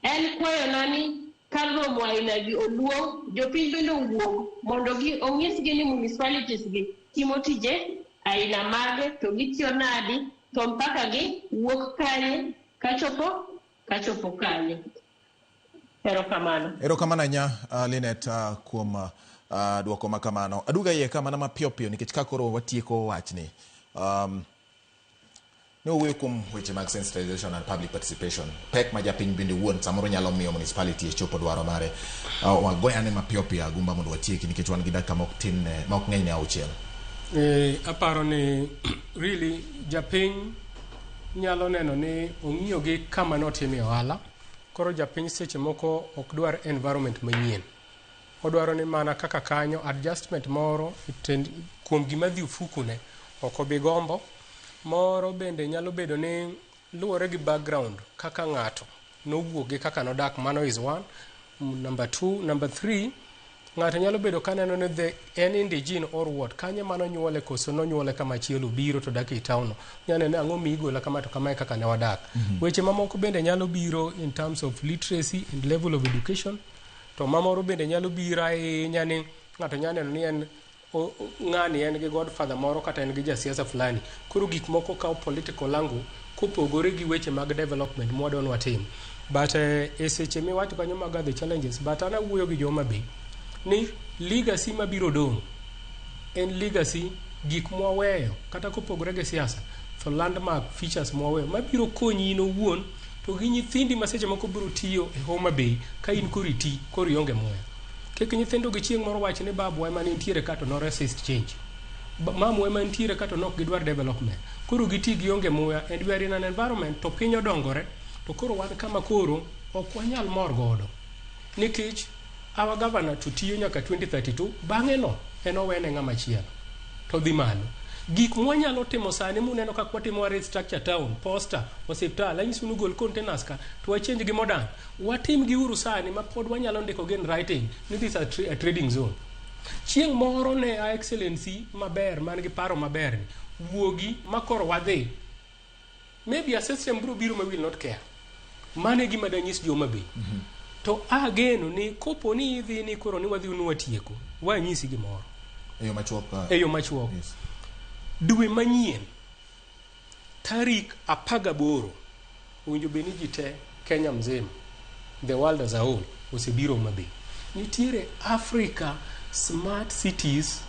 En kwayona ni ka romo aina gi oluong, jopiny bende owuog mondo gi onyisgi ni municipalities gi timo tije aina mage to gitiyo nadi to mpaka gi wuok kanye kachopo kanye. Erokamano. Erokamano ahinya Linet kuom duoko ma kamano. Aduogo iye ka mana mapiyo piyo nikech ka koro watieko wachni. Ne owuoyo kuom weche mag sensitization and public participation. Pek ma japiny bende wuon samoro nyalo miyo municipality e chopo dwaro mare. Wagoyane mapiyo piyo Agumba mondo watieki nikech wan gi dakika mok tin ne mok ng'eny ne 6. Aparo ni really japiny nyalo neno ni ong'iyo gi kama notime ohala. Koro japiny seche moko ok dwar environment manyien. Odwaro ni mana kaka kanyo adjustment moro kuom gima dhi ofukune ok obi gombo. Moro bende nyalo bedo ni luwore gi background kaka ng'ato nowuok gi kaka nodak, mano is one. Number 2, number 3, ng'ato nyalo bedo kaneno ni the en indigene or what, kanye mano nyuole koso nonyuole kama chielo biro to dak e town no. Nyalo neno ni ang'o migola kama to kama e kaka ne wadak. Weche mamoko bende nyalo biro in terms of literacy and level of education. To mamoro bende nyalo biro ahinya ni ng'ato nyalo neno ni en ng'ani en gi godfather moro kata en gi jasiasa fulani. Koro gik moko kawo political angle kopogore gi weche mag development mwadwa ni watim. But e seche miwacho kanyo mag the challenges, but an awuoyo gi jo Homa Bay ni legacy mabiro dong' en legacy gik mwaweyo kata kopogore gi siasa, to landmark features mwaweyo mabiro konyi in owuon to gi nyithindi ma seche moko biro tiyo e Homa Bay ka in koro iti koro ionge muya. Kik nyithindo gi chieng' moro wach ni babwa ema nitiere ka to no resist change. Mamwa ema nitiere ka to nok gidwar development. Koro giti gionge muya and we are in an environment to piny odongore to koro wan kama koro ok wanyal mor godo. Nikech our governor to tiyo nyaka 2032 bang'e no en owene ng'ama chielo to dhi malo. Gik mwanyalo timo sani muneno kaka watimo restructure town, posta, osiptal, anyisu ni gol containers ka to wachange gi modern. Watim gi uru sani ma pod wanyalo ndiko gi in writing ni this is a trading zone. Chieng' moro ne a excellency maber man gi paro maber ni wuogi ma koro wadhi. Maybe a system biro biro ma will not care. Mano e gima danyis jo Homa Bay. To ageno ni kopo ni idhi ni koro ni wadhi unu watieko, wanyisi gimoro. E yo machuok. E yo machuok. Yes. Dwe manyien, tarik 18, owinjo bed ni ji te Kenya mzima, the world as a whole, osebiro Homa Bay. Nitiere Africa Smart Cities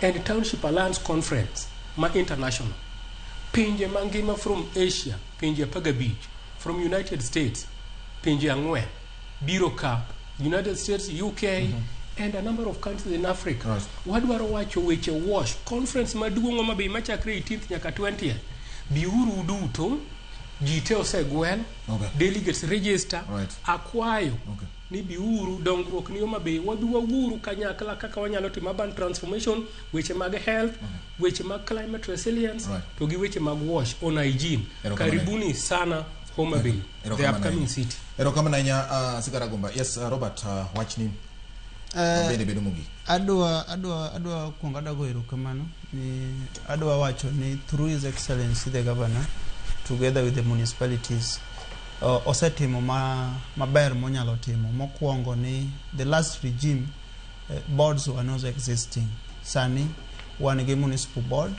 and Township Alliance Conference ma international. Pinje mangima from Asia, pinje 15, from United States, pinje 4 biro ka. United States, UK, and a number of countries in Africa. Right. Wadwaro wacho weche wash conference maduong' Homa Bay machakre 18th nyaka 20th. Biuru duto, ji te osegwel, Okay. delegates register, Right. akwayo Okay. ni biuru dongruok ni Homa Bay, wadhi wawuru kanyakla kaka wanyalo timo urban transformation, weche mag health, weche mag climate resilience, Right. to gi weche mag wash on hygiene. Erokamano. Karibuni sana Homa Bay, the Erokamano upcoming ahinya. city. Erokamano ahinya Sigara Gumba. Yes, Robert, wachni bende bedo mogik. Adwa kuongo adwa goyo erokamano ni adwa wacho ni through his excellency the governor together with the municipalities osetimo maber monyalo timo. Mokwongo ni the last regime boards were not existing. Sani wan gi municipal board,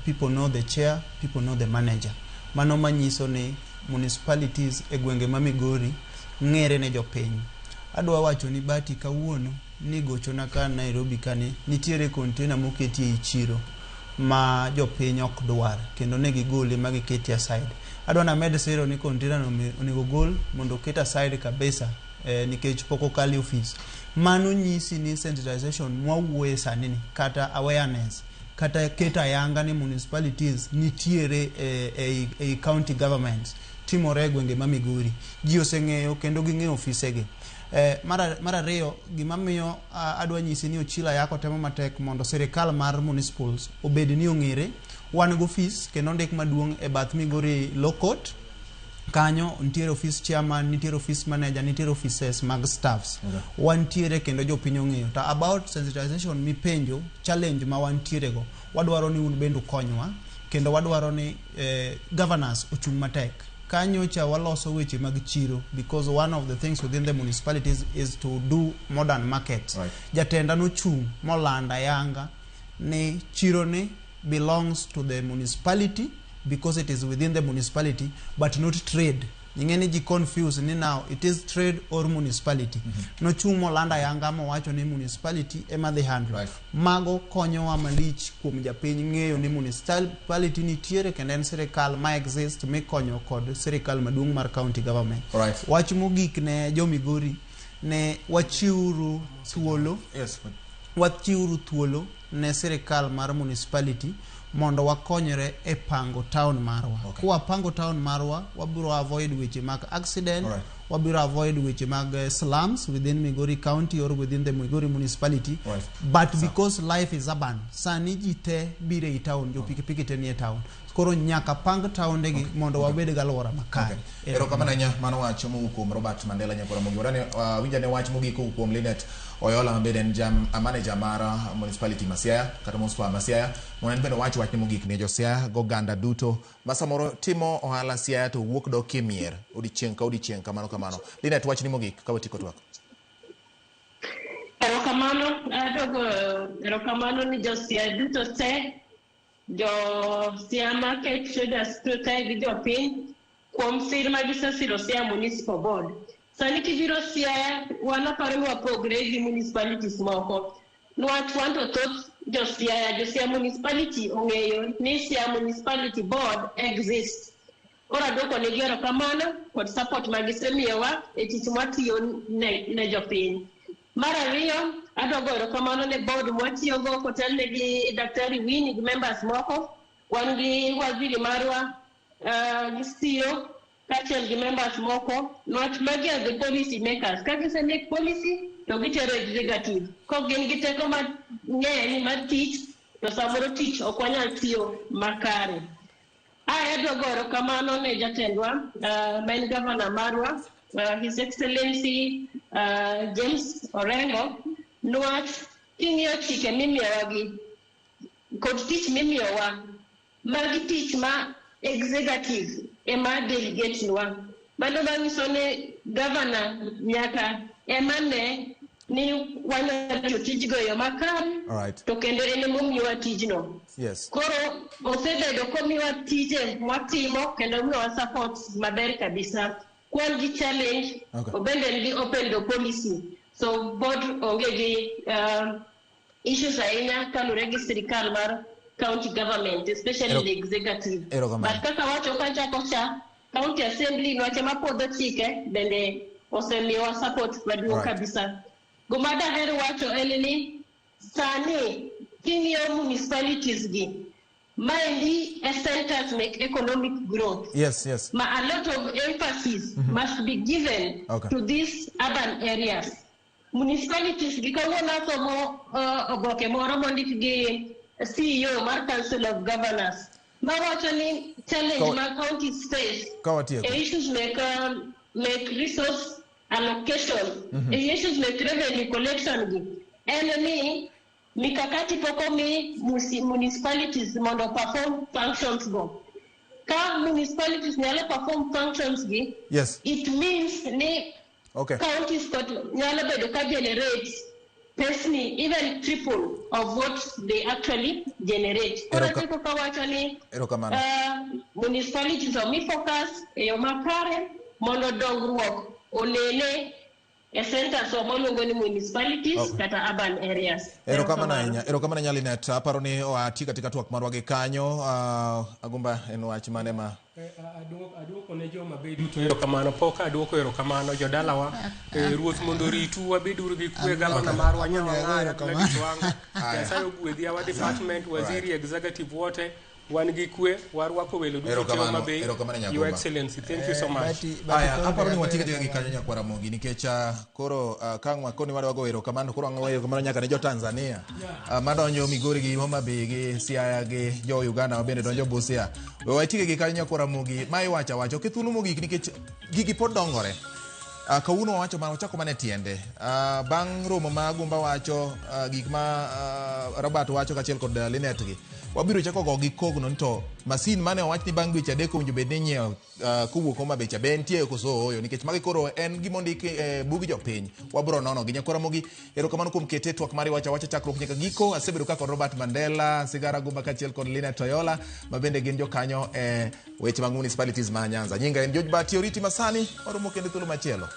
people know the chair, people know the manager. Mano manyiso ni municipalities e gwenge ma Migori ng'ere ne jopiny. Adwa wacho ni Bati kawuono ni gochona ka Nairobi kani nitiere container moketi ei chiro ma jopiny ok dwar kendo ne gigole ma gikete aside. Adwa named siro ni container no onego gol mondo oket aside kabisa nikech pok okal e ofis. Mano nyisi ni sensitization mwawuoye sani ni kata awareness kata keto ayanga ni municipalities nitiere ei county governments timore e gwenge ma Migori. Ji oseng'eyo kendo ging'eyo ofisegi. Mar ariyo gima miyo adwa nyisi ni Ochila Yako temo matek mondo sirikal mar municipals obed ni ong'ere. Wan gi ofis kendo ondik maduong' e bath Migori Law Court. Kanyo nitiere office chairman, nitiere office manager, nitiere offices mag staffs. Okay. Wantiere kendo jopiny ong'eyo. To about sensitization mipenjo, challenge ma wantiere go, wadwaro ni un bende ukonywa kendo wadwaro ni governors ochung' matek. Kanyocha waloso weche mag chiro because one of the things within the municipalities is to do modern markets. Right. Jatenda nochung' molando ayanga ni chiro ni belongs to the municipality because it is within the municipality but not trade. Ing'e ni ji confuse ni now it is trade or municipality. Nochung' molando ayanga mowacho ni municipality ema dhi handle. Right. Mago konyowa malich kuom japiny ng'eyo ni municipality nitiere kendo en sirikal ma exist mikonyo kod sirikal maduong' mar county government. Right. Wach mogik ne jo Migori ne wachiwuru thuolo Yes. wachiwuru thuolo ne sirikal mar municipality mondo wakonyre e pango town marwa. Okay. Kwapango town marwa, wabiro avoid weche mag accident, Alright. wabiro avoid weche mag slums within Migori County or within the Migori municipality. Right. But because life is urban, sani ji te biro ei town, jo pikipiki te nie town. Koro nyaka pang taondegi mondo wabed gi alwora makare. Okay. Erokamano ahinya mano wach mowuok kuom Robert Mandela Nyakwara Mogi. Wadani winj ane wach mogik kowuok kuom Linet Oyola mabende en manager mar municipality ma Siaya kata municipal ma Siaya mondo en bende owach wachne mogik ne jo Siaya goganda duto ma samoro timo ohala Siaya to wuok dok e mier odiochieng' ka odiochieng' kamano kamano. Linet, wachni mogik ka watieko twak. Erokamano, adogo erokamano ni jo Siaya duto te, jo Siaya Market Traders duto te gi jopiny kuom sir ma gisesiro Siaya Municipal Board. Sani kibiro Siaya, wan aparo ni wapogre gi municipalities moko. Niwach wan to thoth jo Siaya municipality ong'eyo ni Siaya Municipality Board exists. Koro aduoko negi erokamano kod support ma gisemiyowa e tich mwatiyo ne jopiny. Mar ariyo, adwa goyo erokamano ne board mwatiyogo kotelne gi Daktari Winnie gi members moko. Wan gi waziri marwa gi CEO kaachiel gi members moko. Niwach magi are the policy makers. Ka gise make policy to gitero executive. Kok gin gi teko mang'eny mar tich, to samoro tich ok wanyal tiyo makare. Ae adwa goyo erokamano ne jatendwa ma en gavana marwa, His Excellency James Orengo, niwach king'iyo chike mimiyowagi kod tich mimiyowa, magi tich ma executive ema delegate nwa. Mano manyiso ni gavana nyaka ema ne ni wanyalo tiyo tijgo e yo makare, Alright. to kendo en emomiyowa tijno. Yes. Koro osebedo komiwa tije mwatimo kendo miyowa support maber kabisa. Kwan gi challenge, Okay. obende en gi open door policy. So board onge gi issues ahinya kaluwore gi sirikal mar county government, especially the executive. Erokamano. But kaka wacho kachako cha, county assembly niwach ema puodho chike bende osemiyowa support maduong' Right. kabisa. Gima daher wacho en ni sani king'iyo municipalities gi, maendi e centers mek economic growth. Yes. Ma a lot of emphasis must be given to these urban areas. Municipalities gi kawuono asomo oboke moro mondik gi CEO mar Council of Governors mawacho ni challenge ma counties face Ka watieko. e issues mek resource allocation, e issues mek revenue collection gi en ni mikakati pok omi municipalities mondo perform functions go. Ka municipalities nyalo perform functions gi, it means ni counties kod nyalo bedo ka generate pesni even triple of what they actually generate. Koro atieko kawacho ni Erokamano. Municipalities omi focus e yo makare mondo dongruok onene e centers wa maluongo ni municipalities kata urban areas. Erokamano ahinya. Erokamano ahinya, Linet. Aparo ni owati katika twak marwa gi kanyo. Agumba en wach mane ma Aduoko ne joma be duto erokamano. Pok aduoko erokamano jodalawa. Ruoth mondo oritu, wabeduru gi kwe. Gavana marwa Nyawang'aya, Gladys Wanga. Nyasaye ogwedhi our department, waziri, executive wote. Wan gi kwe, warwako welo duto te Erokamano, Homa Bay. erokamano Your Nyagumba. Excellency, thank you so much. Aya, aparo ni wati katika gi kanyo nyakwara Mogi nikech koro ka ang' wakoni wadwa go erokamano koro ang' erokamano nyaka ne jo Tanzania madonjo Migori gi Homa Bay gi Siaya gi jo Uganda ma bende donjo Busia. We watieke gi kanyo nyakwara Mogi ma iwacho awacha ok e thuolo mogik nikech gigi pod dongore. Kawuono wawacho mana wachako mana e tiende. Bang' romo ma Gumba wacho gik ma Robert wacho kaachiel kod Linet gi. Wabiro chako go gi kogno ni to masin mane owach ni bang' dweche 3 owinjo bed ni inyiewo kowuok Homa Bay cha be entie koso ooyo nikech magi koro en gima ondiki e bug jopiny. Wabiro nono gi nyakwara Mogi. Erokamano kuom kete twak mari wacho awacha chakruok nyaka giko. Asebedo ka kod Robert Mandela, Sigara Gumba kaachiel kod Linet Oyola ma bende gin jokanyo e weche mag municipalities ma Nyanza. Nyinga en George Bati, oriti masani, waromo kendo thuolo machielo.